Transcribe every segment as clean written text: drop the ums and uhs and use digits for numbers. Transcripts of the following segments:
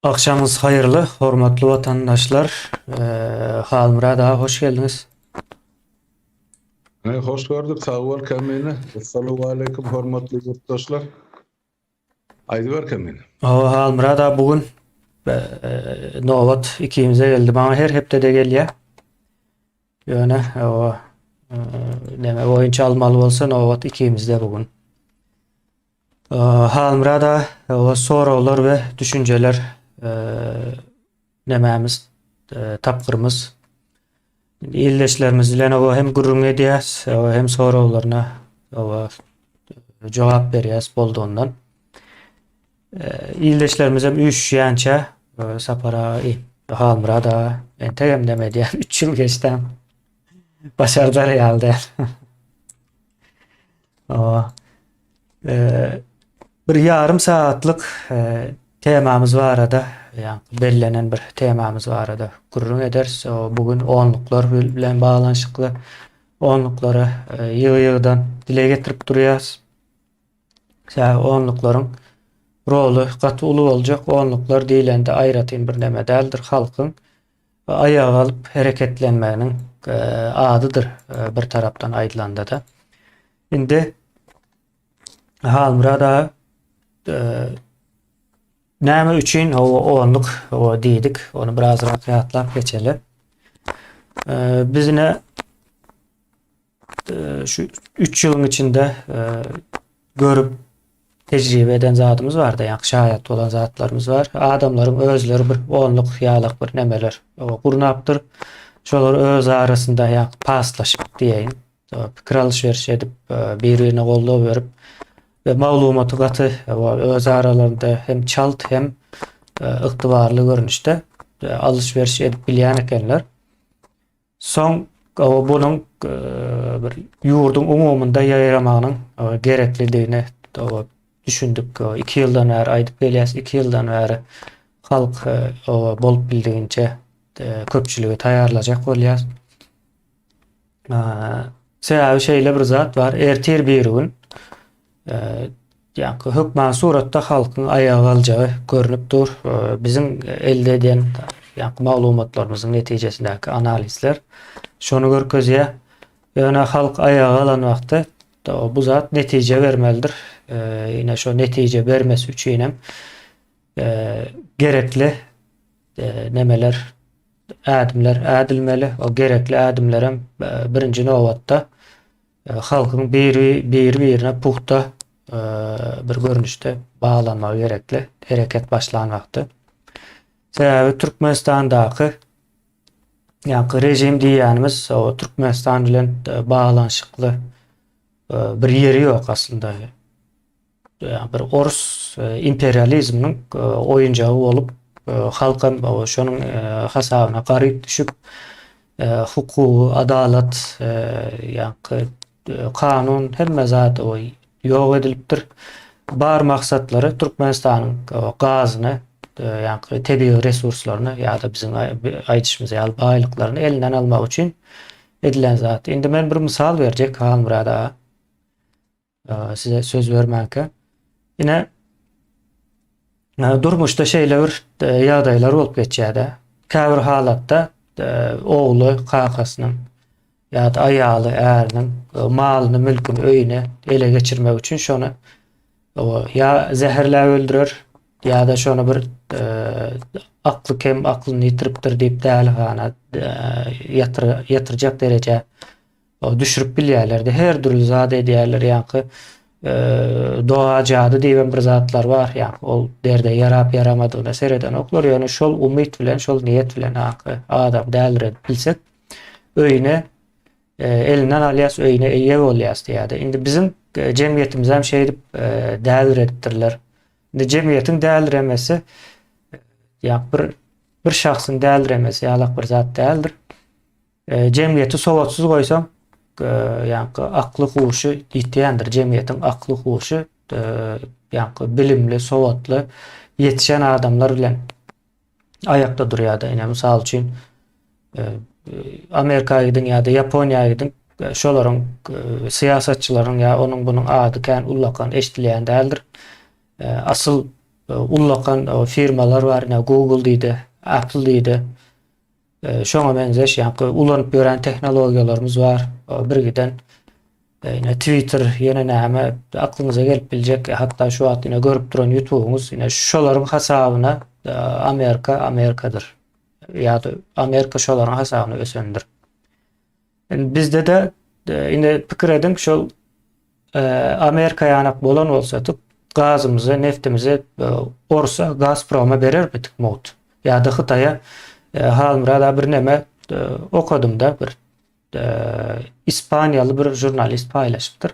Agşamyňyz haýyrly, hormatly watandaşlar. Halmyrat aga hoş geldiňiz. He, hoş gördük. Sag bol Kemine. Essalawwaleýkum hormatly ýurtdaşlar. Aýdyber Kemine. Hawa Halmyrat aga bu gün nobat ikimize geldi. Maňa her hepdede gelýär. Ýöne hawa neme boýunça almaly bolsa nobat ikimizde bu gün. Halmyrat aga soraglar we düşünjeler nemämiz tapgyrymyz. Ildeşlerimiz bilen oba hem gürrüň edýäs, hem soraglaryna oba jogap berýäs boldugyndan. Ildeşlerimiz hem üýşýänçä Sapar aga, Halmyrat aga entegem neme edýän, 3 ýyl geçdem. Başardar ýaly däl. Oba. Bir ýarym sagatlyk temamyz barada, ýagny bellenen bir temamyz barada gürrüň ederis. Bu gün onluklar bilen baglanyşykly onluklary ýygy-ýygydan dile getirip durýarys. Sebäbi onluklaryň roly gaty uly boljak. Onluklar diýlende aýratyn bir neme däldir. Halkyň aýaga galyp hereketlenmeginiň adydyr bir tarapdan aýdylanda-da. Indi Halmyrat aga näme üçin hawa onluk hawa diýdik. Ony birazrak ýatlap geçeli. Biz ine şu 3 ýylyň içinde görüp tejribe eden zadymyz barda, ýa şaýat bolan zatlarymyz bar. Adamlaryň özleri bir onluk ýalak bir nemeler gurnapdyr. Şolar öz arasynda ýa paslaşyp diýeýin. Pikir alyş-beriş edip, bir-birine goldaw berip we maglumaty gaty öz aralarynda hem çalt hem ygtybarly görnüşde alyş-beriş edip bilýän ekenler. Soň bunuň bir ýurduň umumynda ýaýramagynyň gereklidigine düşündik. 2 ýyldan bäri aýdyp gelýäs, 2 ýyldan bäri halk bolup bildigiçe köpçüligi taýýarlajak bolýar. Sebäbi şeýle bir zat bar, ertir bir gün ýa-da hökman suratda halkyň aýaga galjagy görnüp dur. Biziň elde eden ýa-da maglumatlarymyzyň netijesindäki analizler şony görkezýär. Ýöne halk aýaga galan wagty bu zat netije bermelidir. Ine şo netije bermesi üçin hem gerekli nemeler ädimler ädilmeli. O gerekli ädimlerem birinji nobatda halkyň biri biri-birine pugta bir görnüşde baglanmagy gerekli. Hereket başlan wagty. Sebäbi Türkmenistandaky ýa-da režim diýýänimiz o Türkmenistan bilen baglanyşykly bir ýeri ýok aslynda. bir orus imperializminiň oýunjagy bolup, halkam şonuň hasabyna garyp düşüp, hukugy, adalat, ýaňky kanun hemme zat ýok edilipdir. Bar maksatlary Türkmenistanyň gazyny, ýaňky tebigy resurslaryny ýa-da biziň aýdyşymyz ýaly baýlyklaryny elinden almak üçin edilen zat. Indi men bir mysal berjek Halmyrat aga. Size söz bermänkä. Ine durmuşda şeýle bir e, ýagdaýlar bolup geçýär-de. Käbir halatda e, ogly kakasynyň ýa-da aýaly äriniň e, malyny, mülküni, öýüni ele geçirmek üçin şony ýa zäherläp öldürer, ýa-da şony bir akly kem, aklyny ýitiripdir diýip dälihana ýatyr, ýatyrjak derejä Düşürip bilýärler-de, her dürli zat edýärler, ýaňky doga jady diýibem bir zatlar bar, ýaňky ol derde ýarap ýaramadygyna seredenoklar, ýöne şol umyt bilen, şol niýet bilen ýaňky adam däliredip bilsek, öýüne elinden alýas, öýüne eýe bolýas diýýärdi. Indi biziň jemgyýetimizem şeýdip däliredipdirler. Indi jemgyýetiň däliremesi ýa bir bir şahsyň däliremesi ýalak bir zat däldir. Jemgyýeti sowatsyz goýsaň, ýaňky akly huşy ýitýändir. Jemgyýetiň akly huşy ýaňky bilimli, sowatly ýetişen adamlar bilen aýakda durýar-da. Ine, mysal üçin, Amerika gidiň ýa-da Ýaponiýa gidiň, şolaryň syýasatçylaryň ýa onuň bunuň ady kän ullakan eşidilýän däldir. Asyl. Ullakan firmalar bar, ine Google diýdi, Apple diýdi. Şoňa meňzeş ýaňky ulanyp ýören tehnologiýalarymyz bar. Bir giden ine Twitter ýene näme aklyňyza gelip biljek, hatda şu wagt ine görüp duran YouTube'uňyz ine şolaryň hasabyna Amerika Amerikadyr. Ýa-da Amerika şolaryň hasabyna ösendir. Indi bizde-de indi pikir ediň şol Amerika ýanak bolan bolsadyk gazymyzy, neftimizi Orsa, Gazproma berermidik mugt? Ýa-da Hytaýa Halmyrat aga birneme okadym-da bir ispaniýaly bir žurnalist paýlaşypdyr.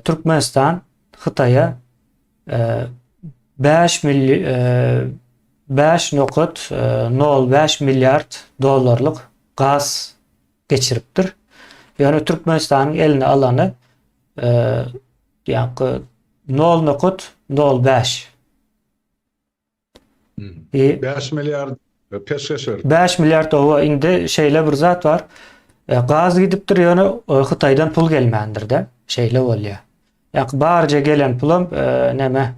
Türkmenistan Hytaýa 5 milli 5.05 milliard dollarlyk gaz geçiripdir. Ýöne Türkmenistanyň eline alany ýa-da 0.05 5 milliard peşgeş berdi. 5 milliard owa indi şeýle bir zat bar. E, gaz gidipdir ýöne e, Hytaýdan pul gelmändir-de. Şeýle bolýar. Ýa barja gelen pulam e, näme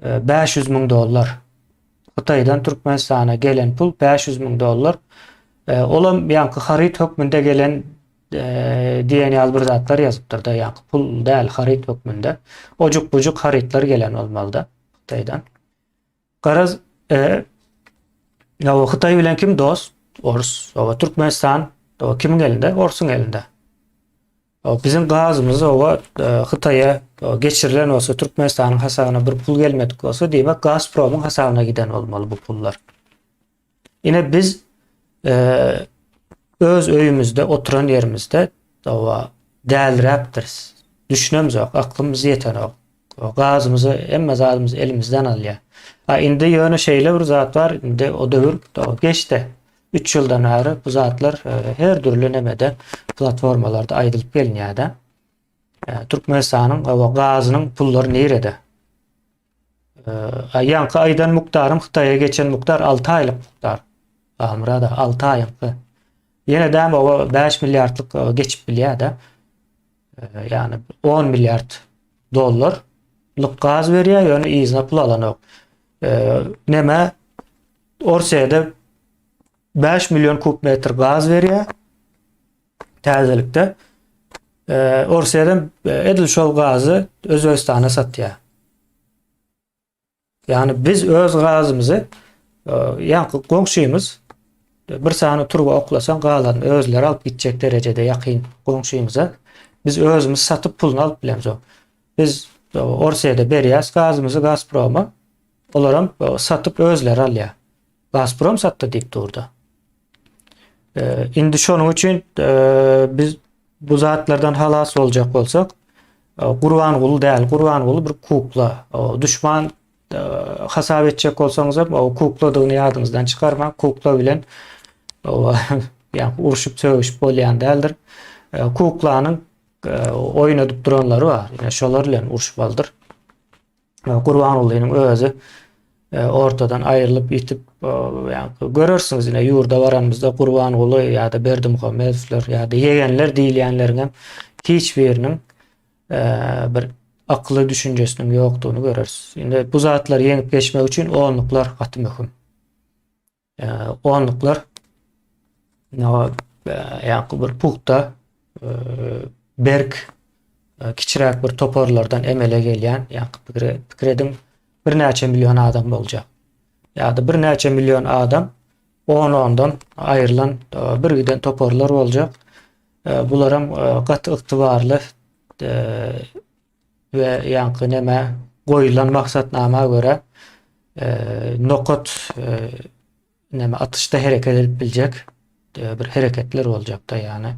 500 müň dollar. Hytaýdan Türkmenistana gelen pul 500 müň dollar. Olam ýaňky haryt hökmünde gelen diýen ýaly bir zatlar ýazypdyr-da, ýaňky pul däl, haryt hökmünde. Ojuk-bujuk harytlar gelen bolmaly-da Hytaýdan. Garaz, e, ýa Hytaý bilen kim dost? Ors. Owa Türkmenistan, owa kimiň elinde? Orsuň elinde. O biziň gazymyz owa e, Hytaýa geçirilen bolsa, Türkmenistanyň hasabyna bir pul gelmedik bolsa, diýmek Gazpromyň hasabyna giden bolmaly bu pullar. Ine biz e, öz öýümizde oturan ýerimizde owa dälräpdiris. Düşünemzok, aklymyz ýetenok. Gazymyzy, hemme zadymyzy elimizden alýar. A indi ýöne şeýle bir zat bar, indi o döwür geçdi. 3 ýyldan bäri bu zatlar e, her dürli nemede platformalarda aýdylyp gelinýär-de. E, Türkmenistanyň owa gazynyň pullary nirede? E, ýaňky aýdan mukdarym Hytaýa geçen mukdar 6 aýlyk mukdar. Almyrada 6 aýyňky. Ýene däm owa 5 milliardlyk geçip bilýär-de. Ýagny 10 milliard dollar lyk gaz berýär, ýöne yzyna pul alanok. Neme Orsýede 5 million kub metr gaz berýär. Täzelikde Orsýeden edil şol gazy Özbegistana satýar. Ýagny biz öz gazymyzy ýaňky goňşymyz bir sany turba oklasaň galanyny özleri alyp gitjek derejede ýakyn goňşymyza biz özümiz satyp puluny alyp bilemzok. Biz Orsýede berýäs gazymyzy Gazproma olaram satyp özleri alýar. Gazprom satdy diýip durda. Indi şonuň üçin biz bu zatlardan halas boljak bolsak, Gurbanguly däl, Gurbanguly bir kukla. Düşman hasap etjek bolsaňyz hem o kukladygyny ýadyňyzdan çykarmaň. Kukla bilen ýa urşup sögüşip bolýan däldir. Kuklanyň oýnadyp duranlary bar. Ýa şolar bilen uruşmalydyr. Gurbangulynyň özi e, ortadan aýrylyp ýitip, ýa görersiňiz ine ýurda baranymyzda Gurbanguly ýa-da Berdimuhamedowlar ýa-da ýegenler diýilýänleriň hem hiç biriniň e, bir akylly düşünjesiniň ýokdugyny göreris. Indi bu zatlary ýeňip geçmek üçin onluklar gaty möhüm. Onluklar ýa-da bir pugta berk kiçiräk bir toparlardan emele gelýän ýa-da pikir, pikir ediň birnäçe million adam boljak. Ýa-da birnäçe million adam on-ondan aýrylan bir giden toparlar boljak. Bularam gaty ygtybarly we ýaňky näme goýulan maksatnama görä nokat näme atyşda hereket edip biljek bir hereketler boljakda ýagny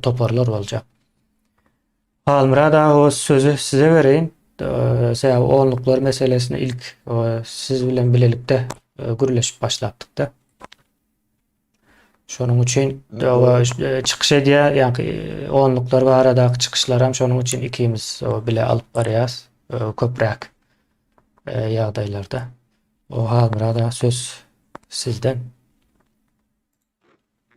toparlar boljak. Halmyrat aga o sözi size bereýin. Sebäbi onluklar meselesini ilk siz bilen bilelikde gürleşip başlapdykda. Şonuň üçin çykyş edýär, ýa-ki onluklar baradaky çykyşlaram şonuň üçin ikimiz bile alyp barýas köpräk ýagdaýlarda. O Halmyrat aga söz sizden.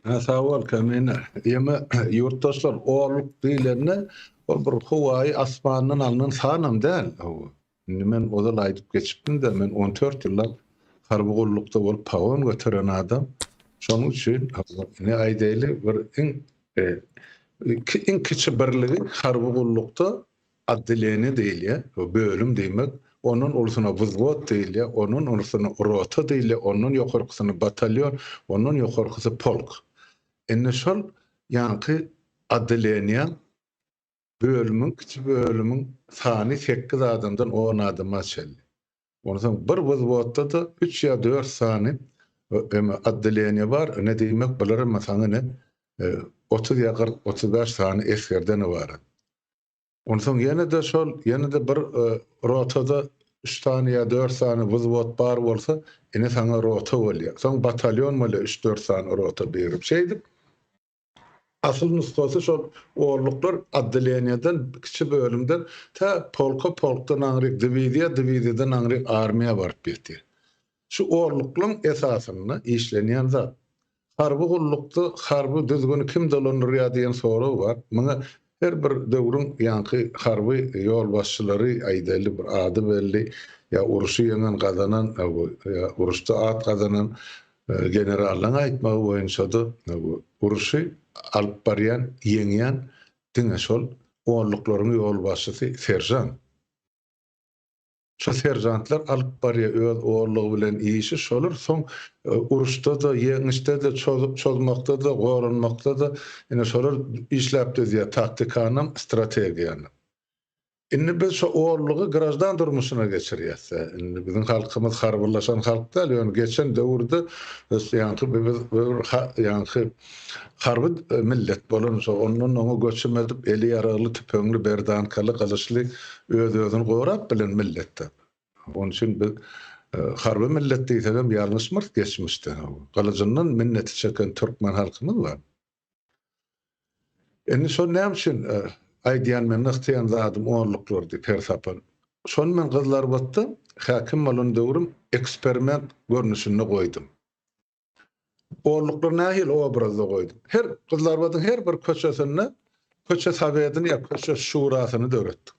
Ha, sag bol Kamina. Ýeme ýurtdaşlar onluk diýlende ol bir howaýy asmandan alnan sanam däl. Indi men ozal aýdyp geçipdim-de, men 14 ýyllap harby gullukda bolup pagon göteren adam. Şonuň üçin ine aýdaýly bir iň e, iň kiçi birligi harby gullukda otdeleniýe diýilýär, bölüm diýmek. Ondan ulusyna wzwod diýilýär, ondan ulusyna rota diýilýär, ondan ýokarkysyna batalýon, ondan ýokarkysy polk. Indi şol ýaňky otdeleniýa bölümiň, kiçi bölümiň sany sekiz adamdan on adama çenli. Onsoň bir wzwodda-da üç ýa dört sany otdeleniýe bar, ine diýmek bular hem saňa ine 30 ýa 40, 35 sany esgerden ybarat. Onsoň ýene-de şol, ýene-de bir rotada üç sany ýa dört sany wzwod bar bolsa, ine saňa rota bolýar. Soň batalýon bolýar, üç-dört sany rota birigip. Şeýdip, asyl nusgasy şol orluklar otdeleniýeden, kiçi bölümden tä polka, polkdan aňryk diwiziýa, diwiziýadan aňryk armiýa baryp ýetýär. Şu orluklaryň esasynda işlenýän zat. Harby gullukda harby düzgüni kim dolandyrýar diýen sorag bar. Muňa her bir döwrüň ýaňky harby ýolbaşçylary aýdaýly bir ady belli ýa urşy ýeňen gazanan ýa uruşda at gazanan generallaryň aýtmagy boýunça-da urşy alyp barýan ýeňýän diňe şol onluklaryň ýolbaşçysy seržant. Şu seržantlar alyp barýar öz orlugy bilen işi şolar soň uruşda-da, ýeňişde-de, çozup çozmakda-da, goranmakda-da ine şolar işläp düzýär taktikanam, strategiýanam. Indi biz şu orlugy graždan durmuşyna geçirýäs-dä. Indi biziň halkymyz harbylaşan halk däl, ýöne geçen döwürde ýaňky biz bir ýaňky Harby millet bolansoň, ondan oňa göçüm edip, eli ýaragly, tüpeňli, berdankaly, gylyçly öz-özüni gorap bilen milletdi. Onuň üçin biz harby millet diýsegem ýalňyşmarys geçmişde. Gylyjyndan minneti çeken türkmen halkymyz bar. Indi şol näme üçin aýdýan men nygtaýan zadym onluklar diýip her sapar. Şony men Gyzylarbatda häkim bolan döwrüm eksperiment görnüşinde goýdum. Orluklary nähili obrazda goýdum. Her Gyzylarbadyň her bir köçesinde köçe sowetini ýa köçe şurasyny döretdik.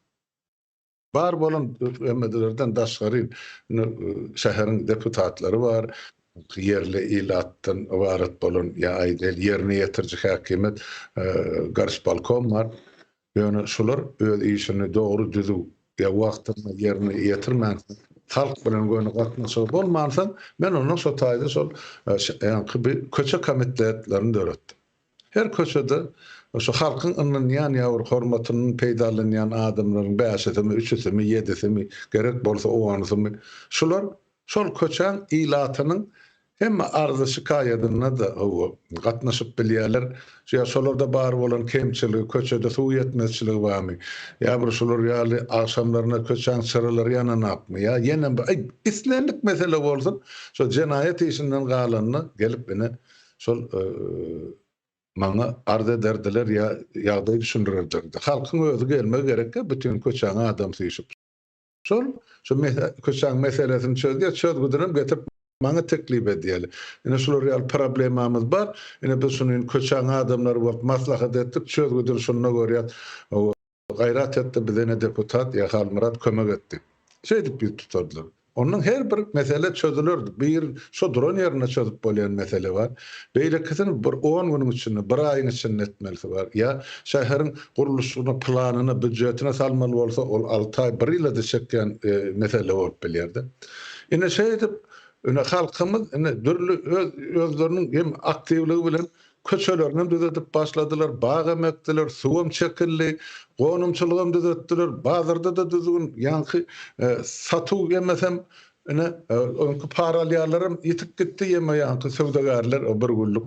Bar bolan MDlerden daşgary şäheriň deputatlary bar, ýerli ilatdan ybarat bolan ýa aýdaýly ýerine ýetiriji häkimiýet gorspolkom bar. Ýöne şular öz işini dogry düzüw ýa wagtynda ýerine ýetirmänsoň, halk bilen göni gatnaşygy bolmansoň, men ondan şo taýda şol ýaňky bir köçe komitetlerini döretdim. Her köçede şu halkyň ynanýan ýa bir hormatyndan peýdalanýan adamlaryň bäşisimi, üçüsimi, ýedisimi, gerek bolsa onusymy, şular Şol köçäň ilatynyň hemme arzy-şikaýadyna-da, hawa, gatnaşyp bilýärler. Ýa şolarda bar bolan kemçiligi, köçede suw ýetmezçiligi barmy, ýa bir şular ýaly agşamlaryna köçäň çyralary ýananakmy, ýa ýene bir, aý, islendik mesele bolsun, şo jenaýat işinden galanda gelip ine, şol maňa arz ederdiler ýa ýagdaý düşündirerdiler. Halkyň özi gelmegi gerekkä, bütin köçäň adamsy üýşüp. Şol şu köçäň meselesini çözýär, çözgüdinem getirip maňa teklip edýärler. Ine şular ýaly problemamyz bar. Ine biz şuny köçäň adamlary bolup maslahat etdik, çözgüdini şunda görýäs. Gaýrat etdi bize ine deputat ýa Halmyrat kömek etdi. Şeýdip ýüz tutardylar. Ondan her bir mesele çözülerdi. Bir şo duran ýerinde çözüp bolýan mesele bar. Beýlekisini bir on günüň içinde, bir aýyň içinde etmelisi bar. Ýa şäheriň gurluşygyna, planyna, býujetine salmaly bolsa, ol alty aý, bir ýyla-da çekýän mesele bolup bilýär-de. Ine şeýdip, ine halkymyz ine dürli öz özleriniň hem aktiwligi bilen köçelerini hem düzedip başladylar, bagam ekdiler, suwam çekildi, gonamçylygam düzetdiler, bazarda-da düzgün, ýaňky satuw emesem ine öňki para alýanlaram ýitip gitdi, ýeme ýaňky söwdagärler bir günlük.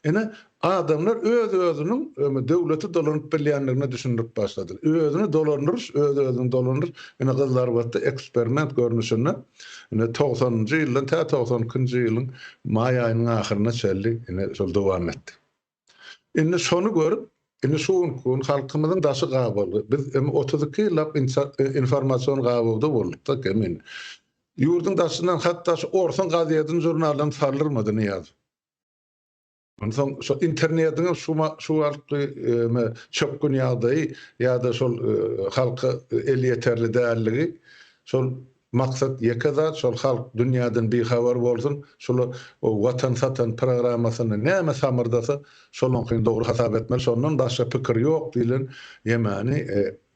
Ine, adamlar öz-özüniň döwleti dolanyp bilýändigine düşündirip başladylar. Özüni dolandyryş, öz-özüni dolandyryş, ine Gyzylarbatda eksperiment görnüşinde, ine togsanynjy ýyldan tä 92-nji ýylyň maý aýynyň ahyryna çenli ine şol dowam etdi. Indi şony görüp, indi şu günki gün halkymyzyň daşy gabalgy. Biz hem 32 ýyllap informasion gabawda bolduk-da, kemin. Ýurduň daşyndan hatda şu orsuň gazetini, žurnallaryny saldyrmady Nyýazow. Onsoň şo internetiň hem şu şu wagtky çökgün ýagdaýy ýa-da şol halka elýeterli dälligi. Şol maksat ýeke zat, şol halk dünýäden bihabar bolsun, şolar o watan satan programmasyny näme samyrdasa, şolaňkyny dogry hasap etmeli, şondan başga pikir ýok diýlen ýemäni,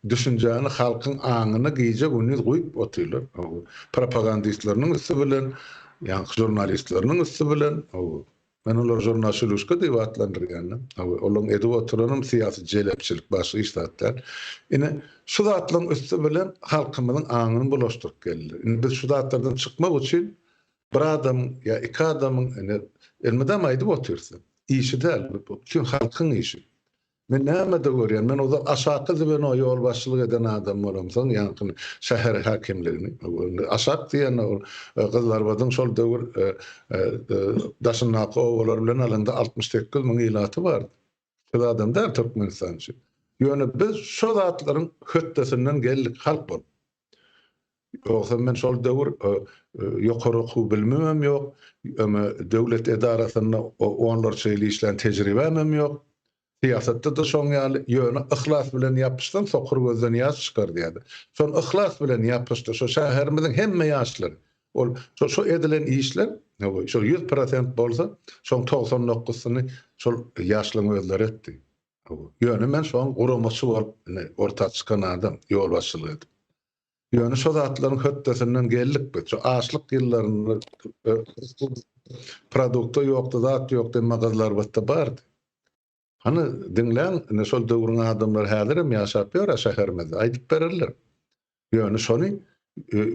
düşünjäni halkyň aňyna gije-gündiz guýup otyrlar. Propagandistleriniň üsti bilen, ýaňky žurnalistleriniň üsti bilen. Men olary žurnaşiluşka diýip atlandyrýan. Olaryň edip oturanam syýasy jelepçilik, başga hiç zat däl. Ine, şu zatlaryň üsti bilen halkymyzyň aňyny bulaşdyryp geldiler. Indi biz şu zatlardan çykmak üçin bir adamyň ýa iki adamyň ine, elmydama aýdyp otyrys, işi däl, bu bütin halkyň işi. Men nämede görýän, men ozal aşaky zweno ýolbaşçylyk eden adam bolamsoň, ýaňky şäher häkimligini, aşak diýende ol Gyzylarbadyň şol döwür daşyndaky obalar bilen alanda 68 müň ilaty bardy. Köp adam däl Türkmenistan üçin. Ýöne biz şo zatlaryň hötdesinden geldik halk bolup. Ýogsa men şol döwür ýokary okuw bilimimem ýok, döwlet edarasynda onlarça ýyl işlän tejribämem ýok. Syýasatda-da şoň ýaly, ýöne yhlas bilen ýapyşsaň, sokur gözden ýaş çykar diýýärler. Şol yhlas bilen ýapyşdy şo şäherimiziň hemme ýaşlary. Ol şo şo edilen işler, şol 100% bolsa, şoň 99-syny şol ýaşlaryň özleri etdi. Ýöne men şoň guramaçy bolup, indi orta çykan adam, ýolbaşçylyk edip. Ýöne şo zatlaryň hötdesinden geldik biz. Şo açlyk ýyllarynda produkta ýokdy, zat ýokdy, emma Gyzylarbatda bardy. Hany, diňläň, indi şol döwrüň adamlary häzirem ýaşap ýör-ä şäherimizde, aýdyp bererler. Ýöne şony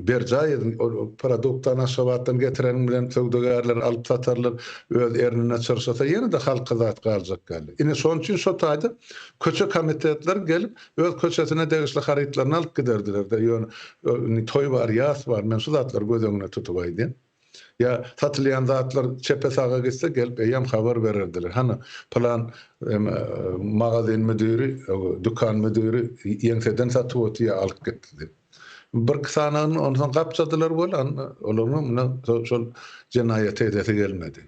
berjaý ediň, ol produktany Aşgabatdan getireniň bilen söwdagärler alyp satarlar, öz ernine çyrşasa ýene-de halka zat galjak däldi. Ine şonuň üçin şo taýda köçe komitetleri gelip öz köçesine degişli harytlaryny alyp giderdiler-de, ýöne indi toý bar, ýas bar, men şu zatlary göz öňüne tutup aýdýan. Ýa satylýan zatlar çepe-saga gitse gelip eýýäm habar bererdiler. Hany, pylan magazin müdiri, dükan müdiri ýeňseden satyp otyr ýa alyp gitdi diýip. Birki sanagyny onsoň gapjadylar welin, olaryň hem şol jenaýaty edesi gelmedi.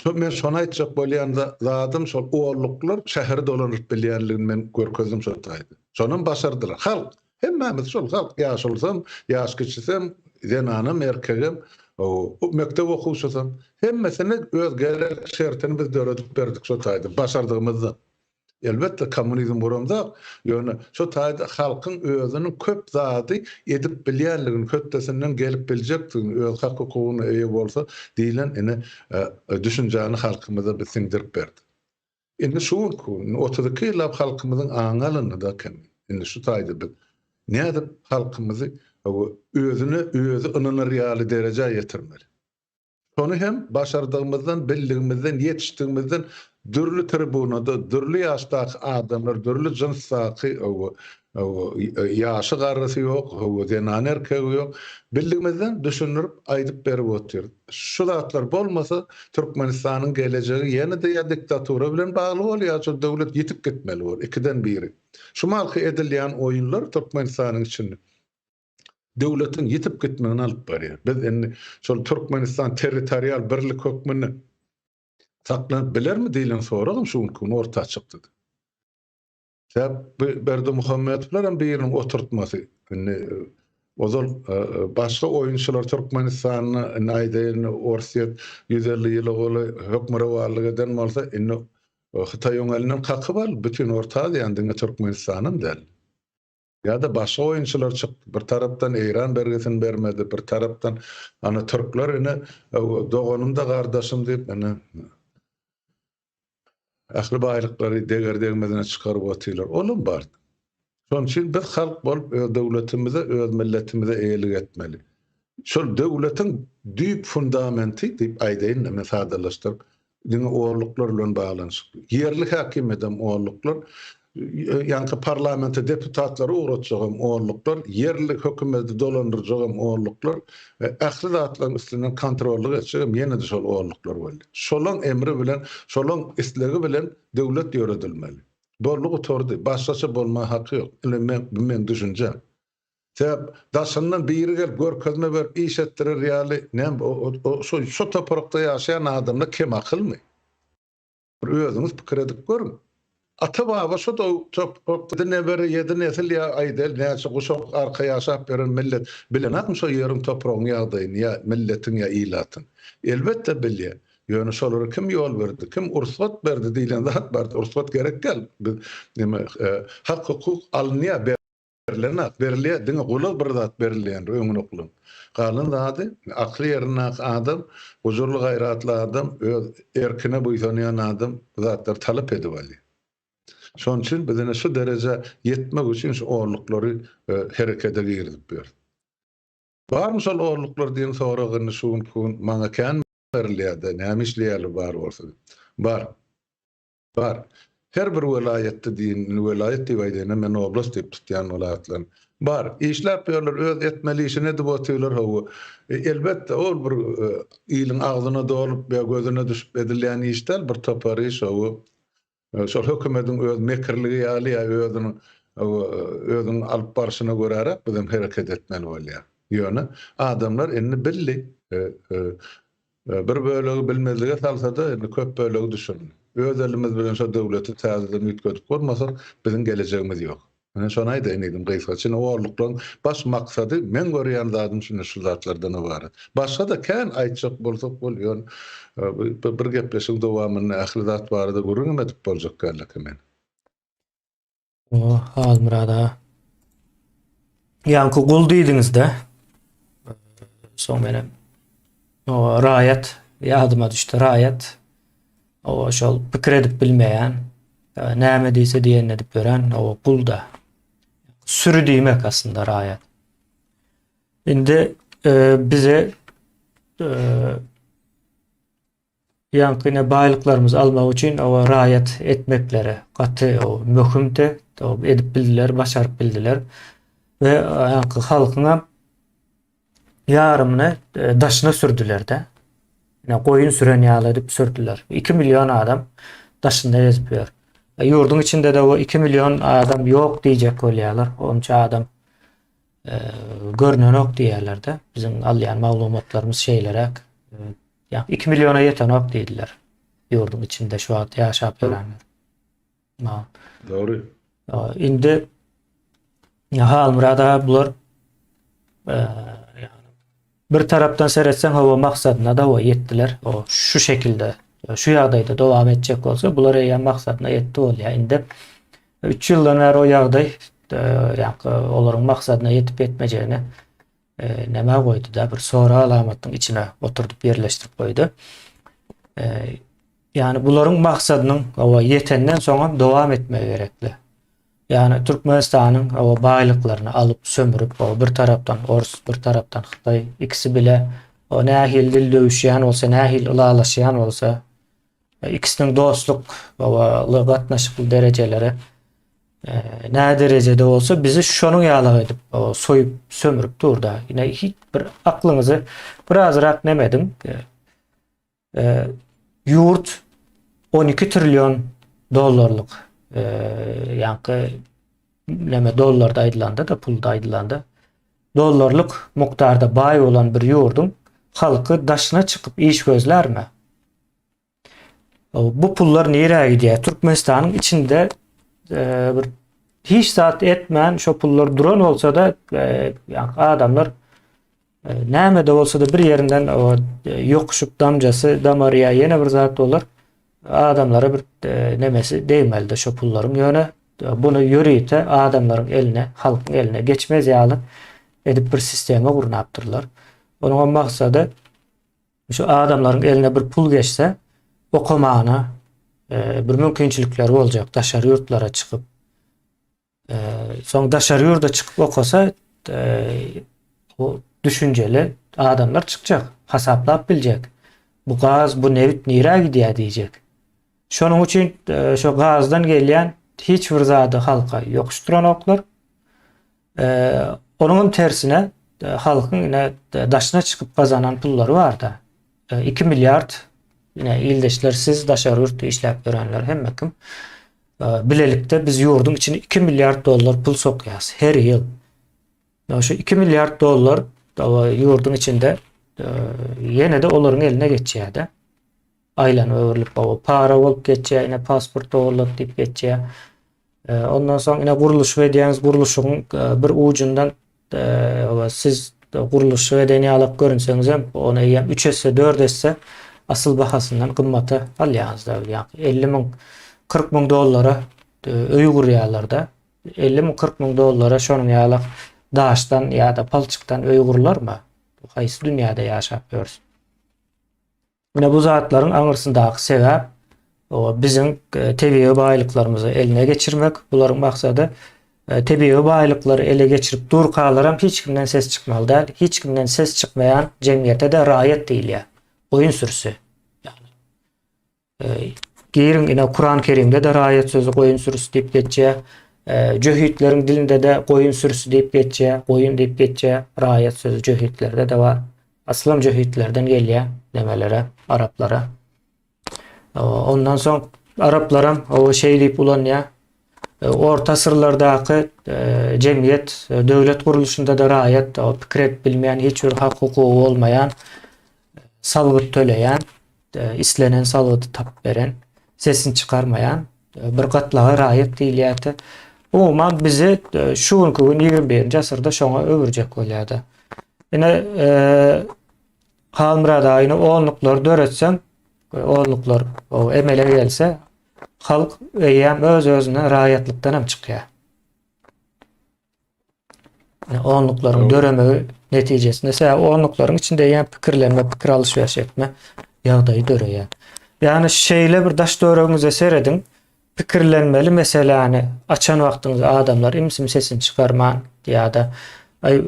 Şo men şony aýtjak bolýan zadym şol olluklar şäheri dolandyryp bilýänligini men görkezdim şo taýda. Şonam başardylar. Halk, hemmämiz şol halk, ýaşulusam, ýaş kiçisem, zenanam, erkegem, mekdep okuwçysam, hemmesine öz gerek şertini biz döredip berdik şo taýda, başardygymyzdan. Elbetde, kommunizm guramzok, ýöne şo taýda halkyň özüniň köp zady edip bilýänligini, hötdesinden gelip biljekdigini, öz hak-hukugyna eýe bolsa diýlen ine düşünjäni halkymyza biz siňdirip berdik. Indi şu günki gün, indi 32 ýyllap halkymyzyň aňy alyndy-da kemi. Indi şu taýda biz nädip halkymyzy özüne özi ynanar ýaly derejä ýetirmeli? Şony hem başardygymyzdan, bildigimizden, ýetişdigimizden dürli tribunada, dürli ýaşdaky adamlar, dürli jynsdaky ýaşy garrysy ýok, zenan-erkegi ýok, bildigimizden düşündirip, aýdyp berip otyrys. Şu zatlar bolmasa, Türkmenistanyň gelejegi ýene-de ýa diktatura bilen bagly bolar, ýa şol döwlet ýitip gitmeli bolar, ikiden biri. Şu malky edilýän oýunlar Türkmenistanyň içinde. döwletiň ýitip gitmegine alyp barýar. Biz indi şol Türkmenistan territorial birlik hökmünde saklanyp bilermi diýlen soragam şu günki gün orta çykdy. Sebäp bu Berdimuhamedowlar hem biriniň oturtmasy. Indi e, ozal e, e, başga oýunçylar Türkmenistanda indi aýdaýyn Orsýet 150 ýyla golaý hökmürowanlyk eden bolsa, indi Hytaý oň elinden kakyp aldy bütin Orta Aziýany diňe Türkmenistanam däl. Ýa-da başga oýunçylar çykdy. Bir tarapdan Eýran bergisini bermedi, bir tarapdan ana türkler ine doganym-da gardaşym diýip ine ähli baýlyklary deger-degmezine çykaryp otyrlar. Olam bar. Şonuň üçin biz halk bolup öz döwletimize, öz milletimize eýelik etmeli. Şol döwletiň düýp fundamenti diýip aýdaýyn men sadalaşdyryp, diňe orluklar bilen baglanyşykly. Ýerli häkimiýetem orluklar, ýaňky parlamente deputatlary ugratjagam orluklar, ýerli hökümeti dolandyrjagam orluklar we ähli zatlaryň üstünden kontrollyk etjegem ýene-de şol orluklar boldy. Şolaň emri bilen, şolaň islegi bilen döwlet ýöredilmeli. Boldy gutardy. Başgaça bolma haky ýok. Ine men, bu meň düşünjäm. Sebäp daşyndan biri gelip görkezme berip iş etdirer ýaly näme o şo şo toprakda ýaşaýan adamlar kemakylmy? Bir özüňiz pikir edip görüň. Ata-baba şu toprakda nebere ýedi nesil ýa aýdaýly näçe guşak arka ýaşap ýören millet bilenakmy şo ýeriň topragyň ýagdaýyny ýa milletiň ýa ilatyň? Elbetde bilýär. Ýöne şolara kim ýol berdi, kim ursgat berdi diýlen zat bardy. Ursgat gerek däl. Biz neme hak hukuk alynýar berlenak berilýär diňe gula bir zat berilýändir öňüne oklan. Galan zady akly ýerindäki adam, gujurly gaýratly adam, öz erkine buýsanýan adam bu zatlary talap edip alýar. Şonuň üçin biz ine şu derejä ýetmek üçin şu onluklary herekete girizip ýörüs. Barmy şol onluklar diýen sorag indi şu günki gün maňa kän berilýär-de, näme işleýärler bar bolsa diýip. Bar. Bar. Her bir welaýatda diýin, indi welaýat diýip aýdaýyn-a, men oblast diýip tutýan welaýatlaryny. Bar. Işläp ýörler, öz etmeli işini edip otyrlar, hawa. Elbetde, ol bir iliň agzyna dolup ýa gözüne düşüp edilýän iş däl, bir topar iş, hawa. Şol hökümediň öz mekirligi ýaly ýa özüniň, hawa, özüniň alyp barşyna göräräk bizem hereket etmeli bolýar. Ýöne adamlar indi bildi. Bir bölegi bilmezlige salsa-da, indi köp bölegi düşündi. Öz elimiz bilen şo döwleti täzeden üýtgedip gurmasak, biziň gelejegimiz ýok. Ine, şony aýdaýyn diýdim gysgaça. Ine, orluklaryň baş maksady, meň görýän zadym şunda şu zatlardan ybarat. Başga-da kän aýtjak bolsak bol, ýöne bir gepleşigiň dowamynda ähli zat barada gürrüňem edip boljak däldi men. O, Halmyrat aga. Ýaňky gul diýdiňiz-de. Soň menem o raýat ýadyma düşdi. Raýat o şol pikir edip bilmeýän, e, näme diýse diýenini edip ýören o gul-da. Sürü diýmek aslynda raýat. Indi e, bize e, Ýaňky ine baýlyklarymyzy almak üçin oba raýat etmekleri gaty möhümdi. Edip bildiler, başaryp bildiler. We ýaňky halkyňam ýarymyny e, daşyna sürdüler-de. Ine goýun süren ýaly edip sürdüler. 2 million adam daşynda gezip ýör. E, ýurduň içinde-de o 2 million adam ýok diýjek bolýarlar. Onça adam e, görnenok diýýärler-de. Biziň alýan maglumatlarymyz şeýleräk. Ýa 2 milliona ýetenok diýdiler. Ýurduň içinde şu wagt ýaşap ýörenler. Ha. Dogry. Indi Halmyrat aga bular e, bir tarapdan seretseň hawa maksadyna da ýetdiler. O şu şekilde şu ýagdaýda dowam etjek bolsa bular eýýäm maksadyna ýetdi bolýar. Indi 3 ýyldan bäri o ýagdaý e, ýa olaryň maksadyna ýetip ýetmejegini nämä goýdy-da, bir sorag alamatynyň içine oturdyp ýerleşdirip goýdy. Ýagny bularyň maksadynyň owa ýetenden soňam dowam etmegi gerekli. Ýagny Türkmenistanyň owa baýlyklaryny alyp, sömürip, owa bir tarapdan ors, bir tarapdan hytaý, ikisi bile o nähili dil döwüşýän bolsa, nähili ylalaşýan bolsa, ikisiniň dostluk owa gatnaşykly derejeleri Nä derejede bolsa bizi şonuň ýaly edip soýup sömürip durda. Ine hiç bir aklyňyzy birazrak neme ediň. E, ýurt 12 trillion dollarlyk e, ýaňky neme dollarda aýdylanda da pulda aýdylanda dollarlyk mukdarda baý bolan bir ýurduň halky daşyna çykyp iş gözlärmi? Bu pullar nirä gidýär? Türkmenistanyň içinde e, bir hiç zat etmän şo pullar duran bolsa-da e, adamlar e, näme-de bolsa-da bir ýerinden ýokuşyp damjasy damar ýa ýene bir zat bolar. Adamlara bir nemesi degmeli-de şo pullaryň ýöne buny ýörite adamlaryň eline, halkyň eline geçmez ýaly edip bir sistema gurnapdyrlar. Onuň maksady Şu adamlaryň eline bir pul geçse, okamana e, bir mümkinçilikleri boljak, daşary ýurtlara çykyp. E, soň daşary ýurda çykyp okasa, e, o düşünjeli adamlar çykjak, hasaplap biljek. Bu gaz, bu nebit nirä gidýär diýjek. Şonuň üçin e, şo gazdan gelýän hiç bir zady halka ýokuşdyranoklar. Onuň hem tersine halkyň ine daşyna çykyp gazanan pullary barda. 2 milliard ine ildeşler siz daşary ýurtda işläp ýörenler hemme kim bilelikde biz ýurduň içine 2 milliard dollar pul sokýas her ýyl. Şu 2 milliard dollar ýurduň içinde ýene-de olaryň eline geçýär-de. Aýlanyp öwrülip o para bolup geçýär, ine pasport ogurlady diýip geçýär. Ondan soň ine gurluşyk edýäňiz, gurluşygyň bir ujundan siz gurluşyk eden ýalak görünseňizem, ony eýýäm 3 esse, 4 esse asyl bahasyndan gymmata alýaňyz da. Ýa 50 müň, 40 müň dollara öý gurýarlar-da. 50 müň, 40 müň dollara şonuň ýalak daşdan ýa-da palçykdan öý gurlarmy? Haýsy dünýäde ýaşap ýörüs? Ine bu zatlaryň aňyrsyndaky sebäp biziň e, tebigy baýlyklarymyzy eline geçirmek. Bularyň maksady e, tebigy baýlyklary ele geçirip durkalaram hiç kimden ses çykmaly däl. Hiç kimden ses çykmaýan jemgyýete-de raýat diýilýär. Goýun sürüsi. E, giriň ine Kuran Kerimde de raýat sözi goýun sürüsi diýip geçýär. Jöhitleriň dilinde-de goýun sürüsi diýip geçýär, goýun diýip geçýär. Raýat sözi jöhitlerde-de bar. Aslam jöhitlerden gelýär nemelere, araplara. Ondan soň araplaram o şeý diýip ulanýar. Orta asyrlardaky jemgyýet, döwlet gurluşynda-da raýat pikir edip bilmeýän, hiç bir hak-hukugy bolmaýan, salgyt töleýän, islenen salgydy tapyp beren, sesini çykarmaýan bir gatlaga raýat diýilýärdi. Umuman bizi şu günki gün 21-nji asyrda şoňa öwürjek bolýardy. Ine Halmyrat aga ine onluklary döretseň, onluklar emele gelse, halk eýýäm öz-özünden raýatlykdan hem çykýar. Onluklaryň döremegi netijesinde sebäbi onluklaryň içinde eýýäm pikirlenme, pikir alyş-beriş etme ýagdaýy döreýär. Ýagny şeýle bir daş töweregiňize serediň, pikirlenmeli meseläni açan wagtyňyz adamlar imsim sesini çykarman ýa-da aý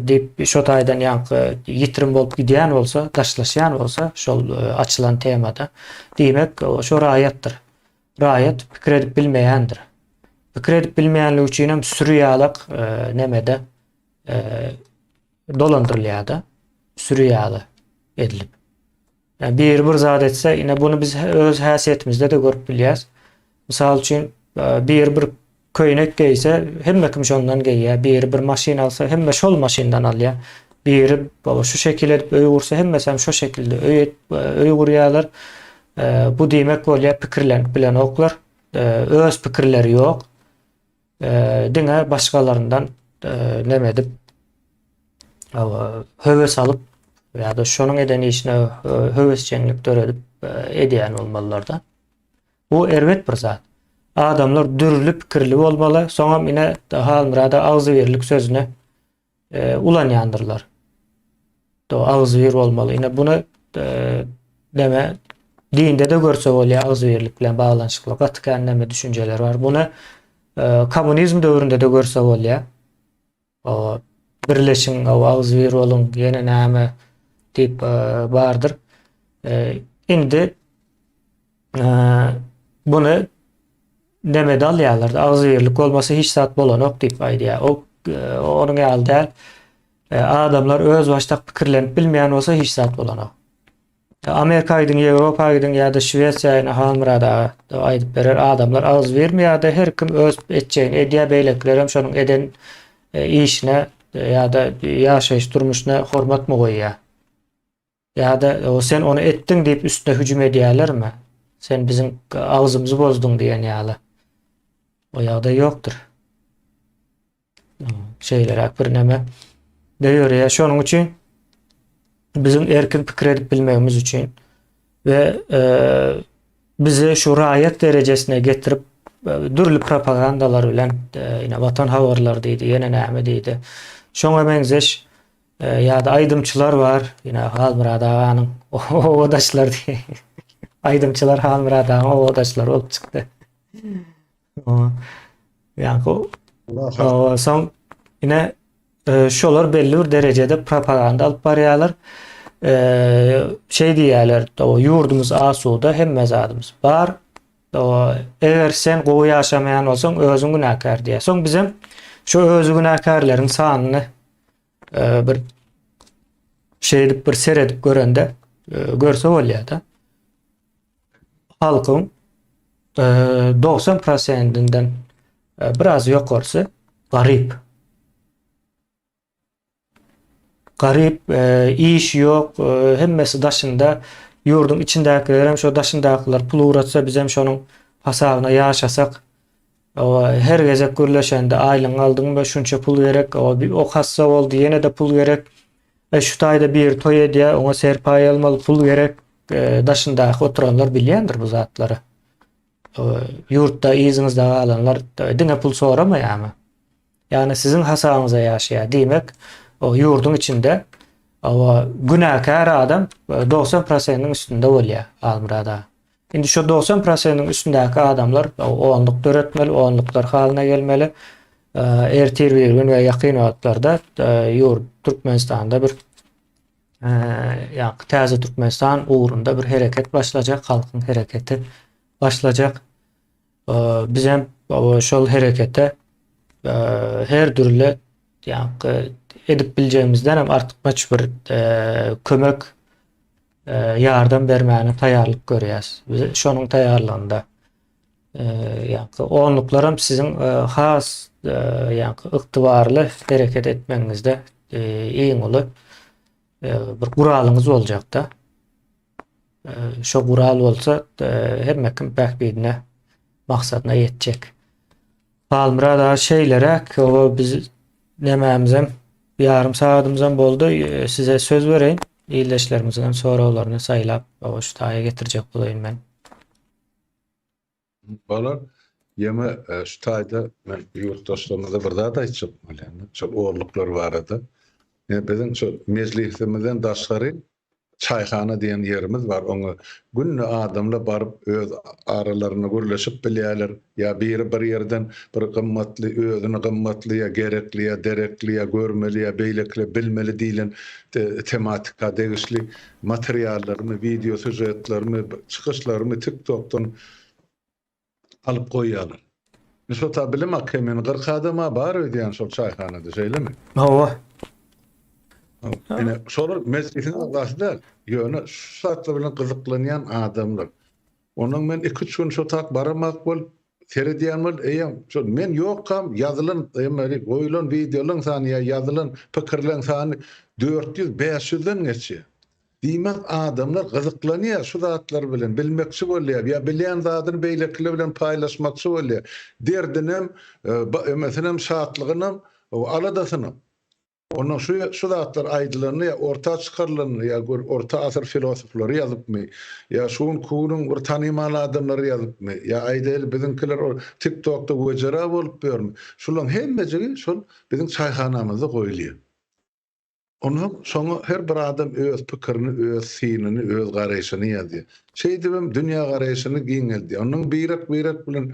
diýip şo taýdan ýaňky ýitirim bolup gidýän bolsa, daşlaşýan bolsa şol e, açylan temada diýmek şo raýatdyr. Raýat pikir edip bilmeýändir. Pikir edip bilmeýänligi üçin hem süri ýalak e, nemede e, dolandyrylýar-da. Süri ýaly edilip. Yani biri bir zat etse, ine bunu biz öz häsiýetimizde de görüp bilýäs. Mysal üçin, e, biri bir köýnek geýse, hemme kim şondan geýýär. Biri bir maşyn alsa, hemme şol maşyndan alýar. Biri baba şu şekil edip öý gursa, hemmesi hem şo şekilde öý et, öý gurýarlar. Bu diýmek bolýar, pikirlenip bilenoklar. Öz pikirleri ýok. Diňe başgalaryndan neme edip höwes alyp ýa-da şonuň eden işine höwesjeňlik döredip edýän bolmalylar-da. Bu erbet bir zat. Adamlar dürli pikirli bolmaly. Soňam ine Halmyrada agzybirlik sözüni e, ulanýandyrlar. Do agzybir bolmaly. Ine bunu e, deme dinde de görse bolýar agzybirlik bilen baglanyşykly gaty kän näme düşünjeler bar. Bunu e, kommunizm döwründe de görse bolýar. O birleşiň, o agzybir boluň, ýene näme diýip e, bardyr. E, indi e, buny nemede alýarlar. Agzybirlik bolmasa hiç zat bolanok diýip aýdýar. O onuň ýaly däl. Adamlar özbaşdak pikirlenip bilmeýän bolsa hiç zat bolanok. Amerika gidiň, Ýewropa gidiň ýa-da Şwesiýa ýene Halmyrat aga aýdyp berer. Adamlar agzybirmi ýa-da her kim öz etjegini edýär, beýlekiler hem şonuň eden e, işine e, ýa-da ýaşaýyş durmuşyna hormatmy goýýar? Ýa-da sen ony etdiň diýip üstüne hüjüm edýärlermi? Sen biziň agzymyzy bozduň diýen ýaly. O ýagdaý ýokdur. Şeýleräk bir neme döýerýär. Şonuň üçin biziň erkin pikir edip bilmegimiz üçin we e, bizi şu raýat derejesine getirip e, dürli propagandalar bilen e, ine watan habarlary diýdi, ýene näme diýdi. Şoňa meňzeş e, ýa-da aýdymçylar bar, ýene Halmyrat aganyň owadaşlary diýdi. Aýdymçylar Halmyrat agaň owadaşlary bolup çykdy. Ýaňky soň ine e, şolar belli bir derejede propaganda alyp barýarlar. E, şey diýýärler, ýurdumyz asuda, hemme zadymyz bar. Eger sen gowy ýaşamaýan bolsaň, özüň günäkär diýýär. Soň bizem şu özi günäkärleriň sanyny e, bir şeýdip bir seredip görende görse bolýar-da. Halkyň 90 prosentinden biraz ýokarsy garyp. Garyp, iş ýok, hemmesi daşynda. Ýurduň içindäkilerem şo daşyndakylar pul ugratsa bizem şonuň hasabyna ýaşasak. Oba her gezek gürleşende aýlygyňy aldyňmy şunça pul gerek, o hassa boldy ýene-de pul gerek. E şu taýda biri toý edýär, oňa serpaý almaly pul gerek. E, daşyndaky oturanlar bilýändir bu zatlary. Ýurtda yzyňyzda galanlar diňe pul soramaýarmy? Ýagny siziň hasabyňyza ýaşaýar. Diýmek, o ýurduň içinde o günäkär adam 90 prosentiň üstünde bolýar, Halmyrat aga. Indi şu 90 prosentiň üstündäki adamlar onluk döretmeli, onluklar halyna gelmeli. Ertir bir gün we ýakyn wagtlarda ýurt Türkmenistanda bir ýa täze Türkmenistan ugrunda bir hereket başlajak, halkyň hereketi başlajak. Bizem şol herekete her dürli ýa edip biljegimizden hem artykmaç bir kömek ýardam bermäne taýýarlyk görýäs. Biz şonuň taýýarlygynda ýa onluklaram siziň has ýa ygtybarly hereket etmegiňizde iň uly bir guralyňyz boljakda. Şo gural bolsa hemme kim bähbidine, maksadyna ýetjek. Halmyrat aga şeýleräk, o biz nemämizem ýarym sagadymyzam boldy. Size söz bereýin. Ildeşlerimiziň hem soraglaryny saýlap, o şu taýa getirjek bolaýyn men. Bolar. Ýeme şu taýda men ýurtdaşlarymyza bir zat aýtjak bolýan. Şol orluklar barada. Ýa biziň şu mejlisimizden daşgary çaýhana diýen ýerimiz bar. Oňa günde adamlar baryp öz aralarynda gürleşip bilýärler. Ýa biri bir ýerden bir gymmatly, özüne gymmatly ýa gerekli ýa derekli ýa görmeli ýa beýlekiler bilmeli diýlen tematika degişli materiallarymy, wideo sýužetlerimi, çykyşlarymy TikTokdan alyp goýýarlar. Şo ta bilim akemini 40 adama bar öýdýän şol çaýhanada, şeýlemi? Hawa. Ine, şolar mejlisiň agzasy däl, ýöne şu zatlar bilen gyzyklanýan adamlar. Ondan men iki-üç gün şo tak baramak bol, seredýän bol, eýýäm şol men ýokkam ýazylan, emeli goýulan wideolaryň sany ýa ýazylan pikirleriň sany 400, 500-den geçýär. Diýmek, adamlar gyzyklanýar şu zatlar bilen, bilmekçi bolýar ýa bilýän zadyny beýlekiler bilen paýlaşmakçy bolýar. Derdinem, emesinem, şatlygynam, aladasynam. Ondan şu şu zatlar aýdylanda ýa orta çykarylanda ýa gör orta asyr filosoflary ýazypmy, ýa şu günki günüň bir tanymal adamlary ýazypmy, ýa aýdaýly biziňkiler ol TikTokda wejera bolup ýörmi, şularyň hemmejigi şol biziň çaýhanamyzda goýulýar. Onsoň şoňa her bir adam öz pikirini, öz synyny, öz garaýşyny ýazýar. Şeýdibem dünýägaraýşyny giňeldýär. Ondan birek-birek bilen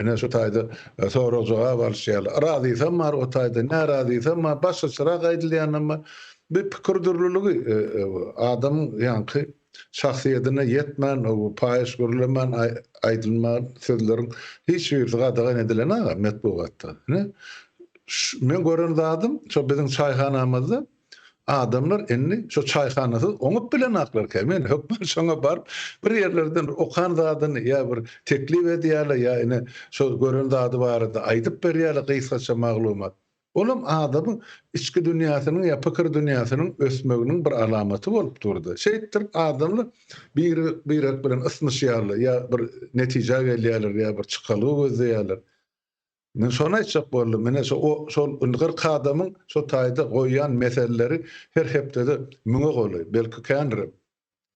ine şu taýda sorag-jogap alyşýarlar. Razysam bar o taýda, närazysam bar, başgaçarak aýdylýanam bar. Bu pikir dürlüligi adamyň ýaňky şahsyýetine ýetmän, paýyş gürlemän aýdylman sözleriň hiç birisi gadagan edilen-aga metbugatda. Ine, men gören zadym şo biziň çaýhanamyzda Adamlar indi şo çaýhanasyz oňup bilenaklar men hökman şoňa baryp bir ýerlerden okan zadyny ýa bir teklip edýärler ýa ine şo gören zady barada aýdyp berýärler gysgaça maglumat. Olam adamyň içki dünýäsiniň ýa pikir dünýäsiniň ösmeginiň bir alamaty bolup durdy. Şeýtdirip adamlar biri birek bilen ysnyşýarlar ýa bir netijä gelýärler ýa bir çykalga gözleýärler. Men şony aýtjak boldum, ine şo o şol indi 40 adamyň şo taýda goýýan meseleleri her hepdede müňe golaý, belki kändirem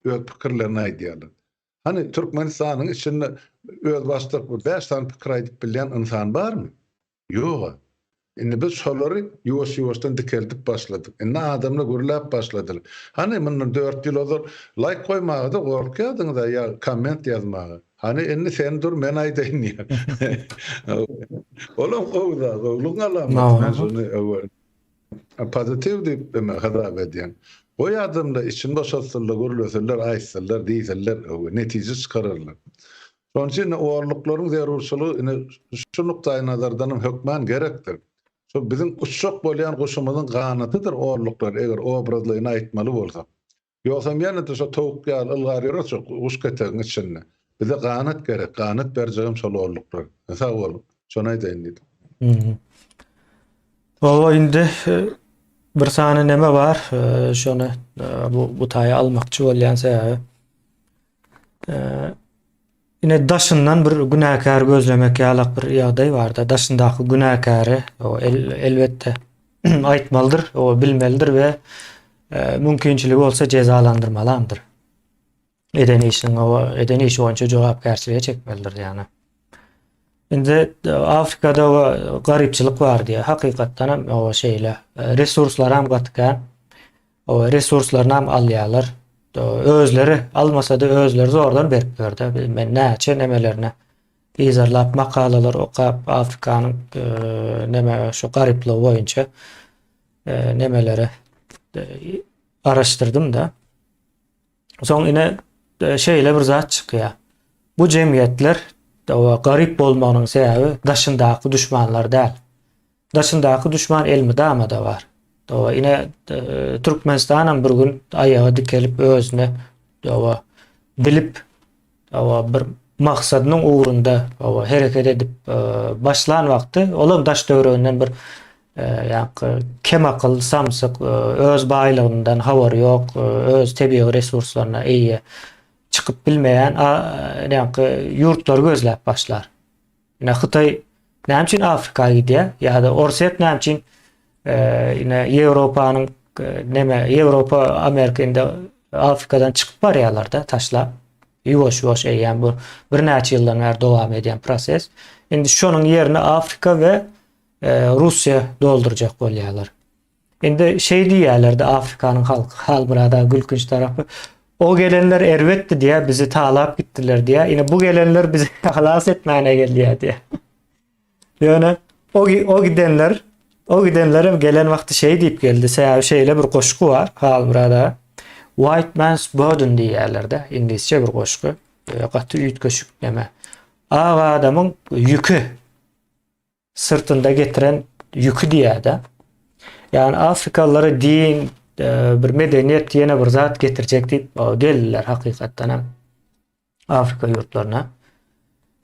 öz pikirlerini aýdýarlar. Hany Türkmenistanyň içinde özbaşdak bir bäş sany pikir aýdyp bilýän ynsan barmy? Ýog-a. Indi biz şolary ýuwaş-ýuwaşdan dikeldip başladyk. Indi adamlar gürläp başladylar. Hany mundan dört ýyl ozal laýk goýmaga-da gorkýardyňyz-a ýa komment ýazmaga. Hany indi sen dur men aýdaýyn diýýär. Olam gowy zat, gowulygyň alamaty. Men şony öwel pozitiw diýip eme hasap edýän. Goý adamlar içini boşatsynlar, gürlesinler, aýtsynlar, diýsinler, netije çykararlar. Şonuň üçin ine orluklaryň zerurçylygy ine şu nukdaýnazardan hem hökman gerekdir. Şo biziň uçjak bolýan guşumyzyň ganatydyr orluklar eger obrazlaýyn aýtmaly bolsak. Ýogsam ýene-de şo towuk ýaly ylgar ýörer şo guş ketegiň içinde. Bize ganat gerek, ganat berjegem şol orluklar. Sag boluň. Şony aýdaýyn diýdim. Hawa indi bir sany neme bar, şony bu bu taýa almakçy bolýan sebäbi. Ine daşyndan bir günäkär gözlemek ýalak bir ýagdaý barda. Daşyndaky günäkäri o el, elbetde aýtmalydyr, o bilmelidir we e, mümkinçiligi bolsa jezalandyrmalamdyr. Eden işiniň o eden işi boýunça jogapkärçilige çekmelidir ýagny. Indi e, Afrikada o garypçylyk bar diýýär. Hakykatdan hem o şeýle. E, resurslar hem gaty kän. O resurslaryny hem alýarlar. Özleri almasa-da özleri zordan berip berdi. Men näçe nemelerine yzarlap makalalar okap Afrikanyň e, neme şu garyplygy boýunça e, nemelere e, araşdyrdym da. Soň ine şeýle bir zat çykýar. Bu jemgyýetler garyp bolmagynyň sebäbi daşyndaky duşmanlar däl. Daşyndaky duşman elmydama-da bar. Dowa ine Türkmenistanam bir gün aýaga dikelip özüne dowa bilip dowa bir maksadynyň ugrunda dowa hereket edip başlan wagty olam daş töwereginden bir ýaňky kemakyl samsyk öz baýlygyndan habary ýok öz tebigy resurslaryna eýe çykyp bilmeýän ýaňky ýurtlary gözläp başlar. Ine Hytaý näme üçin Afrika gidýär? Ýa-da Orsýet näme üçin ine Ýewropanyň neme Ýewropa Amerika indi Afrikadan çykyp barýarlar-da taşlap. Ýuwaş-ýuwaş eýýäm bu birnäçe ýyldan bäri dowam edýän proses. Indi şonuň ýerini Afrika we Russiýa doldurjak bolýarlar. Indi şeý diýýärlerdi Afrikanyň halky Halmyrada gülkünç tarapy. O gelenler erbetdi diýýär, bizi talap gitdiler diýýär. Ine bu gelenler bizi halas etmäne gelýär diýýär. Ýöne o, o gidenler o gidenler hem gelen wagty şeý diýip geldi. Sebäbi şeýle bir goşgy bar Halmyrada. White Man's Burden diýýärler-de, iňlisçe bir goşgy. Gaty üýtgeşik neme. Ak adamyň ýüki syrtynda getiren ýüki diýýär-de. Ýagny afrikalylara din, e, bir medeniýet ýene bir zat getirjek diýip geldiler hakykatdan hem Afrika ýurtlaryna.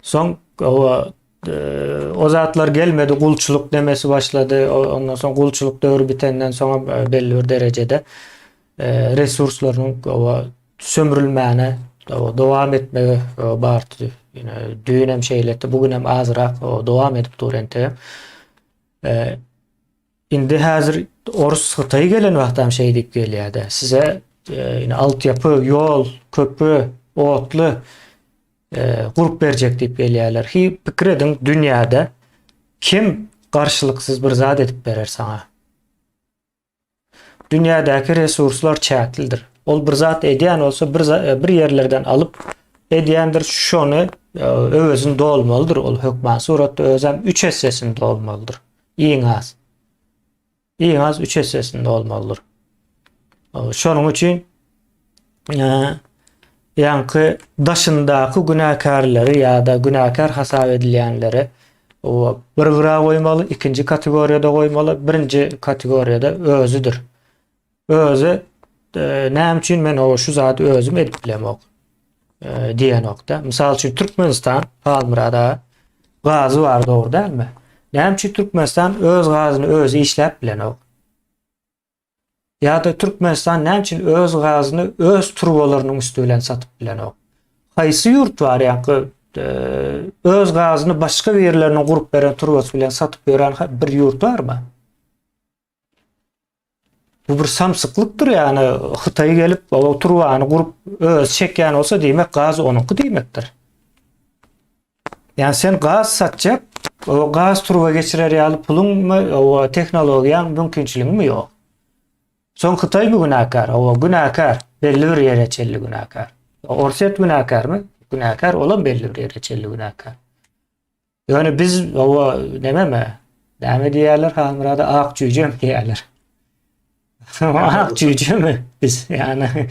Soň o e, o zatlar gelmedi, gulçulyk demesi başlady. Ondan soň gulçulyk döwri bitenden soň e, belli bir derejede resurslarynyň sömrülmäne dowam etmegi bardy. Ýöne düýn hem şeýledi, bu gün hem azrak dowam edip dur entegem. Indi häzir orus Hytaý gelen wagtam şeý diýip gelýärdi. Size ýene altyapy, ýol, köprü, otly gurup berjek diýip gelýärler. Hi pikir ediň dünýäde kim garşylyksyz bir zat edip berer saňa? Dünýädäki resurslar çäklidir. Ol bir zat edýän bolsa bir, e, bir ýerlerden alyp edýändir. Şony e, öwezini dolmalydyr. Ol hökman suratda özem 3 essesini dolmalydyr. Iň az. Iň az 3 essesini dolmalydyr. Şonuň üçin e, ýaňky daşyndaky günäkärleri ýa-da günäkär hasap edilýänleri o bir gyra goýmaly, ikinji kategoriýada goýmaly, birinji kategoriýada özüdir. Özi e, näme üçin men o şu zady özüm edip bilemok e, diýenokda. Mysal üçin Türkmenistan Halmyrat aga gazy bar dogry dälmi? Näme üçin Türkmenistan öz gazyny özi işläp bilenok? Ýa-da Türkmenistan näme üçin öz gazyny öz turbalarynyň üsti bilen satyp bilenok? Haýsy ýurt bar ýa-da e, öz gazyny başga birleriniň gurup beren turbasy bilen satyp ýören bir ýurt barmy? Bu bir samsyklykdyr ýagny Hytaý gelip o turbany gurup öz çekýän bolsa diýmek gaz onuňky diýmekdir. Ýani sen gaz satjak, o gaz turba geçirer ýaly puluňmy, o tehnologiýaň mümkinçiligiňmi ýok. Soň Hytaý bu günäkär, o günäkär, belli bir ýere çenli günäkär. Orsýet günäkärmi? Günäkär, olam belli bir ýere çenli günäkär. Ýöne biz o nememi? Näme diýýärler Halmyrada ak jüýjem diýýärler. Ak jüýjemi biz ýani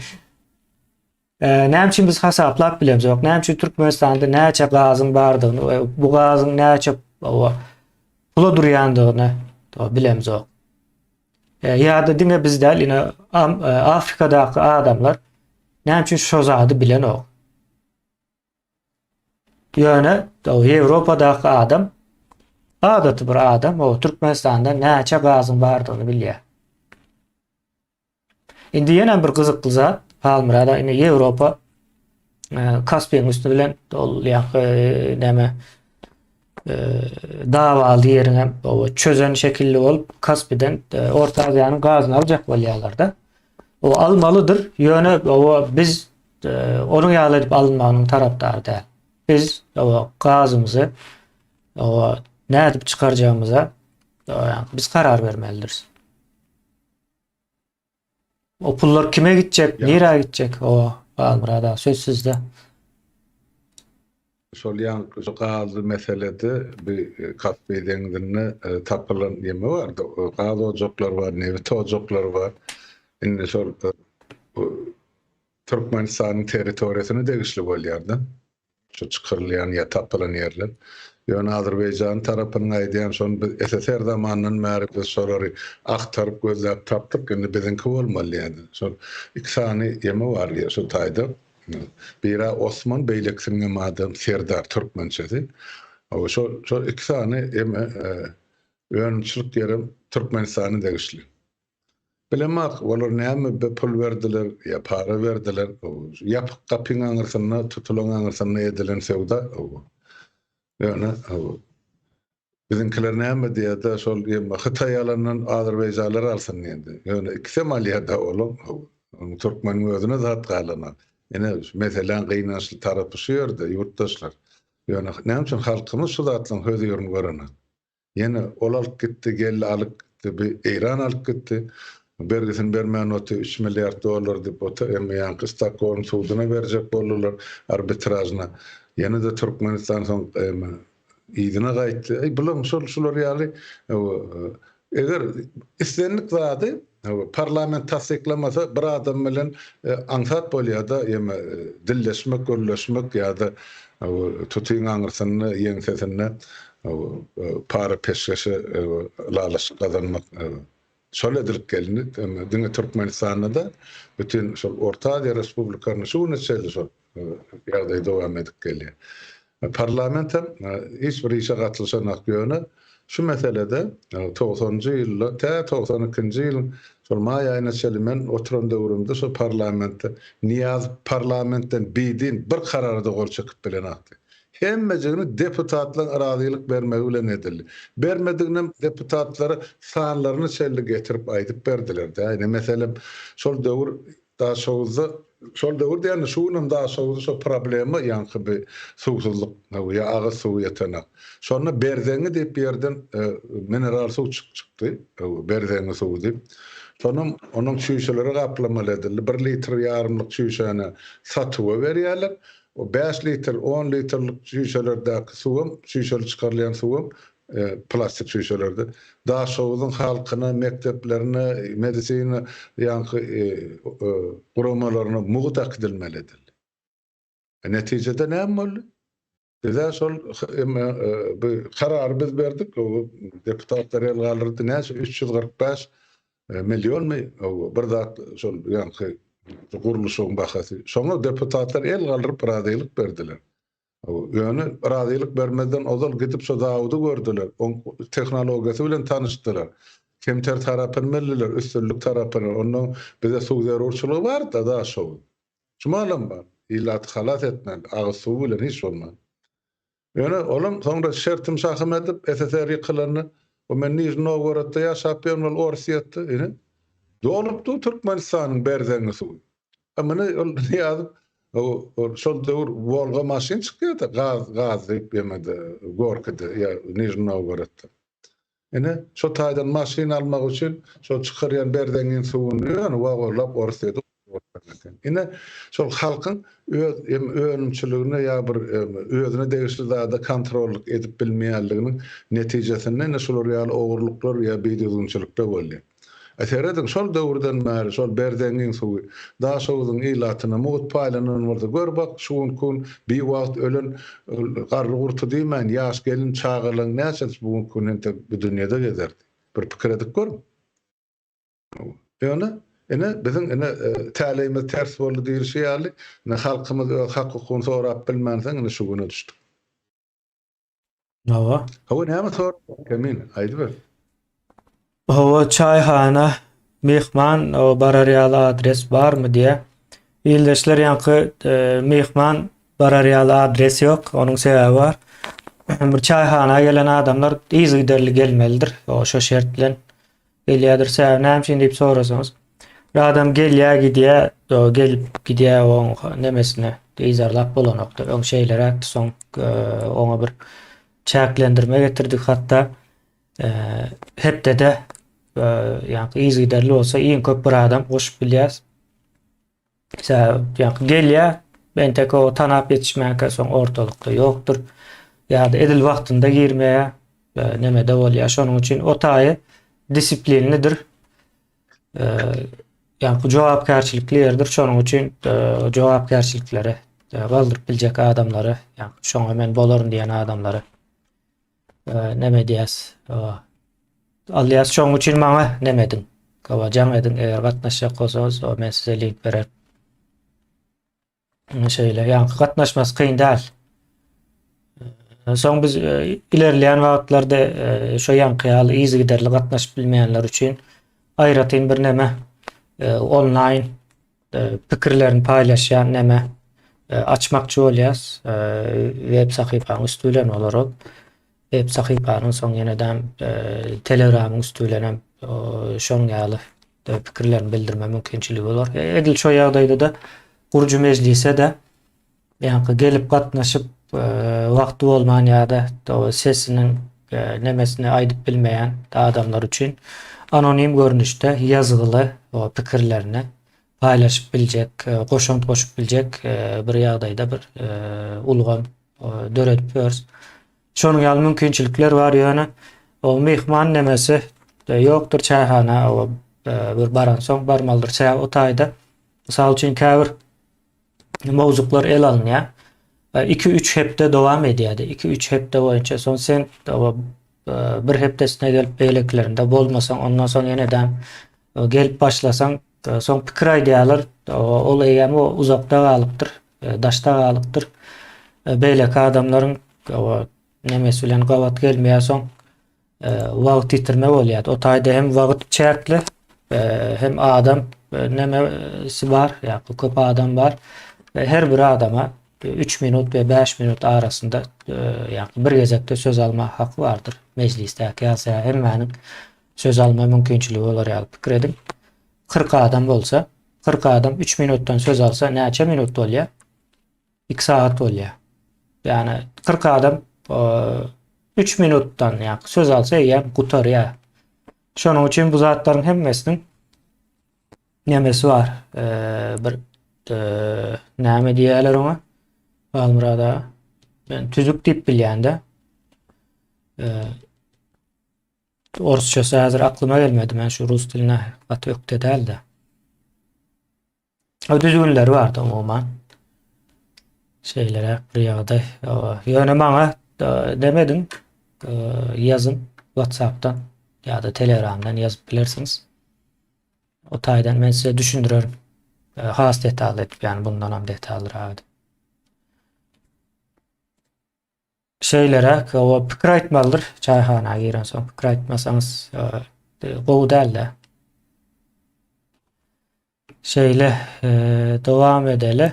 Näme üçin biz hasaplap bilemzok? Näme üçin Türkmenistanda näçe gazyň bardygyny we bu gazyň näçe pula durýandygyny bilemzok. Ýa-da diňe biz däl, ine Afrikadaky adamlar näme üçin şo zady bilenok? Ýöne Ýewropadaky adam adaty bir adam o Türkmenistanda näçe gazyň bardygyny bilýär. Indi ýene bir gyzykly zat, Halmyrada indi Ýewropa. Kaspiýiň üsti bilen ol ýaňky näme dawaly ýeriň hem çözen şekilli bolup Kaspiden Orta Aziýanyň gazyny aljak bolýarlar-da. O almalydyr, ýöne o biz onuň ýaly edip alynmagynyň tarapdary däl. Biz o gazymyzy o nädip çykarjagymyza biz karar bermelidiris. O pullar kime gitjek, nirä gitjek? O Halmyrat aga söz sizde. Şol ýaňky şu gazly meselede bir Kaspi deňzinde tapylan ýeme bardy. Gaz ojaklary bar, nebit ojaklary bar. Indi şol Türkmenistanyň territoriýasyna degişli bolýar-da. Şu çykarylýan ýa tapylan ýerler. Ýöne Azerbaýjan tarapynyň aýdýan şony biz SSR zamanyndan bäri biz şolary agtaryp gözläp tapdyk indi biziňki bolmaly diýýärdi. Şol iki sany ýeme bar diýýär şo taýda. Biri Osman beýlekisiniňem ady Serdar türkmençesi. Hawa şol şol iki sany ýeme önümçilik ýerem Türkmenistana degişli. Bilemok, olar näme pul berdiler ýa para berdiler. Ýapyk gapyň aňyrsynda, tutulan aňyrsynda edilen söwda. Ýöne biziňkiler näme diýýär-de, şol Hytaý alandan azerbaýjanlar alsyn diýende. Ýöne ikisem alýar-da olam. Türkmeniň özüne zat galanok. Ine, meseläň gynançly tarapy şu ýerde, ýurtdaşlar. Ýöne näme üçin halkymyz şu zatlaryň hözirini görenok? Ýene ol alyp gitdi, geldi alyp gitdi, bi Eýran alyp gitdi. Bergisini bermän oty üç milliard dollar diýip oty emma ýaňky Stokgolm suduna berjek boldular arbitražyna. Ýene-de Türkmenistan soň emma yzyna gaýtdy. Eý bulaň şol şular ýaly eger islendik zady parlament tassyklamasa bir adam bilen aňsat bolýada ýeme dilleşmek gürleşmek ýa-da tutyň aňyrsynda ýeňsesinde para peşgeşe ylalaşyk gazanmak şol edilip gelindi diňe Türkmenistanda-da bütin şol Orta Aziýa respublikalarynda şu güne çenli şol ýagdaý dowam edip gelýär. Parlament hem hiç bir işe gatlyşanak ýöne şu meselede togsanynjy ýylda tä 92-nji ýylyň şol maý aýyna çenli men oturan döwrümde şol parlamentde Nyýazow parlamentden bidin bir karara-da gol çekip bilenokdy. Hemmejigini deputatlaryň razylyk bermegi bilen edildi. Bermediginem deputatlara sanlaryna çenli getirip aýdyp berdiler-dä. Ine meselem şol döwür Daşoguzda şol döwür diýende şu günem Daşoguzda şo problema ýaňky bi suwsuzlyk ýa agyz suwy ýetenak. Şonda Berzeňňi diýip bir ýerden mineral suw çykdy, Berzeňňi suwy diýip. Şonam onuň çüýşelere gaplamaly edildi. Bir litr ýarymlyk çüýşäni satuwa berýärler. O bäş litr, on litrlik çüýşelerdäki suwam, çüýşeli çykarylýan suwam plastik çüýşelerde Daşoguzyň halkyna, mekdeplerine, medisina ýaňky guramalaryna mugt äkidilmeli edildi. Netijede näme boldy? Bize şol bu karary biz berdik, deputatlar el galdyrdy, näçe 345 millionmy bir zat şol ýaňky gurluşygyň bahasy. Şoňa deputatlar el galdyryp razylyk berdiler. Ýöne razylyk bermezden ozal gidip şo zawody gördüler, oň tehnologiýasy bilen tanyşdylar. Kemter tarapyny bildiler, üstünlik tarapyny. Onnoň bize suw zerurçylygy bar-da, Daşoguz. Şumalam bar. Ilaty halas etmeli, agyz suwy bilen hiç bolman. Ýöne olam soňra şertim-şahym edip, SSR ýykylanda, o men Nižniý Nowgorodda ýaşap ýörün, ol Orsýetde, ine, dolup dur Türkmenistanyň Berzeňňi suwy. A muny ol Nyýazow ol şol döwür Wolga maşyn çykýardy, gaz gaz diýip ýemede Gorkide ýa Nižniý Nowgorodda. Ine, şo taýdan maşyn almak üçin şol çykarýan Berzeňňiň suwuny ýöne wagonlap Orsýete ugratýan eken. Ine, şol halkyň öz hem önümçiligine ýa bir özüne degişli zada kontrollyk edip bilmeýänliginiň netijesinde ine şular ýaly ogurlyklar ýa bidüzgünçilikler bolýar. A serediň, şol döwürden bäri şol Berzeňňiň suwy Daşoguzyň ilatyna mugt paýlanan bolsa, gör bak, şu günki gün biwagt ölen garry-gurty diýmän, ýaş gelin çagalaryň näçesi bu günki gün entek bu dünýede gezerdi. Bir pikir edip görüň. Ýöne, ine, biziň ine, täleýimiz ters boldy diýlişi ýaly, ine, halkymyz öz hak-hukugyny sorap bilmänsoň, ine, şu güne düşdük. Hawa. Hawa näme sor Emin aýdyber. Hawa çaýhana myhman barar ýaly adres barmy diýä. Ildeşler ýaňky myhman barar ýaly adres ýok. Onuň sebäbi bar. Bir çaýhana gelen adamlar yzygiderli gelmelidir. O şo şert bilen gelýärdir. Sebäbi näme üçin diýip sorasaňyz, bir adam gelýär, gidýär, gelip gidýär oň nemesine yzarlap bolanokdy. Öň şeýleräkdi, soň oňa bir çäklendirme getirdik hatda. Hepdede ýa-da yzygiderli bolsa iň köp bir adam goşup bilýäs. Sebäbi ýa-da gelýär, entek o tanap ýetişmänkä soň ortalykda ýokdur. Ýa-da edil wagtynda girmeýär, nemede bolýar. Şonuň üçin o taýy disiplinlidir. Ýa-da jogapkärçilikli ýerdir. Şonuň üçin jogapkärçilikleri galdyryp biljek adamlary, ýa-da şoňa men bolaryn diýen adamlary neme edýäs? Alýas şoň üçin maňa neme ediň? Gawa jaň ediň eger gatnaşjak bolsaňyz, o men size link berer. Şeýle, ýaňky gatnaşmasy kyn däl. Soň biz e, ilerleýän wagtlarda e, şo ýaňky ýaly yzygiderli gatnaşyp bilmeýänler üçin aýratyn bir neme e, onlaýn pikirlerini paýlaşýan neme açmakçy bolýas. Web sahypanyň üsti bilen bolar ol. Web sahypanyň soň ýenedem Telegramyň üsti bilen hem şoň ýaly pikirlerini bildirme mümkinçiligi bolar. Edil şo ýagdaýda-da gurujy mejlise-de Ýaňky gelip gatnaşyp wagty bolman ýa-da sesiniň nemesini aýdyp bilmeýän adamlar üçin anonim görnüşde ýazgyly pikirlerini paýlaşyp biljek, goşant goşup biljek bir ýagdaýda bir ulgam döredip ýörüs. Şonuň ýaly mümkinçilikler bar ýöne o myhman nemesi ýokdur çaýhana bir baransoň barmalydyr çaý o taýda. Mysal üçin käbir mowzuklar el alynýar. 2-3 hepde dowam edýärdi. 2-3 hepde boýunça soň sen bir hepdesine gelip beýlekilerinde bolmasaň, ondan soň ýene-de gelip başlasaň, soň pikir aýdýarlar, ol eýýäm o uzakda galypdyr, daşda galypdyr. Beýleki adamlaryň nemesi bilen gabat gelmeýär soň wagt ýitirme bolýar. O taýda hem wagt çäkli, hem adam nemesi bar, ýa köp adam bar. Her bir adama 3 minut we 5 minut arasynda ýa bir gezekde söz alma haky bardyr. Mejlisdäki ýa hemmäniň söz alma mümkinçiligi bolar ýaly pikir ediň. 40 adam bolsa, 40 adam 3 minutdan söz alsa näçe minut bolýar? 2 sagat bolýar. Ýagny 40 adam 3 minutdan ýa söz alsa eýýäm gutarýar. Şonuň üçin bu zatlaryň hemmesiniň nemesi bar. Bir näme diýerler oňa? Halmurad aga. Men tüzük diýip bilýän-de. Orsçasy häzir aklyma gelmedi. Men şu rus diline gaty ökde däl-de. O düzgünleri bardy umuman. Şeýleräk bir ýagdaý. Ýöne maňa demediň, ýazyň WhatsApp-dan ýa-da Telegram-dan ýazyp bilersiňiz. O taýdan men size düşündirerin. Has detally edip, ýagny bundan hem detallyrak edip. Şeýleräk, o pikir aýtmalydyr. Çaýhana girensoň pikir aýtmasaňyz gowy däl-de. Şeýle dowam edeli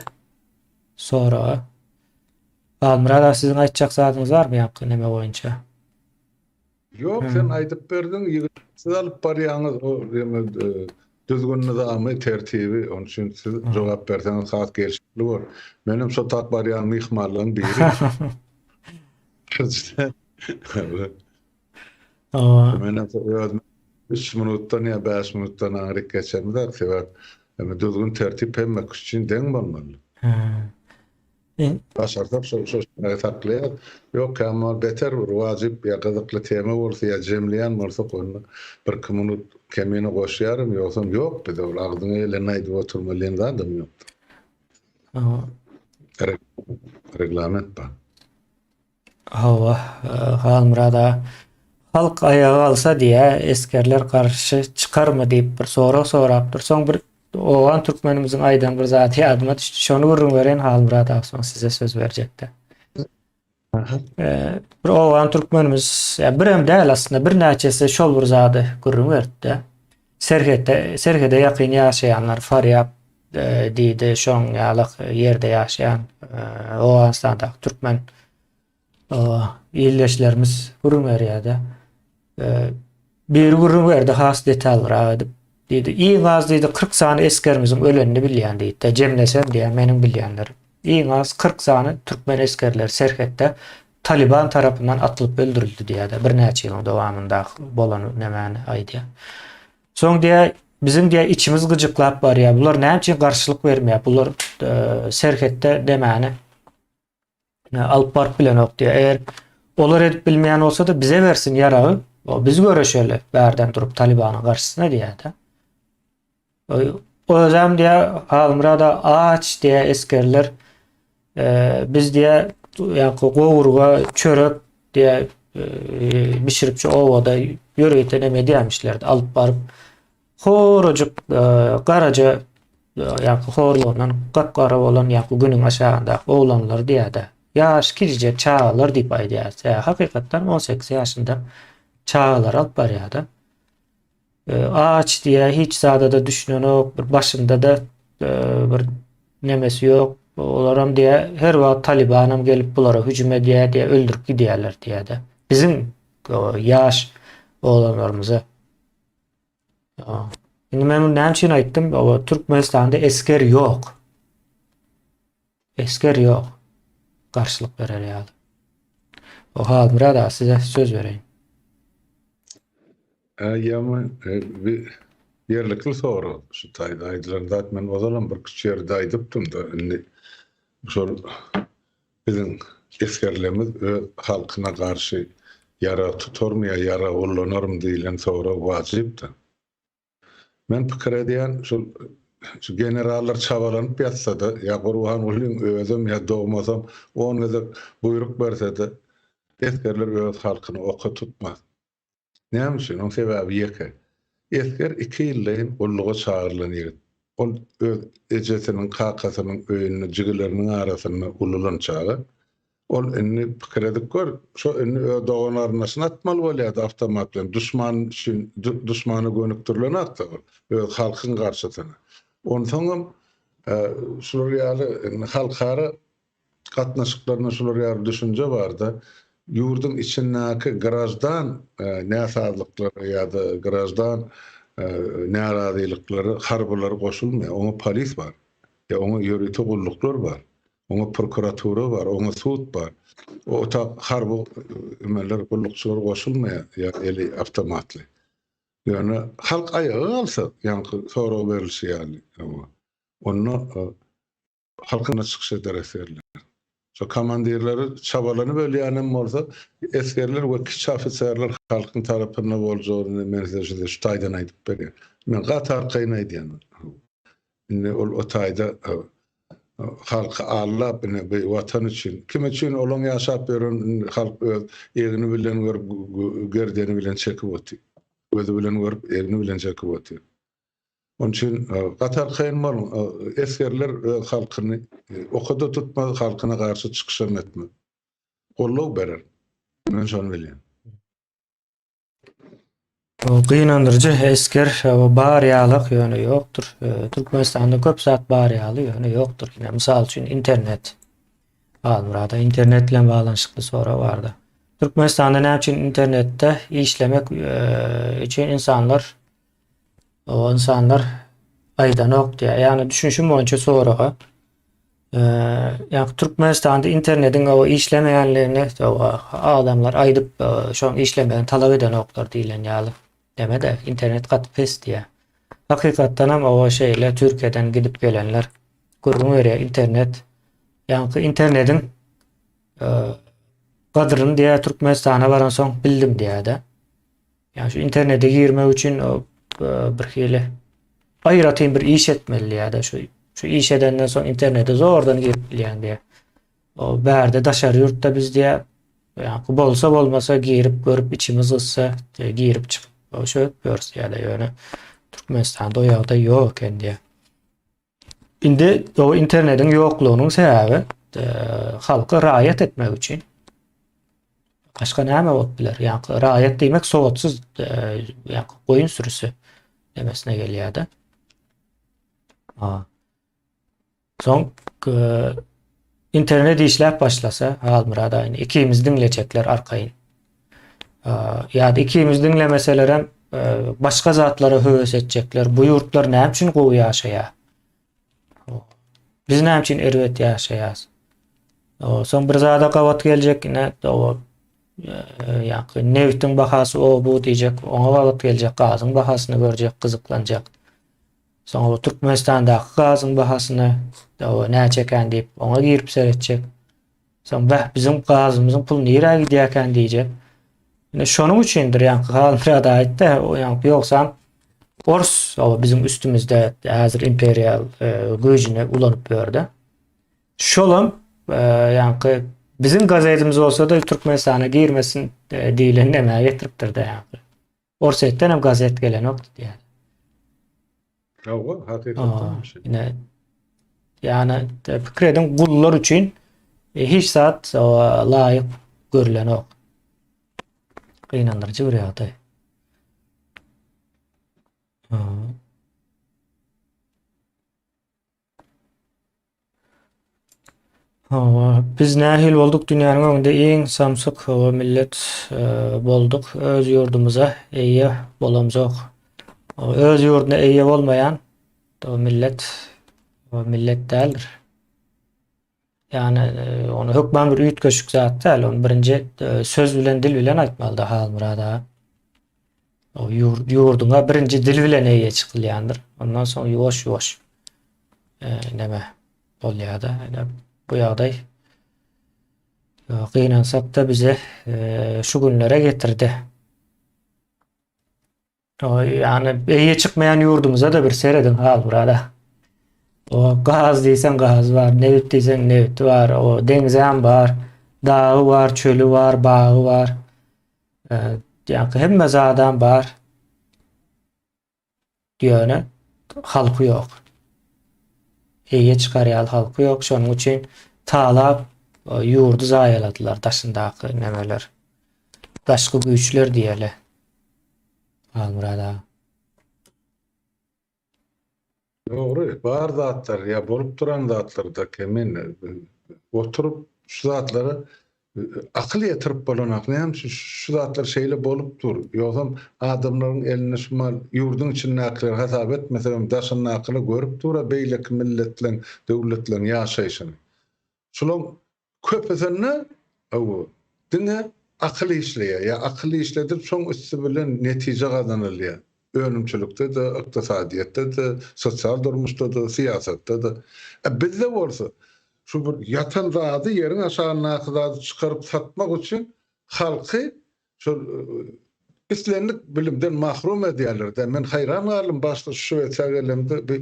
soraga. Halmyrat aga siziň aýtjak zadyňyz barmy ýaňky neme boýunça? Ýok sen aýdyp berdiň ýigit siz alyp barýaňyz o ýene düzgün nyzamy tertibi onuň üçin siz jogap berseňiz has gelşikli bor. Menem şo tak barýan myhmanlaryň biri. Menem özüm 3 minutdan ýa 5 minutdan aňryk geçemzok, sebäp düzgün tertip hemme kişi üçin deň bolmaly. Başarsak şo şo saklaýas. Ýok kämahal beter bir wajyp ýa gyzykly tema bolsa ýa jemleýän bolsak onda birki minut kemine goşýaryn ýogsam ýok bize ol agzyňa gelenini aýdyp oturmaly diýen zadam ýokdur. Reglament bar. Hawa, Halmyrat aga. Halk aýaga galsa diýä, esgerler garşy çykarmy diýip bir sorag sorapdyr. Soň bir ogan türkmenimiziň aýdan bir zady ýadyma düşdi. Şony gürrüň bereýin Halmyrat aga, soň size söz berjekde. Bir ogan türkmenimiz, ýa birem däl aslynda, birnäçesi şol bir zady gürrüň berdi-de. Serhetde, serhede ýakyn ýaşaýanlar, Farýap. diýdi, şoň ýaly ýerde ýaşaýan Owganystandaky türkmen ildeşlerimiz gürrüň berýärdi. Biri gürrüň berdi has detallyrak edip. Diýdi, iň az diýdi 40 sany esgerimiziň ölenini bilýän diýdi. Jemlesem diýýär, meniň bilýänlerim. Iň az 40 sany türkmen esgerleri serhetde Taliban tarapyndan atylyp öldürildi diýýär-de, birnäçe ýylyň dowamynda bolan nämäni aýdýar. Soň diýýär, biziň diýýär içimiz gyjyklap barýar. Bular näme üçin garşylyk bermeýär? Bular e, serhetde nämäni e, alyp baryp bilenok diýýär. Eger olar edip bilmeýän bolsa-da bize bersin ýaragy, biz göreşeli bärden durup Talibanyň garşysyna diýýär-de. Özem diýýär, Halmyrada aç diýýär esgerler. Biz diýýär, ýa-da gowurga, çörek diýýär, bişirip şu obada ýörite neme edýärmişler, alyp baryp horajyk garaja ýa-da horlugyndan gap-gara bolan ýa-da günüň aşagyndaky oglanlar diýýär-de. Ýaş kiçijek çagalar diýip aýdýar. Hakykatdan 18 ýaşynda çagalary alyp barýar-da. Aç diýýär, hiç zada-da düşünenok, bir başynda-da bir nemesi ýok. Olaram diýýär, her wagt Talibanam gelip bulara hüjüm edýär diýýär, öldürip gidýärler diýýär-de. Biziň ýaş oglanlarymyza. Indi men muny näme üçin aýtdym? Türkmenistanda esger ýok. Esger ýok. Garşylyk berer ýaly. O Halmyrat aga size söz bereýin. Ýa bir ýerlikli sorag şu taýda aýdylan zat men ozalam bir kiçi ýerde aýdypdym-da indi şol biziň esgerlerimiz öz halkyna garşy ýarag tutarmy ýa ýarag ullanarmy diýlen sorag wajypdyr. Men pikir edýän, şol şu generallar çabalanyp ýatsa-da, ýa Gurbangulyň özem ýa dogmasam on gezek buýruk berse-de, esgerler öz halkyny oka tutmaz. Näme üçin? Oň sebäbi ýeke. Esger iki ýyllaýyn gulluga çagyrylan ýigit. Ol öz ejesiniň, kakasynyň öýünde, jigileriniň arasynda ululan çaga. Ol indi pikir edip gör, şo indi öz dogan-garyndaşyny atmaly bolýardy awtomat bilen. Duşman üçin, duşmana gönükdirilen atdy ol, öz halkyň garşysyna. Onsoňam şular ýaly indi halkara gatnaşyklarynda şular ýaly düşünje barda, ýurduň içindäki graždan näsazlyklara ýa-da graždan närazylyklara harbylar goşulmaýar. Oňa polis bar, ýa oňa ýörite gulluklar bar. Oňa prokuratura bar, oňa sud bar. O otag harby emeler, gullukçylar goşulmaýar, ýa eli awtomatly. Ýöne halk aýaga galsa, ýaňky sorag berlişi ýaly, onda halkyna çykyş eder esgerler. Şo komandirleri çabalanyp ölýänem bolsa, esgerler we kiçi ofiserler halkyň tarapynda boljagyny men size şu taýdan aýdyp berýän. Men gaty arkaýyn aýdýan. Indi ol o taýda halky aldap ine bu watan üçin kim üçin olaň ýaşap ýören indi halk öz egni bilen görüp gerdeni bilen çekip otyr. Gözi bilen görüp egni bilen çekip otyr. Onuň üçin gaty arkaýyn boluň esgerler öz halkyny oka-da tutmaz halkyna garşy çykyşam etmez. Goldaw berer. Men şony bilýän. Gynandyryjy esger bar ýalak ýöne ýokdur. Türkmenistanda köp zat bar ýaly ýöne ýokdur. Ine mysal üçin internet. Halmyrada internet bilen baglanyşykly sorag bardy. Türkmenistanda näme üçin internetde işlemek üçin insanlar o insanlar aýdanok diýýär. Ýagny düşünişim boýunça soraga Ýa Türkmenistanda internetiň o işlemeýänligini adamlar aýdyp, şoň işlemegini talap edenoklar diýlen ýaly. Deme-de, internet gaty pes diýýär. Hakykatdan hem oba şeýle Türkiýeden gidip gelenler gürrüň berýär, internet ýaňky internetiň gadryny diýýär Türkmenistana baransoň bildim diýýär-de. Ýa şu internete girmek üçin o bir hili aýratyn bir iş etmeli ýa-da şu şu iş edenden soň internete zordan girip bilýän diýä. O bärde daşary ýurtda biz diýä ýa bolsa bolmasa girip görüp içimiz gyssa girip çykyp o şu ýörüs ýa-da ýöne Türkmenistanda o ýagdaý ýok eken diýä. Indi o internetiň ýoklugynyň sebäbi e, halky raýat etmek üçin. Başga näme bolup biler? Ýa raýat diýmek sowatsyz, e, ýa goýun sürüsi demesine gelýär-de. Ha. Soň internet işläp başlasa, Halmyrat aýny ikimiz diňlejekler arkaýyn. Ýa-da ikimiz diňlemeselerem başga zatlara höwes etjekler. Bu ýurtlar näme üçin gowy ýaşaýar? Biz näme üçin erbet ýaşaýarys? Soň bir zada gabat geljek, ine, o ýa-da nebitiň bahasy o bu diýjek, oňa gabat geljek, gazyň bahasyny görjek, gyzyklanjak. Soň o Türkmenistandaky gazyň bahasyny o näçe eken diýip, oňa girip seretjek. Soň bäh biziň gazymyzyň puly nirä gidýärkän diýjek. Ine şonuň üçindir ýaňky Halmyrat aýtdy, o ýaňky ýogsam Ors o biziň üstümizde häzir imperial e, güýjüni ulanyp ýördi. Şolam e, ýaňky biziň gazetimiz bolsa-da Türkmenistana girmesin e, diýlen nämä getiripdir-de ýaňky. Orsýetden hem gazet gelenok diýýär. Hawa, hakykatdan şeýle. Ine, ýani pikir ediň gullar üçin e, hiç zat laýyk görülenok. Gynandyryjy bir ýagdaý. Hawa, biz nähili bolduk dünýäniň öňünde iň samsyk hawa millet e, bolduk. Öz ýurdumyza eýe bolamzok. Öz ýurduna eýe bolmaýan o millet o millet däldir. Ýani e, ony hökman bir üýtgeşik zat däl. Ony birinji e, söz bilen dil bilen aýtmaly da Halmyrat aga. O ýurduňa birinji dil bilen eýe çykylýandyr. Ondan soň ýuwaş-ýuwaş neme bolýar-da. Ine bu ýagdaý gynansak-da bize şu günlere getirdi. Ýani eýe çykmaýan ýurdumyza-da bir serediň Halmurada. O gaz diýseň gaz bar, nebit diýseň nebiti bar, o deňzem bar, dagy bar, çöli bar, bagy bar. Ýa-da hemme zadam bar. Ýöne halky ýok. Eýe çykar ýaly halky ýok. Şonuň üçin talap ýurdy zaýaladylar daşyndaky nemeler. Daşky güýçler diýeli. Halmyrat aga. Dogry, bar zatlar ýa bolup duran zatlarda kemin oturyp şu zatlara akyl ýetirip bolanok. Näme üçin şu zatlar şeýle bolup dur? Ýogsam adamlaryň elinde şu mal ýurduň içindäkileri hasap etmesegem daşyndakylar görüp dur-a beýleki milletleň, döwletleň ýaşaýşyny. Şulaň köpüsinde hawa, diňe akyl işleýär ýa akyl işledip şoň üsti bilen netije gazanylýar. Önümçilikde-de, ykdysadyýetde-de, sosial durmuşda-da, syýasatda-da. A bizde bolsa şu bir ýatan zady, ýeriň aşagyndaky zady çykaryp satmak üçin halky şol islendik bilimden mahrum edýärler-dä. Men haýran galdym başda şu Şwesiýa gelemde bir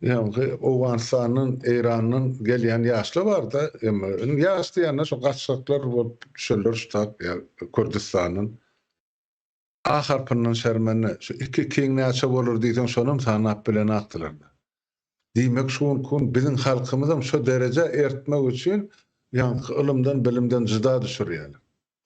ýaňky Owganystandan, Eýrandan gelýän ýaşlar bar-da, emma indi ýaş diýende şo gaçgaklar bolup düşenler şu tap ýa Kürdüstandan. A harpyndan şermende, şu iki ikiň näçe bolar diýseň şonam sanap bilenakdylar-da. Diýmek şu günki gün biziň halkymyzam şo derejä ertmek üçin ýaňky ylymdan bilimden jyda düşürýärler.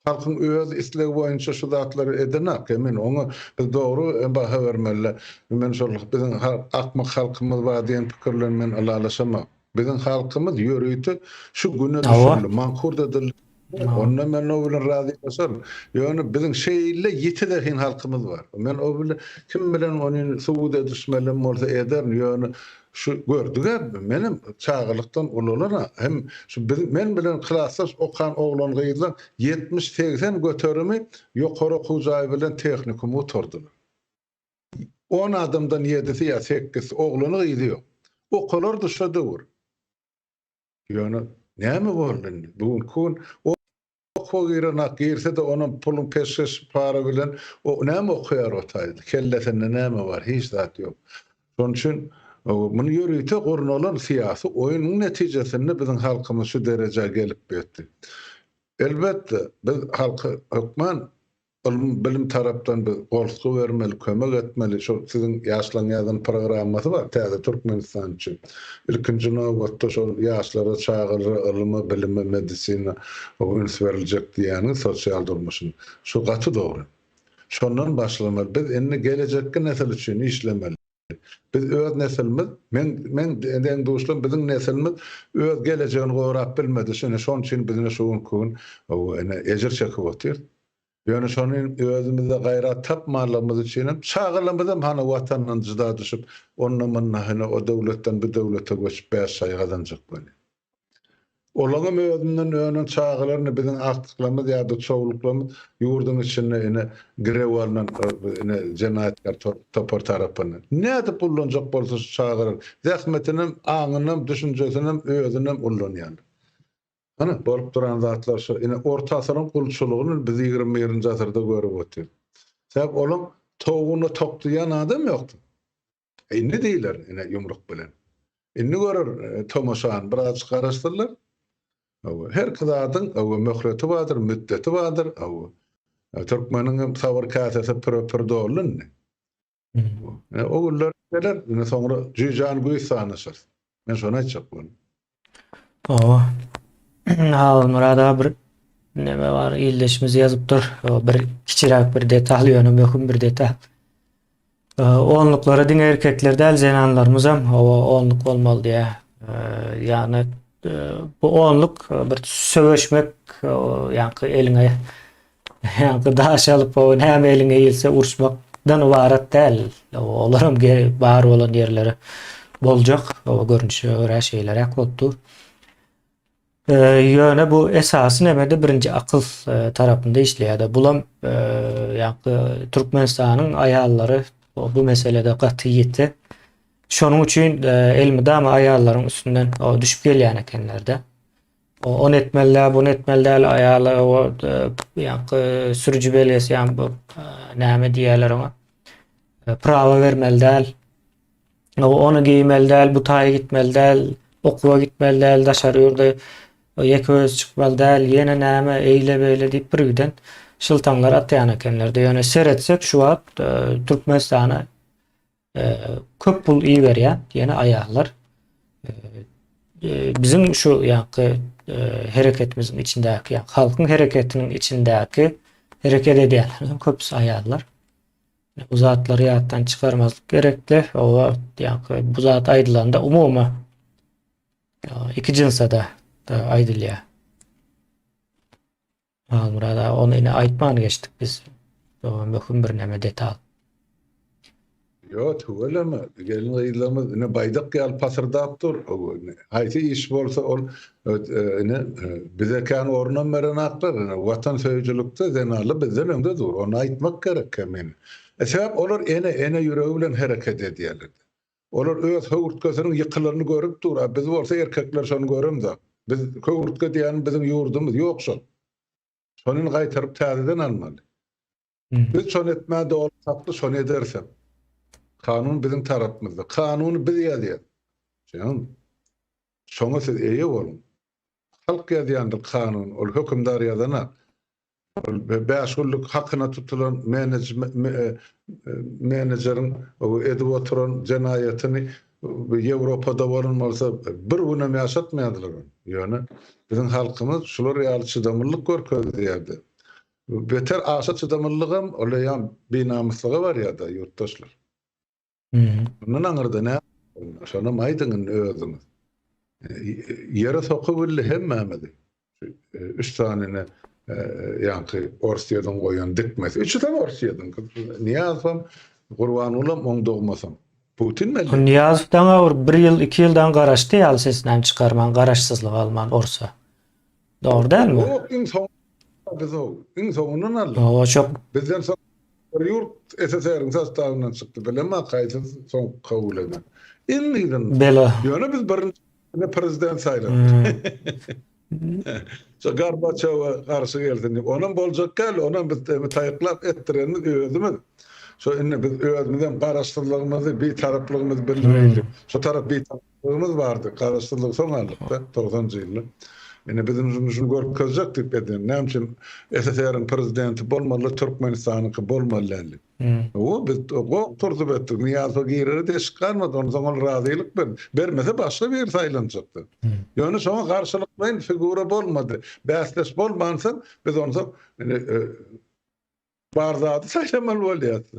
Halkyň öz islegi boýunça şu zatlary edenak, men oňa biz dogry baha bermeli. Men şol biziň akmak halkymyz bar diýen pikir bilen men ylalaşamok. Biziň halkymyz ýörite şu güne düşürildi, mankurt edildi. Onda men o bilen razylaşaryn. Ýöne biziň şeýle ýiti zehin halkymyz bar. Men o bilen kim bilen ony subut edişmelem bolsa ederin. Ýöne şu gördüg-ä, menem çagalykdan ulalan-a, hem şu biz men bilen klasdaş okan oglan-gyzlaň 70-80 göterimi ýokary okuw jaýy bilen tehnikumy gutardylar. On adamdan ýedisi ýa sekgisi oglany-gyzy ýok. Okalardy şo döwür. Ýöne näme boldy indi? Bu günki gün okuwa girenak, girse-de onam puluň peşgeş para bilen o näme okaýar o taýda? Kellesinde näme bar? Hiç zat ýok. Şonuň üçin muny ýörite gurnalan syýasy oýnuň netijesinde biziň halkymyz şu derejä gelip ýetdi. Elbetde, biz halky hökman Ylym, bilim tarapdan biz goltgy bermeli, kömek etmeli. Şol siziň ýaşlaryň ýazan programmasy bar Täze Türkmenistan üçin. Ilkinji nobatda şol ýaşlara, çagalara ylyma, bilime, medisina üns beriljek diýýäniňiz sosial durmuşyň. Şu gaty dogry. Şondan başlamaly. Biz indi gelejekki nesil üçin işlemeli. Biz öz nesilimiz, meň meň deň-duşlarym biziň nesilimiz öz gelejegini gorap bilmedi. Şine şonuň üçin biz ine şu günki gün ine ejir çekip otyrys. Ýöne şony özümizde gaýrat tapmanlygymyz üçin hem çagalarymyzam hany watandan jyda düşüp, onda-munda hany o döwletden bu döwlete göçüp bäş şaý gazanjak bolýar. Olaňam özünden önen çagalaryny biziň agtyklarymyz ýa-da çowluklarymyz ýurduň içinde ine girew alnan ine jenaýatkär topar tarapyndan. Nädip ullanjak bolsa şu çagalar zähmetinem, aňynam, düşünjesinem, özünem ullanýarlar. Hany bolup duran zatlar şu ine orta asyryň gulçulygyny biz 21-nji asyrda görüp otyrys. Sebäp olaň towugyna tok diýýän adam ýokdy. Indi diýler ine ýumruk bilen. Indi görer tomaşany birazjyk garaşsynlar. Hawa, her zadyň hawa möhleti bardyr, müddeti bardyr. Hawa. Türkmeniň hem sabyr käsesi püre-pür doldy indi. Ine o günler geler, ine soňra jüýjäni güýz sanaşarys. Men şony aýtjak boldum. Hawa. Halmyrat aga bir neme bar, ildeşimiz ýazypdyr. Bir kiçiräk bir detal, ýöne möhüm bir detal. Onluklara diňe erkekler däl, zenanlarymyzam hawa onluk bolmaly diýýär. Ýagny bu onluk bir söweşmek, ýaňky eliňe Ýaňky daş alyp, o näme eliňe ilse uruşmakdan ybarat däl. Olaram bar bolan ýerleri boljak. O görnüşe görä şeýleräk bolup dur. Ýöne bu esasy nemede birinji akyl tarapynda işleýär-de. Bulam ýaňky Türkmenistanyň aýallary bu meselede gaty ýiti. Şonuň üçin elmydama aýallaryň üstünden düşüp gelýän ekenler-de. Ony etmeli däl, buny etmeli däl, aýala o ýaňky sürüji belgisi ýa bu näme diýýärler oňa. Prawa bermeli däl. Ony geýmeli däl, bu taýa gitmeli däl, okuwa gitmeli däl, daşary ýurda ýeke özi çykmaly däl, ýene näme, eýle-beýle diýip birgiden şyltaňlar atýan ekenler-de. Ýöne seretsek şu wagt Türkmenistana köp pul iberýän ýene aýallar. Biziň şu ýaňky hereketimiziň içindäki, ýa halkyň hereketiniň içindäki hereket edýänleriň köpüsi aýallar. Bu zatlary ýatdan çykarmazlyk gerekli. Owa, ýaňky bu zat aýdylanda umumy iki jynsa-da aýdylýar. Halmyrat aga ony ine aýtman geçdik biz. O möhüm bir neme detal. Ýo tüweleme gelin gyzlarymyz ine baýdak ýaly pasyrdap dur. Haýsy iş bolsa ol ine bize kän orunam berenaklar ine watan söýüjilikde zenanlar bizden öňde dur ony aýtmak gerek kemine. Sebäp olar ene ene ýüregi bilen hereket edýärler. Olar öz höwürtgesiniň ýykylanyny görüp dur, a biz bolsa erkekler şony göremzok. Biz höwürtge diýýäni biziň ýurdumyz ýok şol. Şony indi gaýtaryp täzeden almaly. Biz şony etmäge doly hakly, şony ederisem. Kanun biziň tarapymyzda. Kanuny biz ýazýas. Düşünýäňmi? Şoňa siz eýe boluň. Halk ýazýandyr kanuny, ol hökümdar ýazanak. Ol bäş günlük hakyna tutulan menejeriň edip oturan jenaýatyny Ýewropada bolan bolsa bir günem ýaşatmaýardylar ony. Ýöne biziň halkymyz şular ýaly çydamlylyk görkezýärdi. Beter aşa çydamlylygam ol eýýäm binamyslyga barýar-da ýurtdaşlar. Mundan aňyrda näme? Şonam aýdyň indi özüňiz. Ýere sokubildi hemmämizi. Üç sany ine ýaňky Orsýetiň goýan dikmesi. Üçüsem Orsýetiň. Nyýazowam, Gurbangulam, oň dogmasam. Putin belli. Nyýazow daňa bir bir ýyl, iki ýyldan garaşdy ýaly sesinem çykarman, garaşsyzlyk alman orsa. Dogry dälmi? Ýok, iň soň biz iň soňundan aldyk. Hawa, çok Bizden soň bir ýurt SSR-iň sostawyndan çykdy. Bilemok haýsy soň kabul eden. Iň yzynda. Bela. Ýöne biz birinji prezident saýladyk. Şo Gorbaçowa garşy gelsin diýip. Onam boljak däl, onam biz taýyklap etdirenimiz özümiz. Şo indi biz özümizem garaşsyzlygymyzy, bitaraplygymyzy bildireýlik. Şo tarap bitaraplygymyz bardy. Garaşsyzlygy soň aldyk-da, togsanjy ýylda. Indi biz indi şuny görkezjek diýip eden. Näme üçin SSR-iň prezidenti bolmaly, Türkmenistanyňky bolmaly däl diýip. Hawa, biz gok turzup etdik. Nyýazowa girere deşik galmady. Onsoň ol razylyk berdi. Bermese başga biri saýlanjakdy. Ýöne şoňa garşylyklaýyn figura bolmady. Bäsdeş bolmansoň, biz onsoň indi bar zady saýlamaly bolýarys.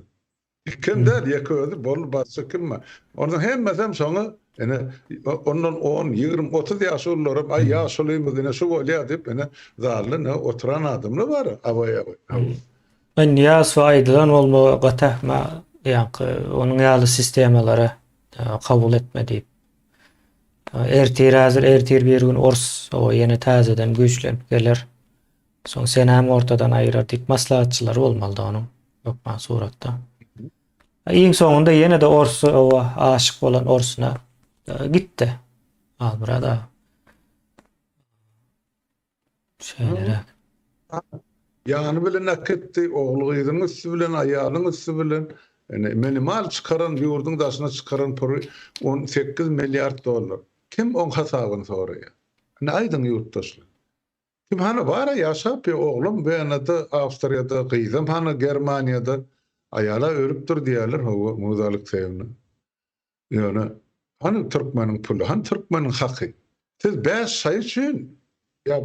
Ikem däl, ýeke özi boldy, başga kim bar? Onsoň hemmesem şoňa ine ondan on, 20, 30 ýaş ulularam aý ýaşulymyz ine şu bolýar diýip ine zalda ine oturan adamlar bar, abaý-abaý. Men Nyýazowa aýdylan bolmagy gaty ähma ýaňky onuň ýaly sistemalary kabul etme diýip. Ertir häzir ertir bir gün ors o ýene täzeden güýçlenip geler. Soň senäm ortadan aýyrar diýip maslahatçylary bolmalydy onuň hökman suratda. Iň soňunda ýene-de orsy owa aşyk bolan orsuna gitdi. Halmyrat aga. Şeýleräk. Ýany bilen äkitdi, ogly-gyzynyň üsti bilen, aýalyň üsti bilen. Ine, minimal çykaran, ýurduň daşyna çykaran puly 18 milliard dollar. Kim oň hasabyny soraýar? Ine, aýdyň ýurtdaşlar. Kim hany bar-a ýaşap ýör, oglum Wenada, Awstriýada, gyzam hany Germaniýada. Aýal-a ölüpdir diýýärler, hawa, Muza Alekseýewna. Ýöne hany türkmeniň puly, hany türkmeniň haky? Siz bäş şaý üçin ýa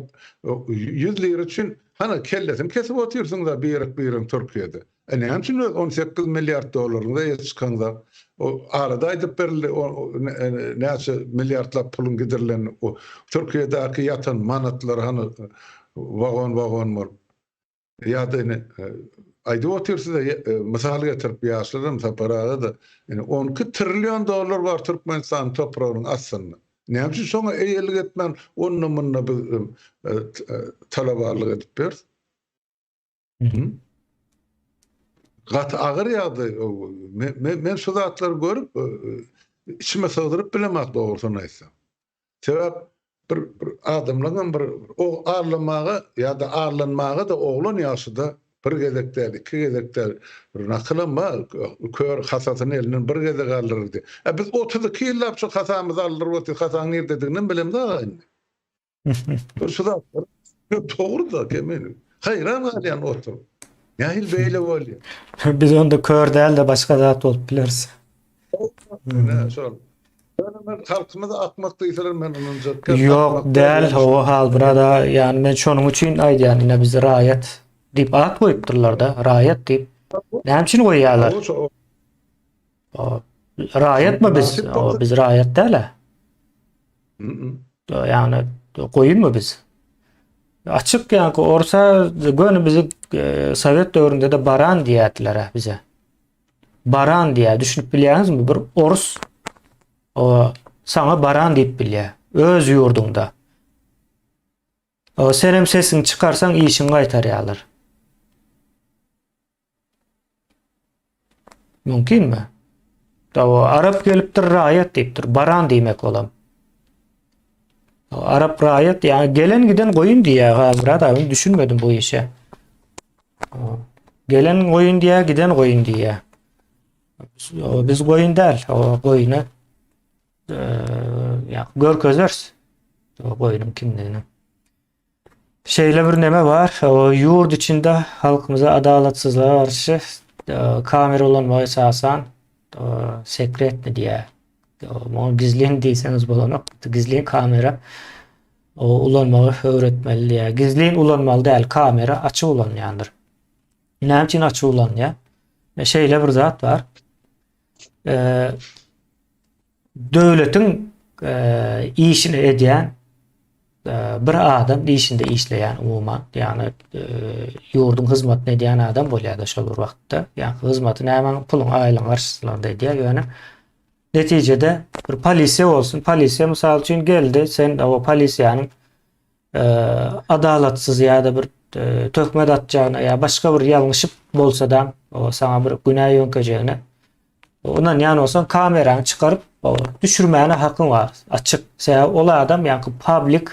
100 lira üçin hany kellesini kesip otyrsyňyz-a birek-biregiň Türkiýede. E näme üçin öz 18 milliard dollaryňyza eýe çykaňyzak? O arada aýdyp berildi, näçe milliardlap puluň gidirilenini. O Türkiýedäki ýatan manatlar hany wagon-wagon bolup. Ýa-da ine, aýdyp otyr size, mysal getirip ýaşlaram Sapar aga-da, ine, 12 trillion dollar bar Türkmenistanyň topragynyň astynda. Näme üçin şoňa eýelik etmän, onda-munda biz talabarlyk edip ýörüs? Gaty agyr ýagdaý. Men şu zatlary görüp, içime sygdyryp bilemok dogrusyny aýtsam. Sebäp bir bir adamlaryňam bir o arlamaga ýa-da arlanmaga-da oglan ýaşyda bir gezek däl, iki gezek däl. Bir nakylam bar, kör hasasyny elinden bir gezek aldyrar diýip. E biz 32 ýyllap şu hasamyzy aldyryp otyrys, hasaň nirdediginem bilemzok indi. Bir şu zatlar dogry-da, Kemal. Haýran galýan oturyp. Nähili beýle bolýar? Biz onda kör däl-de başga zat bolup bileris. Ine şol. Ýöne men halkymyzy akmak diýseler men ynanjak. Ýok däl, hawa Halmyrat aga, ýagny men şonuň üçin aýdýan, ine bizi raýat diýip at goýupdyrlar-da, raýat diýip. Näme üçin goýýarlar? Raýatmy biz? Biz raýat däl-ä. Ýagny goýunmy biz? Açyk ýaňky orsa göni bizi e, sowet döwründe-de baran diýýärdiler bize. Baran diýýär, düşünip bilýäňizmi? Bir orus o saňa baran diýip bilýär. Öz ýurduňda. O senem sesiňi çykarsaň işiňi gaýtarýarlar. Mümkinmi? Dawa arap gelipdir raýat diýipdir. Baran diýmek olam. Arap raýat ýa gelen giden goýun diýýär. Halmyrat abi düşünmedim bu işe. Gelen goýun diýýär, giden goýun diýýär. Biz goýun däl, o goýuna ýa görkezeris. O goýunyň kimdigini. Şeýle bir neme bar, ýurt içinde halkymyza adalatsyzlyga garşy kamera ulanmagy esasan sekretni diýýär. Muňa gizlin diýseňiz bolanok. Gizlin kamera ulanmagy öwretmeli diýýär. Gizlin ulanmaly däl, kamera açyk ulanylýandyr. Näme üçin açyk ulanylýar? Şeýle bir zat bar. Döwletiň işini edýän bir adam işinde işleýän umuman, ýagny ýurduň hyzmatyny edýän adam bolýar-da şol bir wagtda. Ýagny hyzmaty nämäň puluň aýlygyň garşylygynda edýär, ýöne netijede bir polisiýa bolsun, polisiýa mysal üçin geldi, sen o polisiýanyň adalatsyz ýa-da bir töhmet atjagyna ýa başga bir ýalňyşyp bolsa-da saňa bir günä ýöňkejegine ynanýan bolsaň kamerany çykaryp düşürmäne hakyň bar. Açyk. Sebäbi ol adam ýaňky public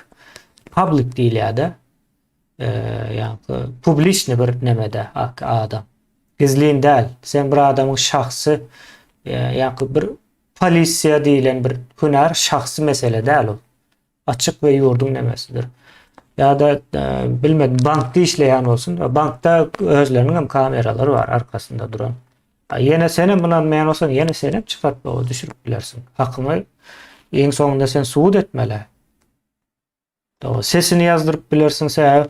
public diýilýär-de. Ýaňky publiçny bir nemede adam. Gizlin däl. Sen bir adamyň şahsy ýaňky bir polisiýa diýilen bir hünär şahsy mesele däl ol. Açyk we ýurduň nemesidir. Ýa-da e, bilmedim bankda işleýän bolsun. Bankda özleriniň hem kameralary bar arkasynda duran. Ýene senem ynanmaýan bolsaň, ýene senem çykaryp o düşürip bilersiň. Hakyňy iň soňunda sen subut etmeli. Dogry, sesini ýazdyryp bilersiň, sebäbi e,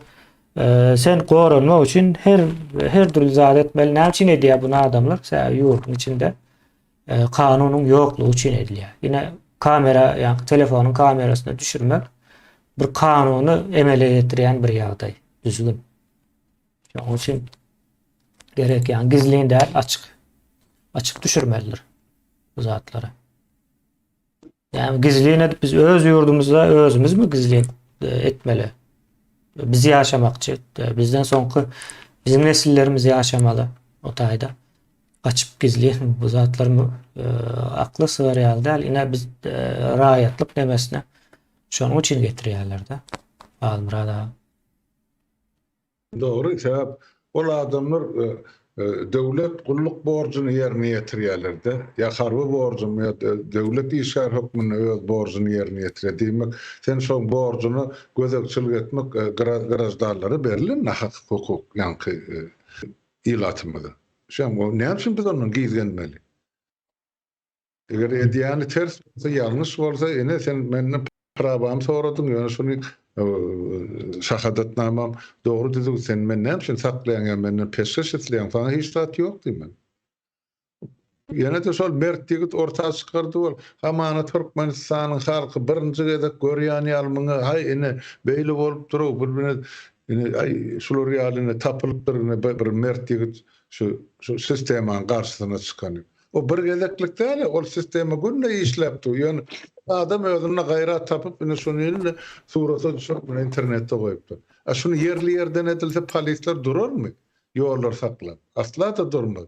Sen goranmak üçin her her dürli zat etmeli. Näme üçin edýär bunu adamlar? Sebäbi ýurduň içinde kanunyň ýoklugy üçin edilýär. Ýene kamera, ýa telefonyň kamerasyna düşürmek bir kanuny emele getirýän bir ýagdaý, düzgün. Şonuň üçin gerek ýa gizlin däl, açyk açyk düşürmelidir bu zatlary. Ýagny gizlin edip biz öz ýurdumyzda özümizmi gizlin e, etmeli? Biz ýaşamakçy, e, bizden soňky biziň nesillerimiz ýaşamaly o taýda. Gaçyp gizlin bu zatlar e, akla sygar ýaly däl. Ine biz raýatlyk nemesine şonuň üçin getirýärler-de. Halmyrat aga. Dogry, sebäp ol adamlar döwlet gulluk borjuny ýerine ýetirýärler-de, ýa harby borjuny, ýa döwlet işgäri hökmünde öz borjuny ýerine ýetirýär. Diýmek, sen şoň borjuna gözegçilik etmek graždanlara berlen hak hukuk ýaňky ilatymyza. Şoň näme üçin biz ondan gizlenmeli? Eger edýäni ters bolsa, ýalňyş bolsa, ine sen menden prawamy soradyň, ýöne şuny şahadatnamam dogry düzüw, sen meni näme üçin saklaýaň ýa menden peşgeş isleýäň, saňa hiç zat ýok diýmen. Ýene-de şol mert ýigit orta çykardy ol, hamana Türkmenistanyň halky birinji gezek görýän ýaly muňa, haý ine beýle bolupdyr-ow, bir ine aý şular ýaly ine tapylypdyr ine bir mert ýigit şu şu sistemanyň garşysyna çykany. O bir gezeklik däl, ol sistema günde işläp dur. Ýöne adam özünde gaýrat tapyp, ine şuny indi surata düşürip, muny internetde goýupdyr. A şuny ýerli ýerden edilse polisler durarmy? Ýollary saklap. Asla-da durmaz.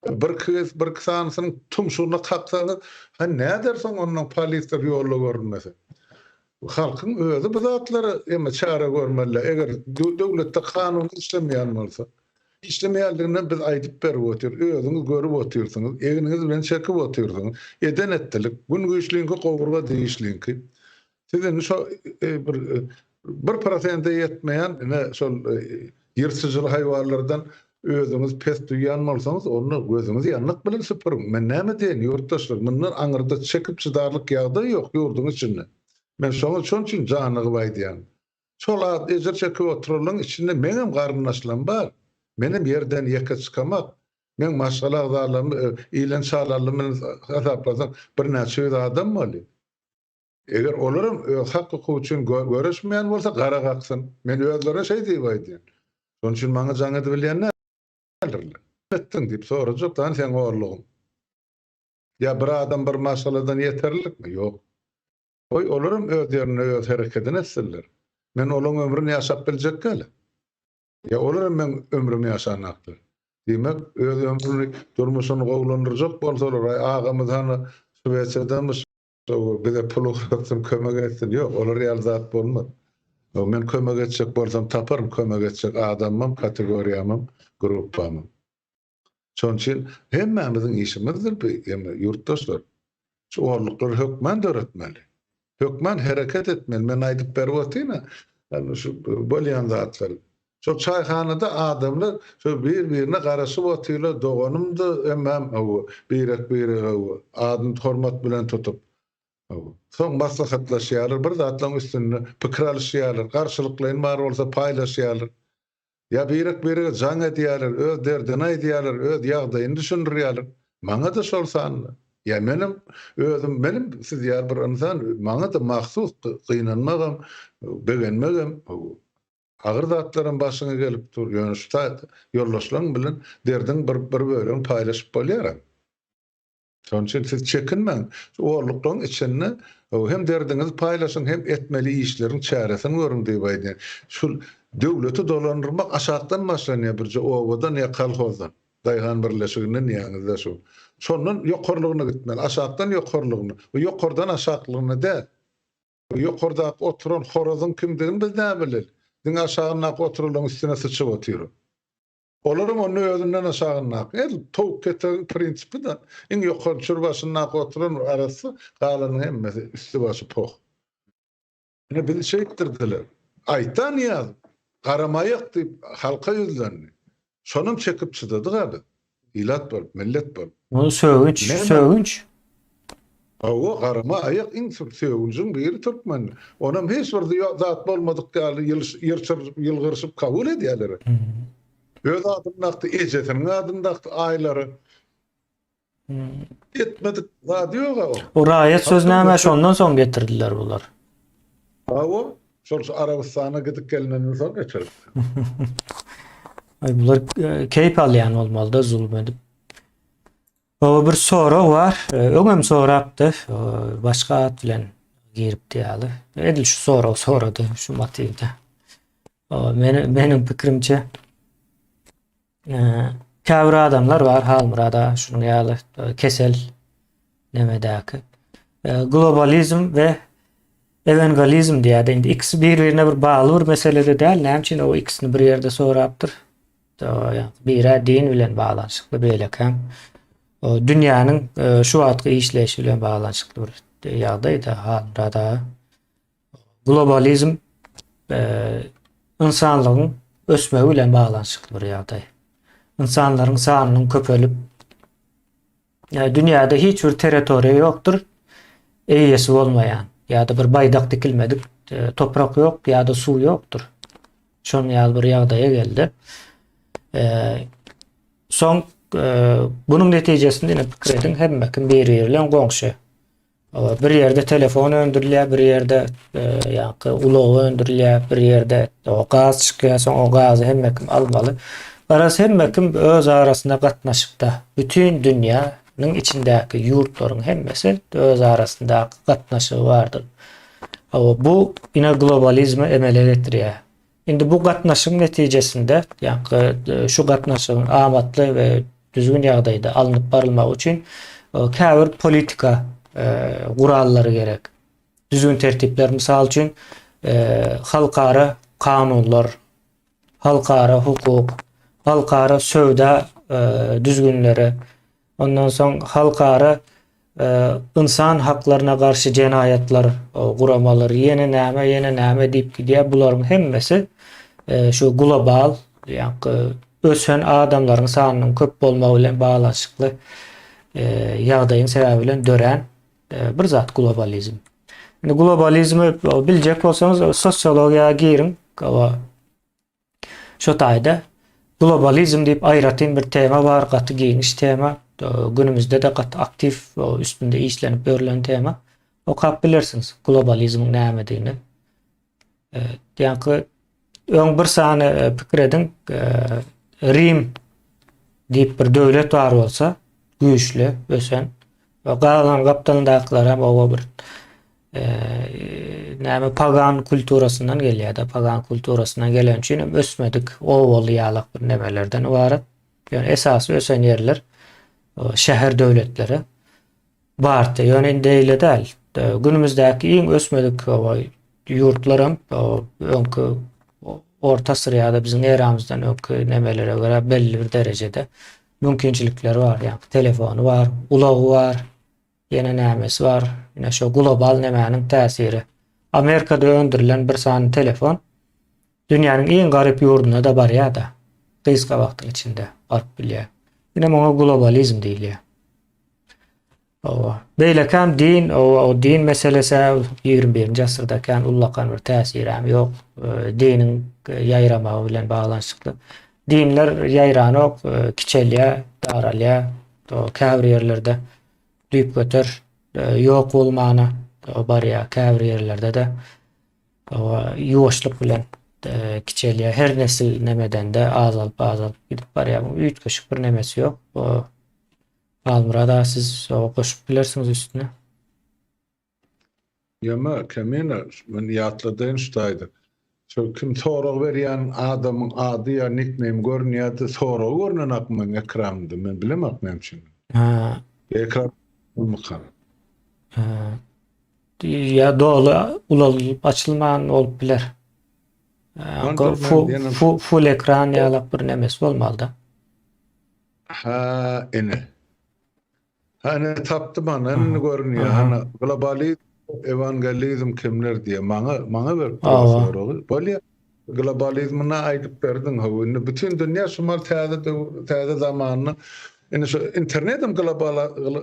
Birki gez, birki sanysynyň tumşugyna kaksaňyz, ha nädersiň ondan polisler ýolda görünmese. Halkyň özi bu zatlara eme çäre görmeli. Eger döwletde kanun işlemeýän bolsa. Işlemeýänliginden biz aýdyp berip otyr, özüňiz görüp otyrsyňyz, egniňiz bilen çekip otyrsyňyz. Eden etdilik, gün güýçliňki gowurga dişliňki. Siz indi şo bir bir prosente ýetmeýän ine şol ýyrtyjyly haýwanlardan özüňiz pes duýýan bolsaňyz, onda gözüňizi ýanlyk bilen süpüriň. Men näme diýeýin, ýurtdaşlar, mundan aňyrda çekip çydarlyk ýagdaý ýok ýurduň içinde. Men şoňa şoň üçin janygyp aýdýan. Şol at ejir çekip oturanlaryň içinde meňem garyndaşlarym bar. Menem ýerden ýeke çykamak. Meň maşgala agzalarym ilen çalalym bilen hasaplasaň birnäçe ýüz adam bolýar. Eger olaram öz hak-hukugy üçin göreşmeýän bolsa gara kaksyn. Men özlerine şeý diýip aýdýan. Şonuň üçin maňa jaň edibilýän däldirler. Etdiň diýip sorajak dan seň orlugyň. Ýa bir adam bir maşgaladan ýeterlikmi? Ýok. Goý, olaram öz ýerinde öz herekedini etsinler. Men olaň ömrüni ýaşap biljek däl. Ýa olaram meň ömrümi ýaşanakdyr. Diýmek, öz ömrüni, durmuşyny gowulandyrjak bolsalar, aý, agamyz hany Şwesiýadamyş, bize pul ugratsyn, kömek etsin. Ýok, olar ýaly zat bolmaz. Men kömek etjek bolsam taparyn kömek etjek adamymam, kategoriýamam, gruppamam. Şonuň üçin hemmämiziň işimizdir bu, emme ýurtdaşlar. Şu orluklary hökman döretmeli. Hökman hereket etmeli. Men aýdyp berip otyryn-a, ýagny şu bolýan zatlary. Şol çaýhanada adamlar şo bir-birine garaşyp otyrlar, doganym-da hemmäm, hawa, birek-birege, hawa, adyny hormat bilen tutup. Hawa. Soň maslahatlaşýarlar, bir zatlaryň üstünde pikir alyşýarlar, garşylyklaýyn bar bolsa paýlaşýarlar. Ýa birek-birege jaň edýärler, öz derdini aýdýarlar, öz ýagdaýyny düşündirýärler. Maňa-da şol sanda. Ýa menem özüm, menem siz ýaly bir ynsan, maňa-da mahsus gynanmagam, begenmegem, agyr zatlaram başyňa gelip dur. Ýöne şu taýda ýoldaşlaryň bilen derdiň bir bir bölegini paýlaşyp bolýar-a. Şonuň üçin siz çekinmäň. Şu orluklaryň içinde hem derdiňizi paýlaşyň, hem etmeli işleriň çäresini görüň diýip aýdýan. Şu döwleti dolandyrmak aşakdan başlanýar, birje obadan ýa kolhozdan, daýhan birleşiginden diýýäňizde şu. Şondan ýokarlygyna gitmeli, aşakdan ýokarlygyna, bu ýokardan aşaklygyna däl. Bu ýokardaky oturan horazyň kimdigini biz näbileli? Diňe aşagyndaky oturanlaryň üstüne syçyp otyr. Olaram onda özünden aşagyndaky, edil towuk ketegiň prinsipi-de, iň ýokary çür başyndaky oturan arassa, galanyň hemmesi üsti-başy poh. Ine bizi şeýtdirdiler. Aýtda Nyýazow, garamaýak diýip halka ýüzlendi. Şonam çekip çydadyk-a biz. Ilat bolup, millet bolup. Bu sögünç, sögünç. Hawa, garama aýak iň sögünjiň biri türkmende. Onam hiç bir zat bolmadyk ýaly ýylgyryşyp kabul edýärler. Öz adyny dakdy, ejesiniň adyny dakdy aýlara. Etmedik zady ýok-a o. O raýat söz näme şondan soň getirdiler bular. Hawa, şol şu Arabystana gidip gelinenden soň getiripdir. Aý bular keýp alýan bolmaly-da zulum edip. O bir sorag bar. Öňem sorapdy. Başga at bilen giripdi ýaly. Edil şu sorag sorady şu motiwde. Meniň meniň pikirimçe käbir adamlar bar Halmyrada şunuň ýaly kesel nemedäki. Globalizm we Ewangalizm diýýär. Indi ikisi bir-birine bir bagly bir mesele-de däl. Näme üçin o ikisini bir ýerde sorapdyr? Biri din bilen baglanyşykly, beýlekem dünýäniň şu wagtky işleýşi bilen baglanyşykly bir ýagdaý-da Halmyrada. Globalizm ynsanlygyň ösmegi bilen baglanyşykly bir ýagdaý. Ynsanlaryň sanynyň köpelip, dünýäde hiç bir territoriýa ýokdur, eýesi bolmaýan ýa-da bir baýdak dikilmedik toprak ýok ýa-da suw ýokdur. Şonuň ýaly bir ýagdaýa geldi. Soň bunuň netijesinde ine pikir ediň, hemme kim bir-biri bilen goňşy. Bir ýerde telefon öndürilýär, bir ýerde ýa-da ulag öndürilýär, bir ýerde gaz çykýar, soň o gazy hemme kim almaly. Garaz hemme kim öz arasynda gatnaşykda. Bütin dünýäniň içindäki ýurtlaryň hemmesi öz arasyndaky gatnaşygy bardyr. Hawa, bu ine globalizmi emele getirýär. Indi bu gatnaşygyň netijesinde, ýa-da şu gatnaşygyň amatly we düzgün ýagdaýda alnyp barylmagy üçin käbir politika gurallary gerek. Düzgün tertipler, mysal üçin, halkara kanunlar, halkara hukuk, halkara söwda düzgünleri, ondan soň halkara ynsan haklaryna garşy jenaýatlar guramalary, ýene näme, ýene näme diýip gidýär. Bularyň hemmesi şu global, ýa-da ösen adamlaryň sanynyň köp bolmagy bilen baglanyşykly ýagdaýyň sebäbi bilen dörän bir zat globalizm. Indi globalizmi biljek bolsaňyz sosiologiýa giriň. Şo taýda globalizm diýip aýratyn bir tema bar, gaty giňiş tema. Günümizde-de gaty aktiw üstünde işlenip ýörülen tema. Okap bilersiňiz globalizmiň nämedigini. Ýaňky öň bir sany pikir ediň, Rim diýip bir döwlet bar bolsa, güýçli, ösen we galan gapdalyndakylar hem oba bir näme pagan kulturasyndan gelýär-de, pagan kulturasyndan gelen üçin hem ösmedik obaly ýalak bir nemelerden ybarat. Ýöne esasy ösen ýerler şäher döwletleri bardy. Ýöne indi eýle däl. Günümizdäki iň ösmedik ýurtlaram öňki orta asyr ýa-da biziň eramyzdan öňki nemelere görä belli bir derejede mümkinçilikleri bar. Ýagny telefony bar, ulagy bar, ýene nämesi bar. Ine şo global nemäniň täsiri. Amerikada öndürilen bir sany telefon dünýäniň iň garyp ýurduna-da barýar-da. Gysga wagtyň içinde baryp bilýär. Ine muňa globalizm diýilýär. Hawa. Beýlekäm din, o din meselesi 21-nji asyrda kän ullakan bir täsirem ýok. Diniň ýaýramagy bilen baglanyşykly. Dinler ýaýranok, kiçelýär, daralýar. Käbir ýerlerde düýpgöter ýok bolmana barýar, käbir ýerlerde-de ýuwaşlyk bilen kiçelýär. Her nesil nemedende azalyp-azalyp gidip barýar. Bu üýtgeşik bir nemesi ýok. Halmyrat aga siz goşup bilersiňiz üstüne. Ýöne Kemine, men ýatladaýyn şu taýda. Şol kim sorag berýän adamyň ady ýa nikneými görünýärdi, soragy görnenok meň ekranymda, men bilemok näme üçin. Ha. Ekran bolmyka? Ha. Ýa doly ulalyp açylman bolup biler. Full ekran ýalak bir nemesi bolmalyda. Ha ine. Ha ine tapdym ana indi görünýär. Ana globalizm ewangelizm kimler diýýär. Maňa maňa berip dur soragy. Bolýar. Globalizmini aýdyp berdiň hawa. Indi bütin dünýä şu mal täze döwür, täze zamanda. Indi şu internetem global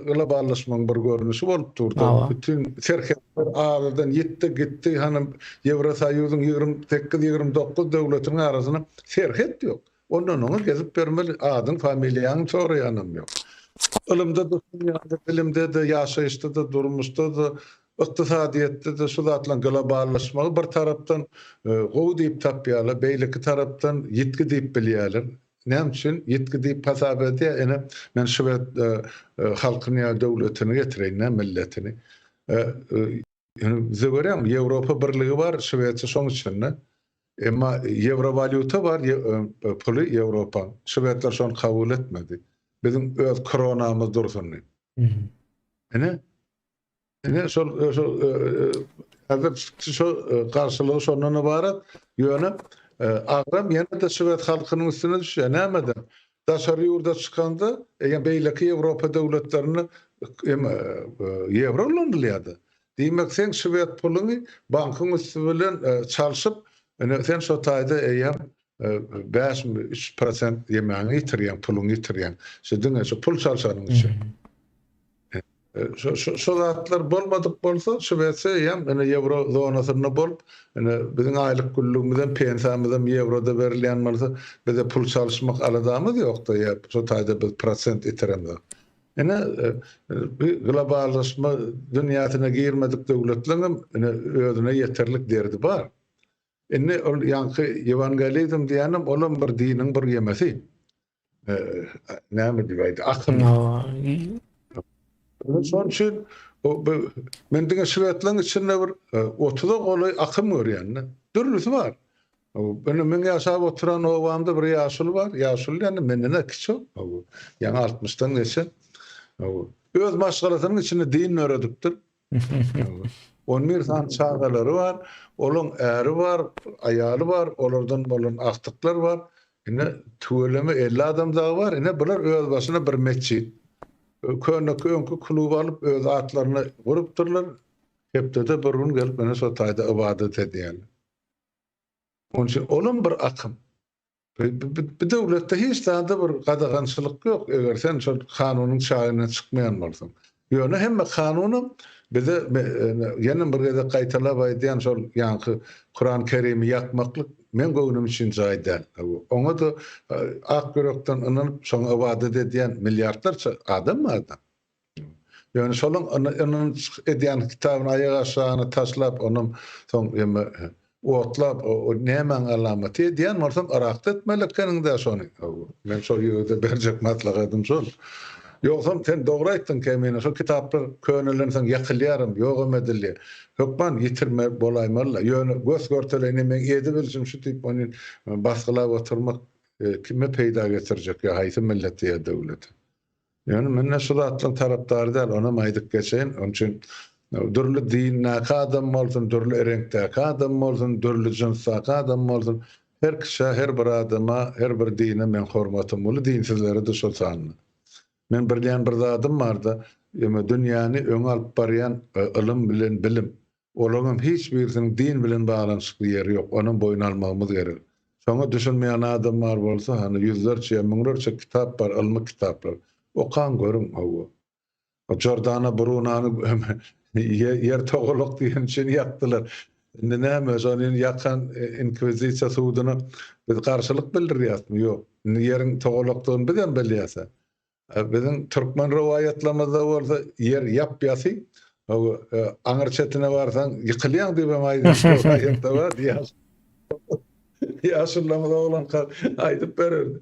globallaşmagyň bir görnüşi bolup durdy. Bütün serhetler aradan ýitdi, gitdi. Hany Ýewrosoýuzyň 28, 29 döwletiniň arasynda serhet ýok. Ondan oňa gezip bermeli, adyň, familiýaňy soraýanam ýok. Ylymda-da, bilimde-de, ýaşaýyşda-da, durmuşda-da, ykdysadyýetde-de şu zatlaryň globallaşmagy bir tarapdan gowy diýip tapýarlar, beýleki tarapdan ýitgi diýip bilýärler. Näme üçin ýitgi diýip hasap edýär? Ine, men şwed halkyny ýa döwletini getireýin-dä, milletini. Bize görýäňmi, Ýewropa Birligi bar, Şwesiýa şoň içinde. Emma ýewrowalýuta bar, puly Ýewropaň. Şwedler şony kabul etmedi. Biziň öz kronamyz dursun diýip. Ine, ine şol şol häzir şu garşylygy şondan ybarat. Ýöne agram ýene-de şwed halkynyň üstüne düşýär. Nämeden? Daşary ýurda çykanda, eýýäm beýleki Ýewropa döwletlerinde ýewro ulanylýardy. Diýmek, sen şwed puluny bankyň üsti bilen çalşyp, ine, sen şo taýda eýýäm bäşmi, 3% ýemäňi ýitirýäň, puluňy ýitirýäň. Şu diňe şu pul çalşanyň üçin. Şo zatlar bolmadyk bolsa, Şwesiýa eýýäm ine ýewro zonasynda bolup, ine biziň aýlyk günlügimizem, pensiýamyzam ýewroda berilýän bolsa, bize pul çalyşmak aladamyz ýokdy, ýa şo taýda biz prosent ýitiremzok. Ine bu globallaşma dünýäsine girmedik döwletleňem ine özüne ýeterlik derdi bar. Indi ol ýaňky ýewangelizm diýýänem olam bir diniň bir ýemesi. Näme diýip aýdy? Akym. Şonuň üçin men diňe şwedleriň içinde bir 30-a golaý akym görýän. Dürlüsi bar. Indi men ýaşap oturan obamda bir ýaşuly bar. Ýaşuly ýani menden kiçi. Ýaňy 60-dan geçen. Öz maşgalasynyň içinde din döredipdir. On bir sany çagalary bar, olaň äri bar, aýaly bar, olardan bolan agtyklar bar. Ine, tüweleme 50 adam dagy bar. Ine, bular öz başyna bir metjit. Köneki öňki kluby alyp öz atlaryna gurupdyrlar. Hepdede bir gün gelip ine şo taýda ybadat edýärler. Onuň üçin olam bir akym. Bu döwletde hiç zada bir gadagançylyk ýok, eger sen şol kanunyň çaginden çykmaýan bolsaň. Ýöne hemme kanunam bize ýene bir gezek gaýtalap aýdýan şol ýaňky Kuran Kerimi ýakmaklyk meň göwnüm üçin jaý däl. Oňa-da ak ýürekden ynanyp şoňa ybadat edýän milliardlarça adam barda. Ýöne şolaň ynanç edýän kitabyny aýak aşagyna taşlap, onam soň eme otlap, o nämäň alamaty edýän bolsaň Yrakda etmeli ekeniň-dä şony. Men şol ýigide berjek maslahatym şol. Ýogsam sen dogry aýtdyň Kemine, şol kitaplar könelensoň ýakylýaram, ýogam edilýär. Hökman ýitirme bolaýmaly-la. Ýöne gös-görtele ine meň edibilşim şu diýip ony basgylap oturmak kime peýda getirjek ýa haýsy millete ýa döwlete. Ýöne men-ä şu zatlaryň tarapdary däl, onam aýdyp geçeýin. Onuň üçin dürli dindäki adam bolsun, dürli reňkdäki adam bolsun, dürli jynsdaky adam bolsun, her kişä, her bir adama, her bir dine meň hormatym uly, dinsizlere-de şol sanda. Men bilýän bir zadym bar-da, ýöne dünýäni öňe alyp barýan ylym bilen bilim. Olaryňam hiç birisiniň din bilen baglanyşykly ýeri ýok, onam boýun almagymyz gerek. Şoňa düşünmeýän adam bar bolsa, hany ýüzlerçe ýa müňlerçe kitap bar, ylmy kitaplar. Okaň görüň, hawa. O Jordano Brunony ýer togalak diýeni üçin ýakdylar. Indi näme, şony ýakan inkwizisiýa suduna biz garşylyk bildirýäsmi? Ýok. Indi ýeriň togalakdygyny bizem bilýäs-ä. Biziň türkmen rowaýatlarymyzda bolsa ýer ýap-ýasy, aňyr çetine barsaň ýykylýaň diýip hem aýdýan rowaýat-da bar. Ýaşulularymyz oglanka aýdyp bererdi.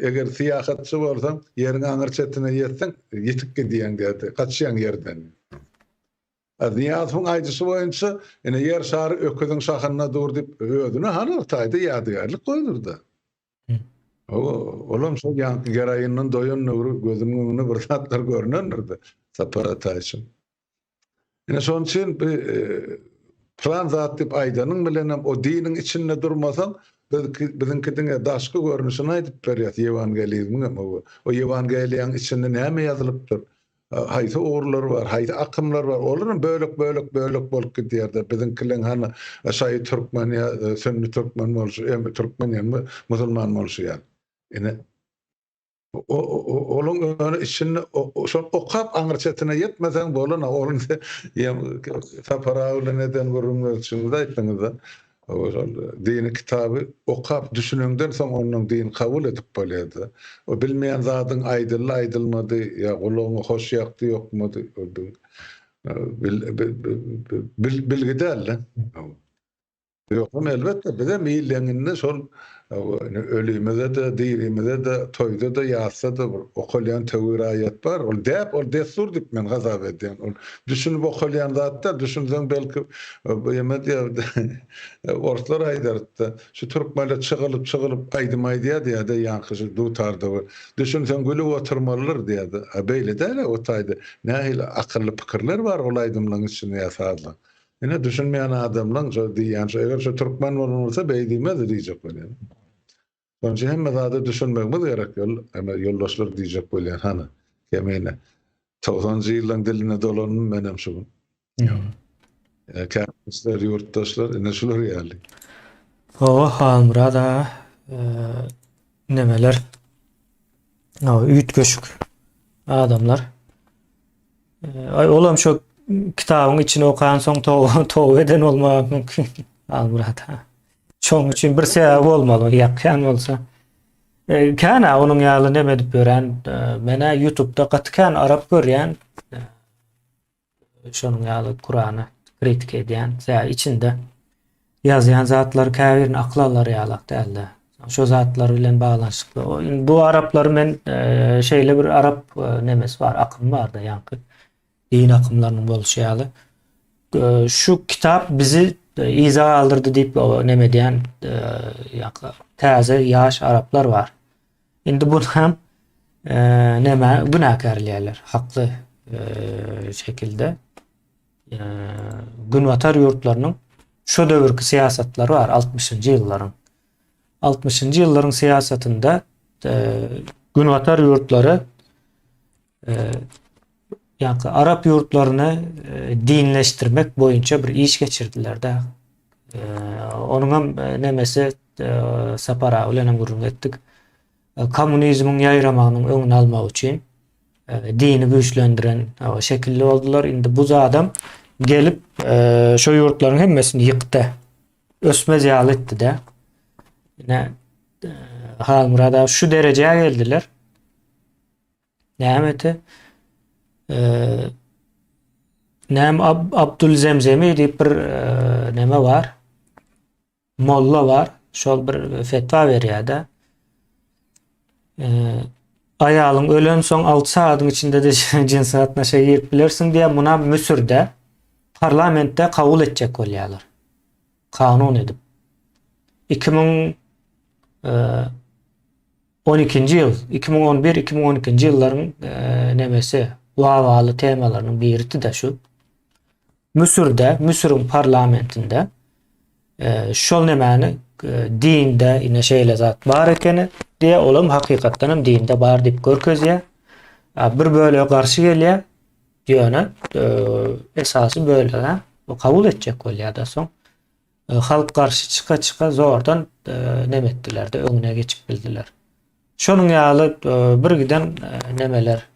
Eger syýahatçy bolsaň, ýeriň aňyr çetine ýetseň, ýitip gidýäň diýerdi, gaçýaň ýerden. Nyýazowyň aýdyşy boýunça, ine, Ýer şary öküziň şahynda dur diýip, özüne hany bir taýda ýadygärlik goýdurdy. Hawa, olam şol ýaňky geroinden doýan döwri gözüniň öňünde bir zatlar görnendir-de Sapar Ataýewiçiň. Ine, şonuň üçin bi plan zat diýip aýdanyň bilenem o diniň içinde durmasaň, biziňki diňe daşky görnüşini aýdyp berýäs ýewangelizmiňem. Hawa, o ýewangeliýaň içinde näme ýazylypdyr? Haýsy ugurlar bar, haýsy akymlar bar, olar hem bölek-bölek bölek bolup gidýär-de. Biziňkileň hany şaýy türkmen ýa sünni türkmen bolşy, türkmen ýa musulman bolşy ýaly. Ine. Olaň öni içinde şol okap aňry çetine ýetmeseň bolana ony Sapar aga bilen eden gürrüňdeşligimizde aýtdyňyzda şol dini kitaby okap düşüneňden soň ondan din kabul edip bolýarda. O bilmeýän zadyň aýdyldy aýdylmady ýa gulagyňa hoş ýakdy ýokmady bilgi dälde. Ýogsam elbetde bizem illeňinde şol ölimize-de, dirimize-de, toýda-da, ýasda-da bir okalýan töwir aýat bar. Ol däp, ol dessur diýip men hasap edýän. Ol düşünip okalýan zat däl. Düşünseň belki bu eme diýer, orslar aýdardy-da, şu türkmenler çygylyp-çygylyp aýdym aýdýar diýýär-de, ýaňky şu dutarda bir. Düşünseň gülüp oturmalydyr diýýär-de. A beýle däl-ä o taýda nähili akylly pikirler bar ol aýdymlaryň içinde ýa sazlaryň. Ine düşünmeýän adamlaň şo diýýän şo eger şo türkmen bolan bolsa beý diýmezdi diýjek bolýan. Şonuň üçin hemme zada düşünmegimiz gerek ýol eme ýoldaşlar diýjek bolýan hany kemine. Togsanjy ýyllaň diline dolandym menem şu gün. Kärdeşler ýurtdaşlar ine şular ýaly. Hawa Halmyrat aga nemeler üýtgeşik adamlar. Aý olam şo kitabyň içini okansoň toba toba eden bolmagy mümkin. Almyrat ha. Şoň üçin bir sebäbi bolmaly ýakýan bolsa. E, kän onuň ýaly neme edip ýören, e, menä YouTube'da gaty kän arap görýän. E, şonuň ýaly Kurany kritika edýän, sebäbi içinde ýazýan zatlary käbirini akyl alar ýalak däldi. Şo zatlar bilen baglanyşykly. Bu araplary men e, şeýle bir arap e, nemesi bar, akymy bar-da ýaňky din akymlarynyň bolşy ýaly. E, şu kitap bizi yza galdyrdy diýip neme edýän ýaňky täze ýaş araplar bar. Indi bunu hem neme günäkärleýärler hakly şekilde. Günbatar ýurtlarynyň şo döwürki syýasatlary bar, altmyşynjy ýyllaryň. Altmyşynjy ýyllaryň syýasatynda Günbatar ýurtlary ýa-da arap ýurtlaryny dinleşdirmek boýunça bir iş geçirdiler-de. Onuň hem nemesi Sapar aga bilen hem gürrüň etdik. Kommunizmiň ýaýramagynyň öňüni almak üçin dini güýçlendiren şekilli boldular. Indi bu zadam gelip şo ýurtlaryň hemmesini ýykdy. Ösmez ýaly etdi-de. Ine Halmyrat aga şu derejä geldiler. Näme eti? Näme Abdul Zemzemi diýip bir neme bar. Molla bar, şol bir fetwa berýär-de. Aýalyň ölensoň 6 sagadyň içinde-de jynsy gatnaşyga girip bilersiň diýýär. Munam Müsürde parlamentde kabul etjek bolýarlar. Kanun edip. 2012-nji ýyl, 2011-2012-nji ýyllaryň nemesi, wawaly temalarynyň biridi-de şu. Müsürde, Müsüriň parlamentinde şol nemäni dinde ine şeýle zat bar ekeni diýe, olam hakykatdan hem dinde bar diýip görkezýär. Bir bölegi garşy gelýär. Ýöne esasy bölegi kabul etjek bolýar-da soň. Halk garşy çyka-çyka zordan neme etdiler-de, öňüne geçip bildiler. Şonuň ýaly bir giden nemeler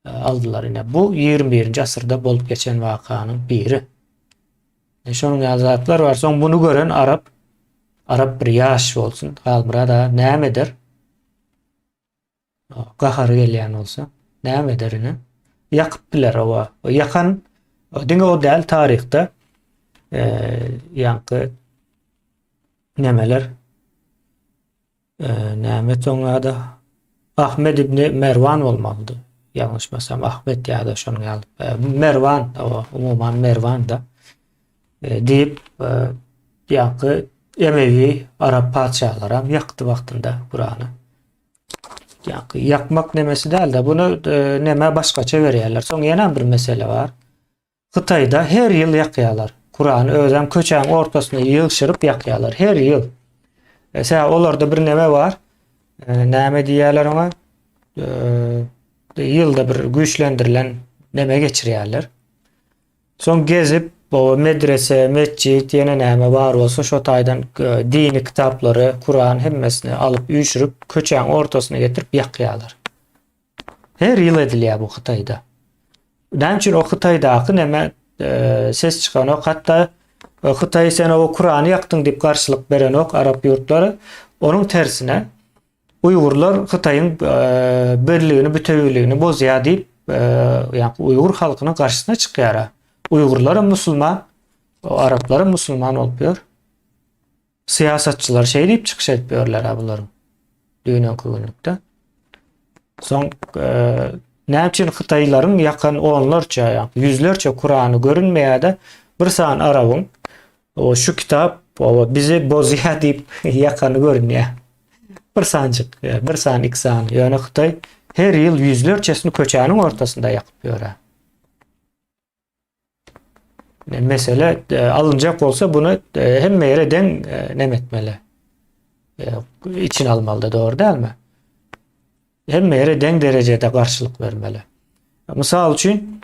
aldylar ine. Bu 21-nji asyrda bolup geçen wakanyň biri. E, şonuň ýaly zatlar bar. Soň bunu gören arap arap bir ýaş bolsun, Halmyrat aga näme eder? Gahary gelýän bolsa näme eder ine? Ýakyp biler owa. Ýakan diňe o däl taryhda e, ýaňky nemeler Näme soň ady? Ahmet ibni Merwan bolmalydy. Ýalňyşmasam Ahmet ýa-da şonuň ýaly. Merwan, umuman Merwan da. Diýip, ýaňky Emewi arap patyşalary hem ýakdy wagtynda Kurany. Ýaňky ýakmak nemesi däl-de, bunu neme başgaça berýärler. Soň ýene bir mesele bar. Hytaýda her ýyl ýakýarlar. Kurany özem köçäň ortasynda ýygşyryp ýakýarlar. Her ýyl. E, sebäbi olarda bir neme bar. E, näme diýýärler oňa? E, ýylda bir güýçlendirilen neme geçirýärler. Soň gezip. Bu medrese, metjit, ýene näme bar bolsa şo taýdan e, dini kitaplary, Kuran hemmesini alyp üýşürip köçäň ortasyna getirip ýakýarlar. Her ýyl edilýär bu Hytaýda. Näme üçin o Hytaýdaky näme e, ses çykanok hatda e, Hytaý sen o Kurany ýakdyň diýip garşylyk berenok arap ýurtlary. Onuň tersine Uýgurlar Hytaýyň birligini, bütewiligini bozýar diýip, ýa-ni uýgur halkynyň garşysyna çykýar. Uýgurlaram musulman, araplaram musulman bolup ýör. Syýasatçylar şeý diýip çykyş edip ýörler ha bularyň. Düýnenki günlükde. Soň näme üçin hytaýlaryň ýakan onlarça, ýa-ni ýüzlerçe Kurany görünmeýär-de, bir sany arabyň O şu kitap o bizi bozýar diýip ýakany görünýär. Bir sanjyk, e, bir san, iki san. Ýöne Hytaý her ýyl ýüzlerçesini köçäniň ortasynda ýakyp ýör. Mesele e, alynjak bolsa bunu e, hemme ýere deň nem etmeli. İçine almaly da dogry dälmi? Hemme ýere deň derejede garşylyk bermeli. Mysal üçin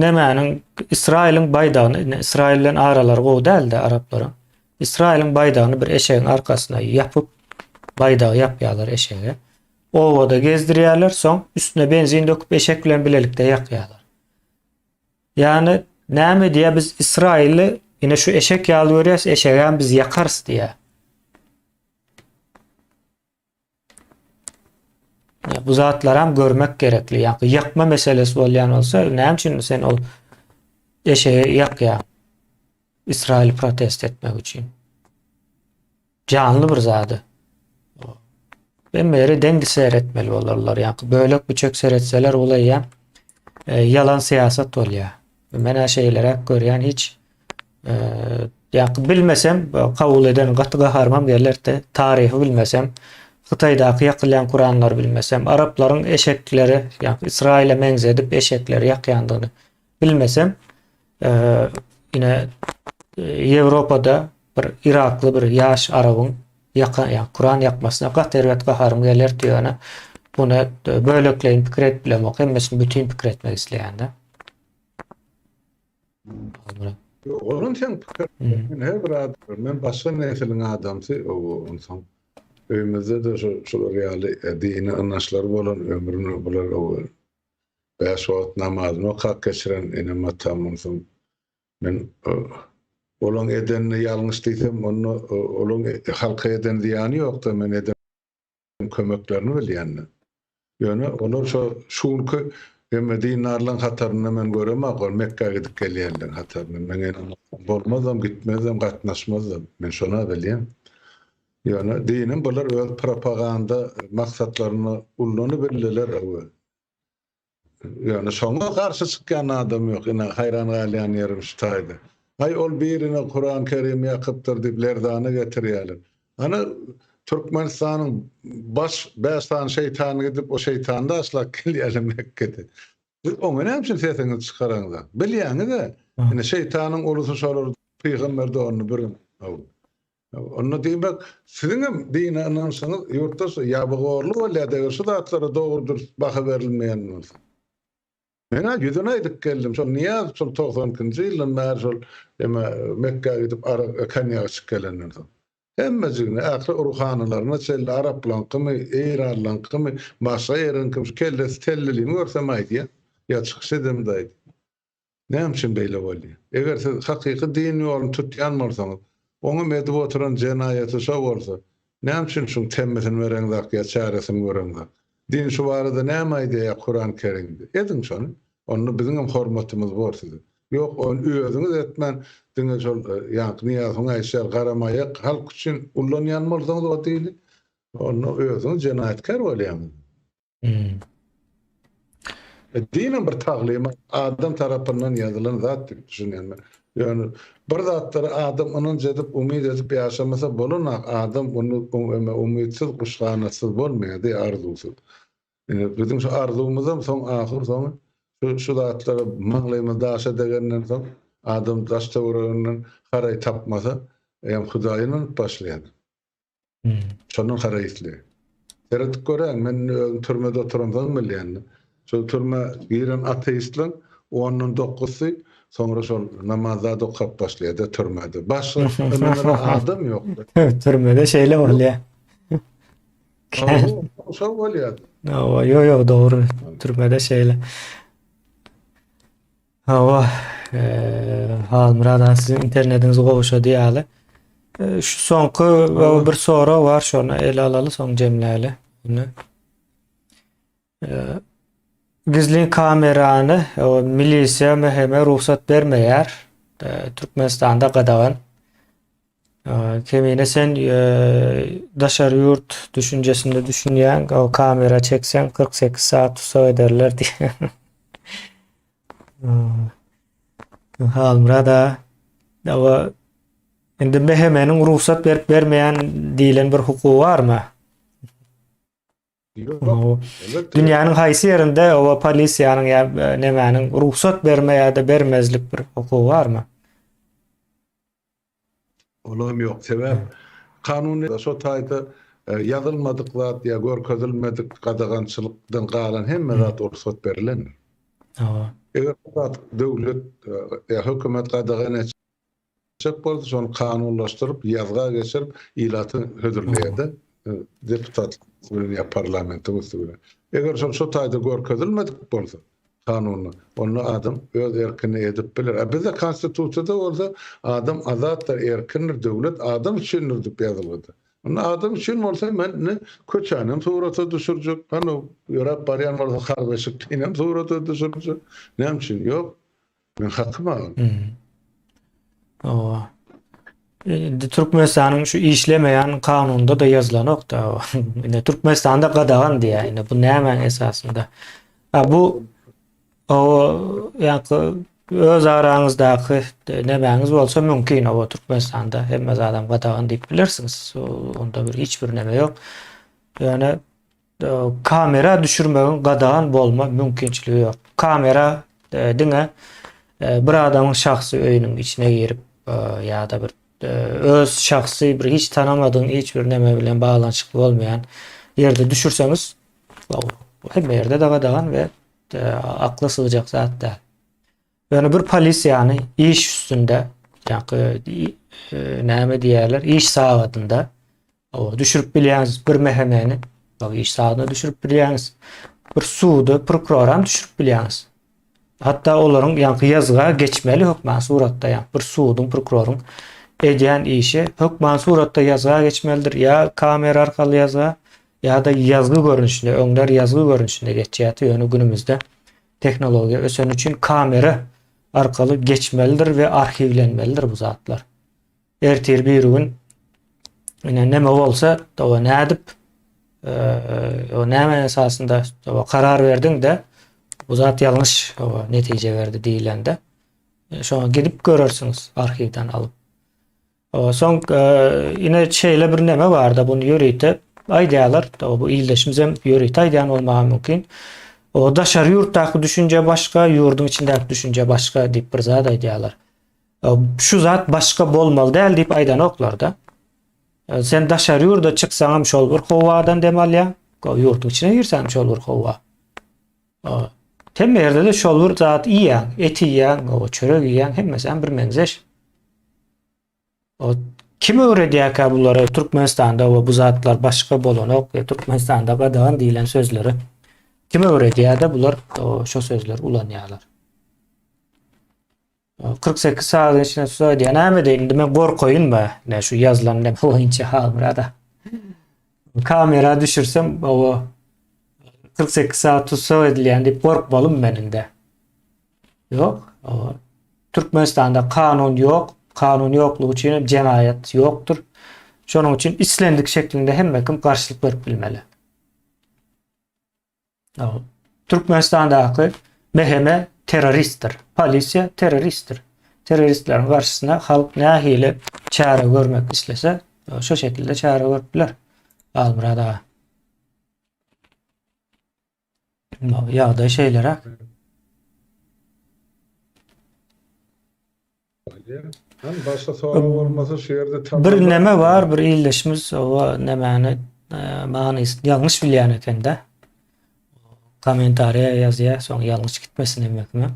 Nämäniň Ysraýylyň baýdagyny, Ysraýyl bilen aralary gowy däldi araplaryň. Ysraýylyň baýdagyny bir eşegiň arkasyna ýapyp, baýdagy ýapýarlar eşege. Obada gezdirýärler, soň üstüne benzin döküp eşek bilen bilelikde ýakýarlar. Ýagny näme diýýär biz Ysraýyly ine şu eşek ýaly görýäs, eşegem biz ýakarys diýýär. Bu zatlaram görmek gerekli. Ýa ýakma meselesi bolýan bolsa, näme üçin sen ol eşegi ýakýaň? Ysraýyly protest etmek üçin. Janly bir zady. Hemme ýere deň seretmeli bolarlar. Ýa bölek büçek seretseler ol eýýäm e, ýalan syýasat bolýar. Men şeýleräk görýän hiç Ýa bilmesem kabul eden gaty gaharymam gelerdi. Taryhy bilmesem, Hytaýdaky ýakylýan Kuranlary bilmesem, araplaryň eşekleri, ýa Ysraýyla meňzedip eşekleri ýakýandygyny bilmesem, ine Ýewropada bir irakly bir ýaş arabyň ýaka, ýa Kuran ýakmasyna gaty erbet gaharym gelerdi ýöne muny bölekleýin pikir edip bilemok, hemmesini bütin pikir etmek isleýän-de. Olam seň pikir. Men her bir adam, men başga nesiliň adamsy, onsoň öýümizde-de şu şular ýaly e, dini ynançlar bolan ömrüni bular bäş wagt namazyny okap geçiren enem atam onsoň men e, olaň edenini ýalňyş diýsem, onda e, olaň halka eden zyýany ýokda men eden kömeklerini bilýänler. Ýöne olar şo şu günki hemme dindarlaryň hatarynda men göremok, ol Mekgä gidip gelýänleriň hatarynda. Meň enem bolmazam, gitmezem, gatnaşmazdam. Men şona bilýän. Ýöne dinem bular öz propaganda maksatlaryna ullanybildiler. Ýöne şoňa garşy çykýan adam ýok. Ine, haýran galýan ýerim şu taýda. Aý, ol birine Kuran Kerimi ýakypdyr diýip lerzana getirýärler. Ana, Türkmenistanyň baş bäş sany şeýtany gidip, o şeýtany daşlap gelýärler Mekgede. Siz oňa näme üçin sesiňizi çykaraňyzak? Bilýäňiz-ä. Ine, şeýtanyň ulusy şolar, pygamber donuny bürünip. Onda diýmek, siziňem dine ynanşyňyz ýurtda şu ýabygorly bolýar, eger şu zatlara dogry-dürs baha berilmeýän bolsa. Men-ä ýüzüne aýdyp geldim, şol Nyýazow şol 92-nji ýyldan bäri şol eme Mekgä gidip arak, konýak içip gelenden soň. Hemmejigine, ähli ruhanylaryna çenli araplaňkymy, eýranlaňkymy, başga ýeriňkimi, şu kellesi tellilini görsem aýdýan, ýa çykyş edemde aýdýan. Näme üçin beýle bolýar? Eger siz hakyky din ýoluny tutýan bolsaňyz, oňam edip oturan jenaýaty şo bolsa, näme üçin şuň temmisini bereňzak ýa çäresini göreňzak? Din şu barada näme aýdýar ýa Kuran Kerimde? Ediň şony. Onda biziňem hormatymyz bor size. Ýok, ony özüňiz etmän, diňe şol ýaňky Nyýazowyň aýdyşy ýaly garamaýak halk üçin ullanýan bolsaňyz o dini, onda özüňiz jenaýatkär bolýaňyz. Hmm. E, dinem bir taglymat, adam tarapyndan ýazylan zat diýip düşünýän men. Ýöne bir zatlary adam ynanç edip, umyt edip ýaşamasa bolanak, adam ony eme umytsyz, guşganatsyz bolmaýar diý arzuwsyz. Ine biziň şu arzuwymyzam soň ahyr soňy şu şu zatlara maňlaýymyz daşa degenden soň adam daş töwereginden haraý tapmasa, eýýäm Hudaýa ynanyp başlaýar. Şondan haraý isle. Seredip göräýiň, men indi özüm türmede oturamsoň bilýän. Şol türmä giren ateistleň. Ondan dokuzsy soňra şol namaz zat okap başlaýar-da türmede. Başga ynanara adam ýokdy. Türmede şeýle bolýar. Şo bolýar. Hawa, ýok, ýok, dogry. Türmede şeýle. Hawa, Halmyrat aga siziň internetiňiz gowşady ýaly. Şu soňky bir sorag bar, şony ele alaly, soň jemläli. Indi. Gizlin kamerany milisiýa MHM rugsat bermeýär. Türkmenistanda gadagan. Kemine sen daşary ýurt düşünjesinde düşünýäň, o kamera çekseň 48 saat tussag ederler diýýär. Halmyrat aga, o indi MHM-niň rugsat berip bermeýän diýlen bir hukugy barmy? Dünýäniň haýsy ýerinde oba polisiýanyň ýa e, nemäniň rugsat berme ýa-da bermezlik bir hukugy barmy? Olam ýok. Sebäp kanun şo taýda e, ýazylmadyk zat ýa görkezilmedik gadagançylykdan galan hemme zat rugsat berilendir. Hawa. Eger bu zat döwlet e, ýa hökümet gadagan etjek bolsa, şony kanunlaşdyryp, ýazga geçirip, ilata hödürleýär-de, deputat bilen ýa parlamentiň üsti bilen. Eger şol şo taýda görkezilmedik bolsa kanunda, onda adam öz erkini edip biler. A bizde konstitusiýada bolsa adam azatdyr, erkindir, döwlet adam üçindir diýip ýazylgydyr. Onda adam üçin bolsa men indi köçänem surata düşürjek, hany ýöräp barýan bolsa harby eşiklinem surata düşürjek. Näme üçin? Ýok. Men hakym agam. Hawa. Indi Türkmenistanyň şu işlemeýän kanunda da ýazylanok da. Indi Türkmenistanda gadagan diýýär. Indi bu nämäň esasynda? Ha bu o ýa-da öz araňyzdaky nemäňiz bolsa mümkin o Türkmenistanda hemme zadam gadagan diýip bilersiňiz. Onda bir hiç bir neme ýok. Ýöne Kamera düşürmegiň gadagan bolma mümkinçiligi ýok. Kamera e, diňe e, bir adamyň şahsy öýüniň içine girip e, ýa-da bir öz şahsy bir hiç tanamadygyň hiç bir neme bilen baglanyşykly bolmaýan ýerde düşürseňiz hemme ýerde de gadagan we akla sygjak zat däl. Ýöne bir polisiýany iş üstünde, ýa-da näme diýerler, iş sagadynda o düşürip bilýäňiz bir MHM-ni, o iş sagadynda düşürip bilýäňiz. Bir sudy, prokuroram düşürip bilýäňiz. Hatda olaryň ýaňky ýazga geçmeli hökman suratda, ýa bir suduň, prokuroryň edýän işi hökman suratda ýazga geçmelidir. Ýa kamera arkaly ýazga, ýa-da ýazgy görnüşinde, öňler ýazgy görnüşinde geçýärdi, ýöne günümizde Tehnologiýa öseni üçin kamera arkaly geçmelidir we arhiwlenmelidir bu zatlar. Ertir bir gün ine neme bolsa o nädip o näme esasynda o karar berdiň de bu zat ýalňyş o netije berdi diýilende şoňa gidip görersiňiz arhiwden alyp. Soň ine şeýle bir neme barda buny ýörite aýdýarlar. Bu ildeşimiz hem ýörite aýdýan bolmagy mümkin. O daşary ýurtdaky düşünje başga, ýurduň içindäki düşünje başga diýip bir zat aýdýarlar. Şu zat başga bolmaly däl diýip aýdanoklar-da. Sen daşary ýurda çyksaň hem şol bir howadan dem alýaň, ýurduň içine girseň hem şol bir howa. Hemme ýerde-de şol bir zat iýýäň, et iýýäň, çörek iýýäň, hemmesi hem bir meňzeş. O kim öwredýärkä bulary Türkmenistanda we bu zatlar başga bolanok we Türkmenistanda gadagan diýlen sözleri kim öwredýär-de bular şo sözleri ulanýarlar. 48 sagadyň içinde tussag edýär. Näme edeýin indi men gorkaýynmy? Ne şu ýazylan ne boýunça Halmyrada. Kamera düşürsem o 48 sagat tussag edilýän diýip gorkmalymy men indi? Ýok. Türkmenistanda kanun ýok. Kanun ýoklugy üçin hem jenaýat ýokdur. Şonuň üçin islendik şeklinde hemme kim garşylyk berip bilmeli. Türkmenistandaky MHM terroristdir. Polisiýa terroristdir. Terroristleriň garşysyna halk nähili çäre görmek islese, şo şekilde çäre görüp biler. Halmyrat aga. Ýagdaý şeýleräk. Başga sorag bolmasa şu ýerde tamam. Bir neme bar, bir ildeşimiz o nemäni e, manysyny ýalňyş bilýän ekende. Kommentariýa ýazýar, soň ýalňyş gitmesin hemmesine.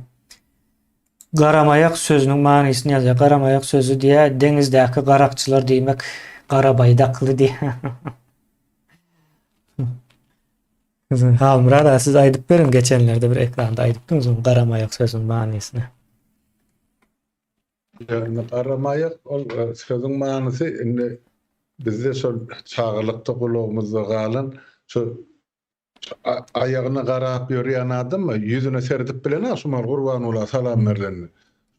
Garamaýak sözüniň manysyny ýazýar. Garamaýak sözi diýýär, deňizdäki garakçylar diýmek, garabaýdakly diýýär. Halmyrat aga siz aýdyp beriň geçenlerde bir ekranda aýdypdyňyz oň garamaýak sözüniň manysyny. Ýagny garamaýak ol e, sözüň manysy indi bizde şol çagalykda gulagymyzda galan şu Aýagyna garap ýörýän adammy, ýüzüne seredip bilen-ä şu mal Gurbangula salam berlende.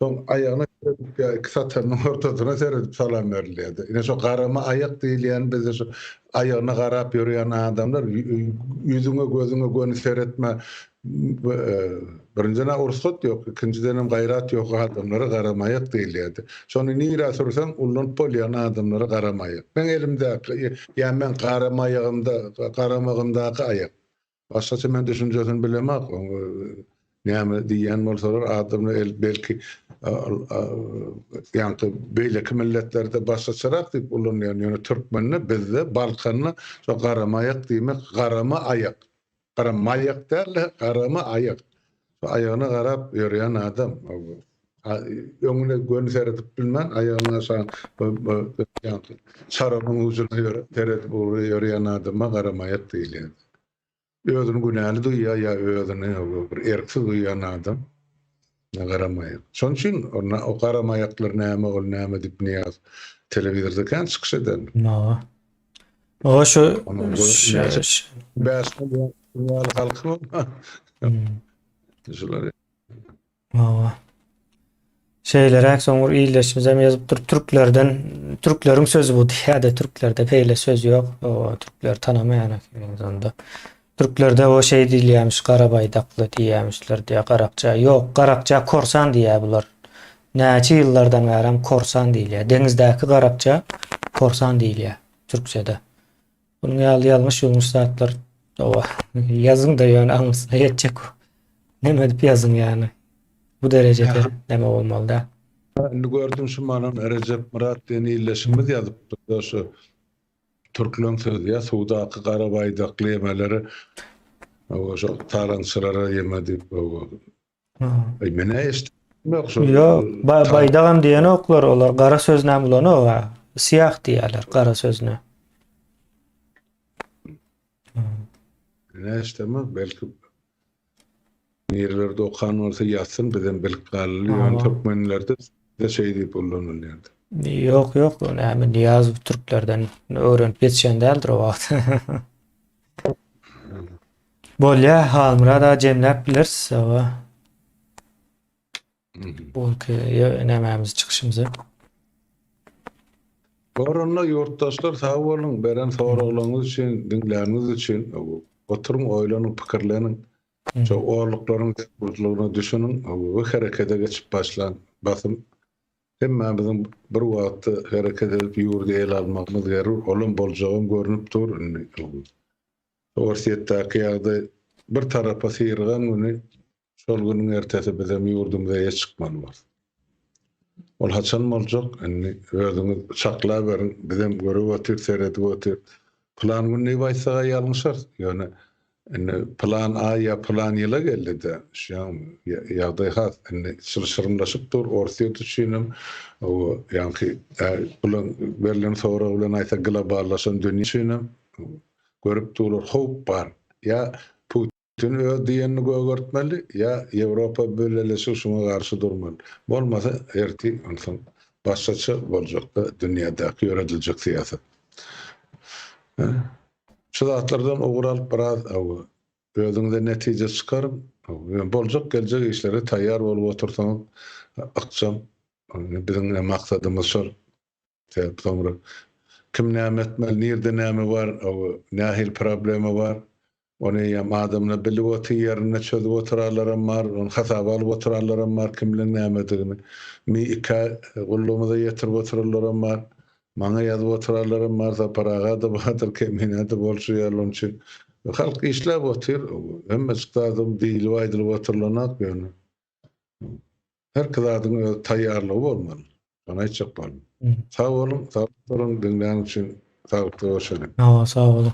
Soň aýagyna seredip ýa iki satarynyň ortasyna seredip salam berilýärdi. Ine şo garama aýak diýilýän bizde şu aýagyna garap ýörýän adamlar ýüzüňe gözüňe göni seretme birinjiden-ä ursat ýok, ikinjidenem gaýrat ýok adamlara garama aýak diýilýärdi. Şony nirä sürseň ullanyp bolýan adamlara garama aýak. Meň elimdäki ýa meň garamaýagymda garamagymdaky aýak. Başgaça men düşünjesini bilemok. Näme diýýän bolsalar adamlar el belki ýaňky beýleki milletlerde başgaçarak diýip ulanýan ýöne türkmende bizde Balkanda şo garamaýak diýmek garama aýak. Garamaýak däl-de garama aýak. Şo aýagyna garap ýörýän adam. Öňüne göni seredip bilmän, aýagyny aşak çaragyň ujuna seredip ýörýän adama garamaýak diýilýär. Özüni günäli duýýar ýa özüni bir erksiz duýýan adam garamaýak. Şonuň üçin o garamaýaklar näme, ol näme diýip Nyýaz telewizorda kän çykyş eden. O şu 5 million halky bolma. Şular Hawa. Şeýleräk soň bir ildeşimizem ýazypdyr, türklerden, türkleriň sözi bu diýýär-de, türklerde beýle söz ýok. O türkleri tanamaýan ekeniňiz onda. Türklerde o şeý diýilýärmiş, garabaýdakly diýýärmişler diýýär, garakça. Ýok, garakça korsan diýýär bular. Näçe ýyllardan bärem korsan diýilýär. Deňizdäki garakça korsan diýilýär türkçede. Bunuň ýaly ýalňyş-ýulňuş zatlar owa ýazyň-da ýöne aňyrsyna ýetjek. Neme edip ýazyň ýany? Bu derejede neme bolmaly däl. Indi gördüm şu malan Rejep Myrat diýen ildeşimiz ýazypdyr-da şu türkleň sözi ýa suwdaky gara baýdakly ýemeleri owa şo talaňçylara ýeme diýip owa. Aý men-ä eşitdim ýok şo. Ýok, baýdagam diýenoklar olar, gara sözünem ulanok-a. Syýah diýýärler gara sözüne. Men-ä eşidemok, belki nirelerde okan bolsa ýazsyn bizem bilip galaly, ýöne türkmenlerde şeý diýip ullanylýardy. Ýok, ýok, näme Nyýazow türklerden öwrenip ýetişen däldir o wagt. Bolýa Halmyrat aga jemläp bileris hawa. Bu günki nämämizi çykyşymyzy. Bor onda ýurtdaşlar sag boluň beren soraglaryňyz üçin diňläniňiz üçin oturyň oýlanyň pikirleniň şo orluklaryň zerurlygyna düşüniň we herekede geçip başlaň basym hemmämiziň bir wagtda hereket edip ýurdy ele almagymyz zerur olam boljagam görnüp dur indi. Orsýetdäki ýagdaý bir tarapa syrygan güni, şol günüň ertesi bizem ýurdumyza eýe çykmaly borus. Ol haçan boljak, indi özüňiz çaklaberiň, bizem görüp otyrys, seredip otyrys. Pylan gün diýip aýtsak-a ýalňyşarys, ýöne indi pylan aý ýa pylan ýyla geldi-de, düşýäňmi, ýagdaý has indi çylşyrymlaşyp dur, Orsýet üçinem, ýaňky bulan berlen sorag bilen aýtsak globallaşan dünýä üçinem Görüp durlar howp bar. Ýa Putin öz diýenini gögertmeli, ýa Ýewropa Bileleşigi şuňa garşy durmaly. Bolmasa ertir onsoň başgaça boljakda dünýädäki ýörediljek syýasat. Şu zatlardan ugur alyp biraz özüňize netije çykaryň. Boljak geljek işlere taýýar bolup otursaňyz ykjam. Biziň maksadymyz şol. Sebäp soňra kim näme etmeli, nirde näme bar, nähili problema bar, ony eýýäm adamlar bilip otyr, ýerinde çözüp oturanlaram bar, ony hasaba alyp oturanlaram bar, kimleň nämedigini. Mi ikä gullugymyza ýetirip oturanlaram bar, maňa ýazyp oturanlaram bar, Sapar aga-da bardyr, Kemine-de bolşy ýaly, onuň üçin halk işläp otyr, hemmejik zadam diýlip aýdylyp oturylanok ýöne. Herki zadyň öz taýýarlygy bolmaly. Şony aýtjak boldum. Sag boluň, sag boluň, diňläniň üçin saglykda görşeliň. Hawa, sag boluň.